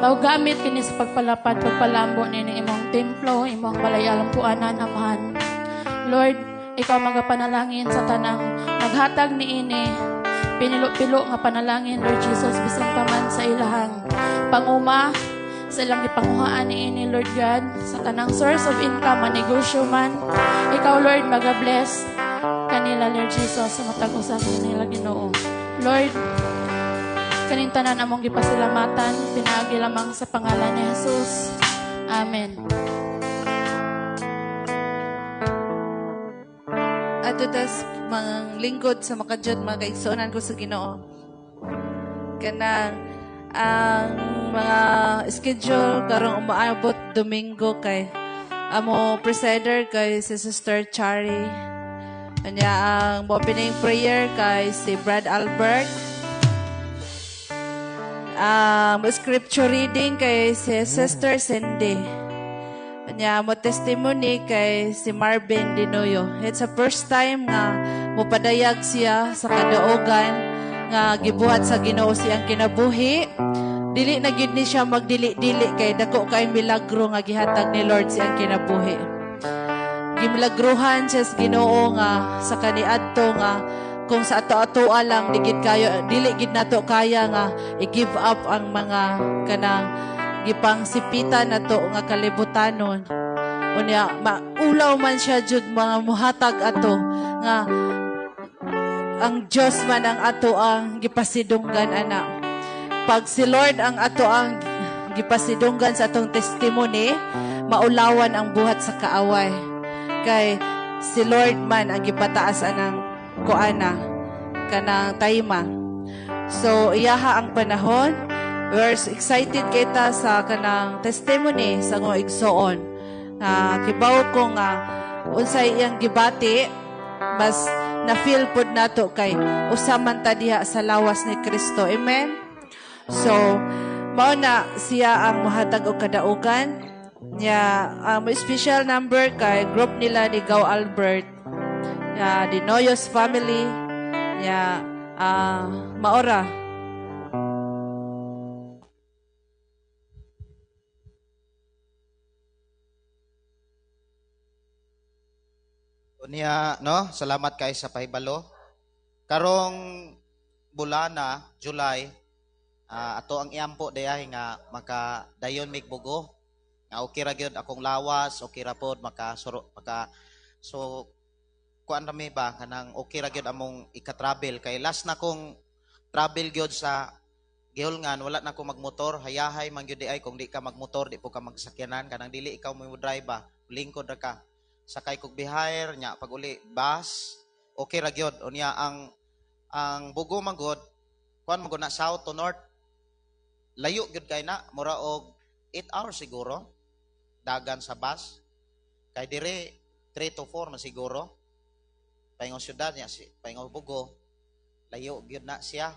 Speaker 2: maugamit kini sa pagpalapad, pagpalambo nining imong templo, imong balay alampuanan, Amahan. Lord, ikaw magapanalangin sa tanang naghatag niini, pinilo-pilo nga panalangin, Lord Jesus, bisan pa man sa ilahang panguma, Sa ilang gipanguhaan ni ini, Lord God, sa tanang source of income, manegosyo man. Ikaw, Lord, maga-bless kanila, Lord Jesus, sa matag usa kanila, Ginoo. Lord, kaning tanan among gipasalamatan, pinaagi lamang sa pangalan ni Jesus. Amen.
Speaker 4: Ato tas mga lingkod sa makajud, mga kaigsuonan ko sa Ginoo. Kanang ang mga schedule karong umaabot Domingo kay amo presider kay si Sister Chari. Anya ang opening prayer kay si Brad Albert. Ang scripture reading kay si Sister Cindy. Anya mo testimony kay si Marvin Dinoyo. It's a first time nga mopadayag siya sa kadaugan nga gibuhat sa Ginoo siyang kinabuhi. Dili na gyud ni siya magdili-dili kay dako kay milagro nga gihatag ni Lord siyang kinabuhi. Gimilagruhan siya sa Ginoo nga sa kaniadto nga kung sa ato-atoa lang di gid kayo, dili gid nato kaya nga i-give up ang mga kanang gipangsipitan nato nga kalibutanon. Unya maulaw man siya jud mga muhatag ato nga ang Dios man ang ato ang gipasidunggan ana. Pag si Lord ang ato ang gipasidunggan sa atong testimony, maulawan ang buhat sa kaaway. Kay si Lord man ang gipataas anang kuana kanang tayma. So iyaha ang panahon. We're excited kita sa kanang testimony sa ngo igsoon. Kibaw ko nga unsay iyang gibati, mas na-feel pod nato kay usa man ta diha sa lawas ni Kristo. Amen. So mao na siya ang mohatag og kadaugan niya. Special number kay group nila ni Gao Albert, Dinoyos family niya, maora.
Speaker 7: Unya, no, salamat kay sa pahibalo. Karong bulana, July, ato ang iampo diay nga makadayon mig bugo. Nga okay ra gyud akong lawas, okay ra pod maka suro, maka so kuan ra mi ba kanang okay ra gyud among ika-travel kay last na kong travel gyud sa gihulngan, wala na ko magmotor, hayahay man gyud diay kung di ka magmotor, di po ka magsakyanan kanang dili ikaw mo drive ba, lingkod ra ka. Sakay kog bihayr nya pag uli bus, okay ra gyud. Unya ang Bugo man gud, kuan man gud na south to north, layo gyud kay na, mura og 8 hours siguro dagan sa bus. Kay dire 3 to 4 man siguro. Paingon syudad niya si paingon Bugo, layo gyud na siya.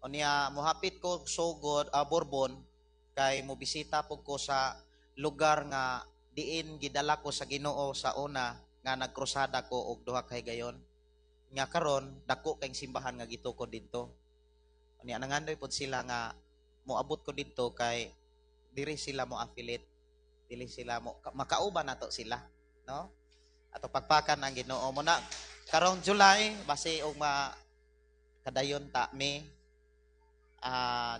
Speaker 7: Unya mohapit ko sugod Borbon kay mobisita pud ko sa lugar nga diin gidala ko sa Ginoo sa una nga nagkrusada ko og duha ka higayon. Nga karon dako kay simbahan nga gitukod didto. Unya nangandoy pod sila nga moabot ko didto kay diri sila mo affiliate, dili sila mo makauban nato sila, no? Ato pagpakan ang Ginoo mo na karong July basi og ma kadayon ta mi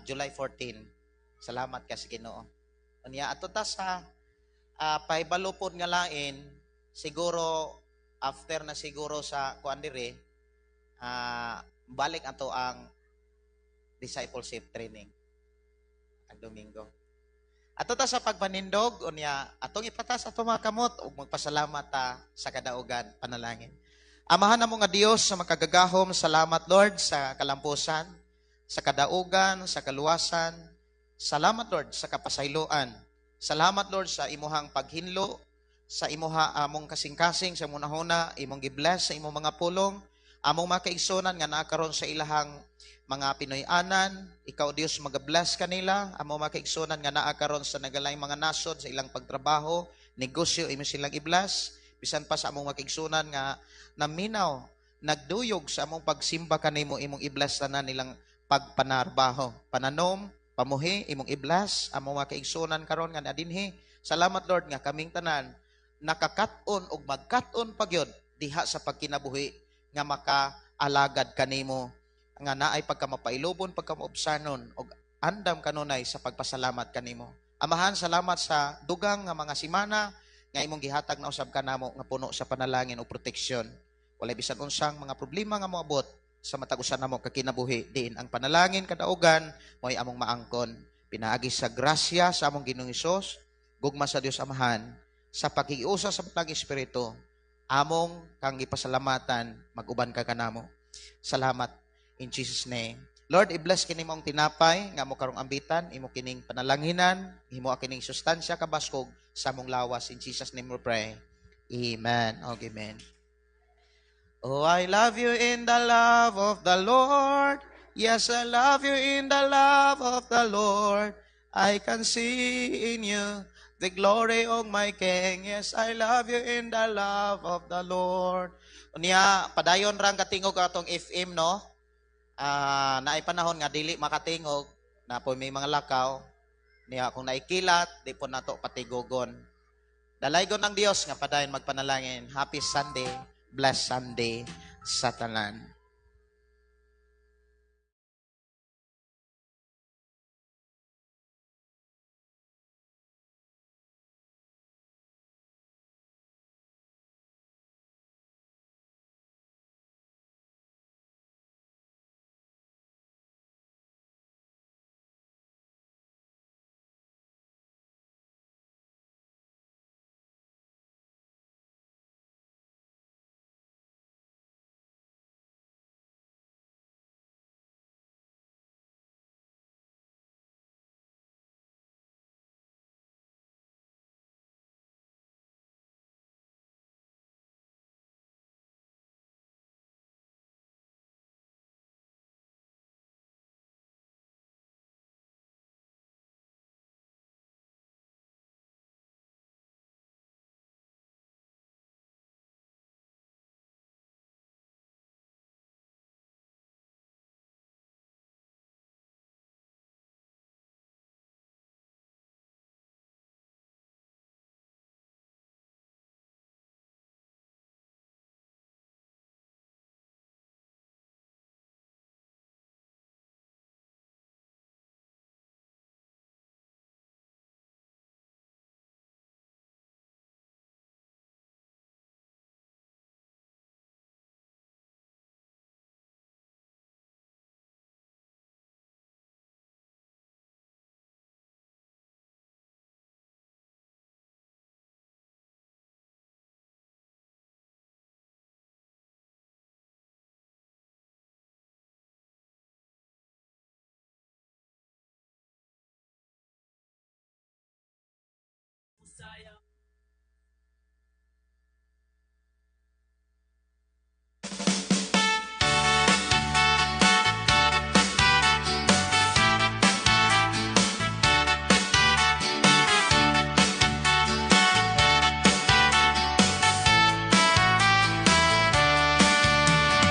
Speaker 7: July 14. Salamat ka sa Ginoo. Unya ato ta sa pahibalo pod nga lain siguro after na siguro sa kuan diri, balik ato ang discipleship training ang Domingo. Ato ta sa pagpanindog unya atong ipatas ato mga kamot ug magpasalamat ta sa kadaugan. Panalangin. Amahan namo nga Dios sa makagagahom, salamat Lord sa kalampusan, sa kadaugan, sa kaluwasan. Salamat Lord sa kapasayloan. Salamat Lord sa imuhang paghinlo, sa imuha among kasing-kasing sa munahuna, imong gibless sa imong mga pulong, among mga kaigsunan nga naa karon sa ilahang mga Pinoy-anan, ikaw Dios magabless kanila, among mga kaigsunan nga naa karon sa nagalaing mga nasod sa ilang pagtrabaho, negosyo, imo silang i-bless, bisan pa sa among mga kaigsunan nga naminaw, nagduyog sa among pagsimba kanimo, imong i-bless tanan nilang pagpanarbaho, pananom, pamuhi, imong i-bless among mga kaigsunan karon nga nadinhi. Salamat Lord nga kaming tanan nakakat-on og magkat-on pa gyud diha sa pagkinabuhi nga makaalagad kanimo nga naay pagkamapailobon, pagkamaubsanon og andam kanunay sa pagpasalamat kanimo. Amahan, salamat sa dugang nga mga simana nga imong gihatag na usab kanamo nga puno sa panalangin o proteksyon. Walay bisan unsang mga problema nga moabot sa matag usa namo ka kinabuhi, diin ang panalangin kadaugan mo'y among maangkon. Pinaagi sa grasya sa among Ginoong Hesus, gugma sa Dios Amahan, sa pakikiusa sa Balaang Espiritu, among kang gipasalamatan, mag-uban ka kanamo. Salamat in Jesus name. Lord, i-bless kini mong tinapay nga mo karong ambitan, imo kining panalanginan, himo kining sustansya kabaskog sa among lawas. In Jesus name we pray. Amen. Okay, amen. Oh, I love you in the love of the Lord. Yes, I love you in the love of the Lord. I can see in you the glory of my King. Yes, I love you in the love of the Lord. Unya, padayon rang katingog atong FM, no? Naay panahon nga dili makatingog, na po may mga lakaw. Niya, kung naikilat, di po nato patigugon. Dalaygon ng Dios nga padayon magpanalangin. Happy Sunday, blessed Sunday sa tanan.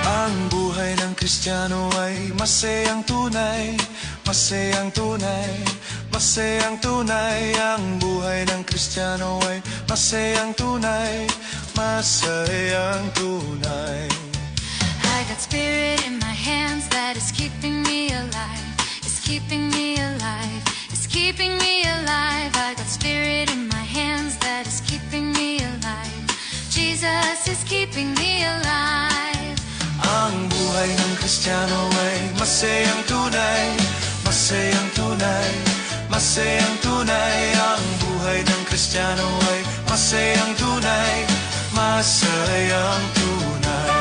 Speaker 8: Ang buhay ng Kristiyano ay masayang tunay, masayang tunay, masayang tunay. Ang buhay ng Kristiyano ay masayang tunay, masayang tunay.
Speaker 9: I got spirit in my hands that is keeping me alive. It's keeping me alive. It's keeping me alive. I got spirit in my hands that is keeping me alive. Jesus is keeping me alive.
Speaker 8: Ang buhay ng Kristiyano ay masayang tunay, masayang tunay, masayang tunay. Ang buhay ng Kristiyano ay masayang tunay, masayang tunay.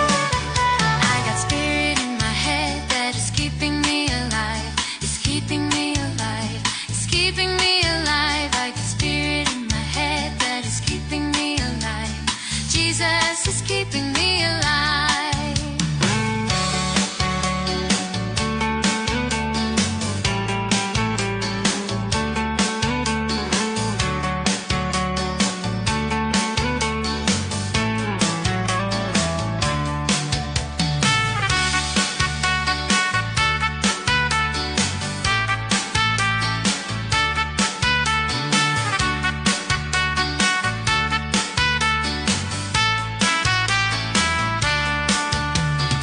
Speaker 9: I got spirit in my head that is keeping me alive. It's keeping me alive. It's keeping me alive. I got spirit in my head that is keeping me alive. Jesus is keeping me alive.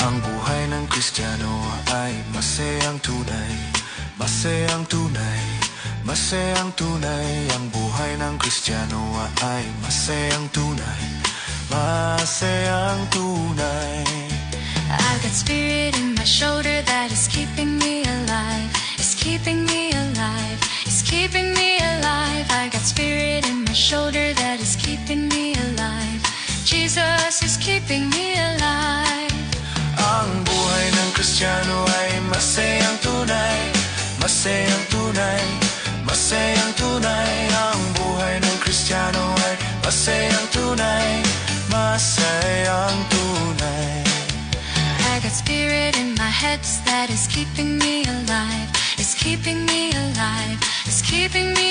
Speaker 8: Ang buhay ng Kristiyano ay masayang tunay, masayang tunay, Masayang tunay. Ang buhay ng Kristiyano ay masayang tunay. Masayang tunay.
Speaker 9: I've got spirit in my shoulder that is keeping me alive. It's keeping me alive. It's keeping me alive. I got spirit in my shoulder that is keeping me alive. Jesus is keeping me alive.
Speaker 8: Ang buhay ng Kristiyano ay masayang tunay. Masayang tunay. Masayang tunay. Ang buhay ng Kristiyano ay masayang tunay. Masayang tunay.
Speaker 9: I got spirit in my head that is keeping me alive. It's keeping me alive. It's keeping me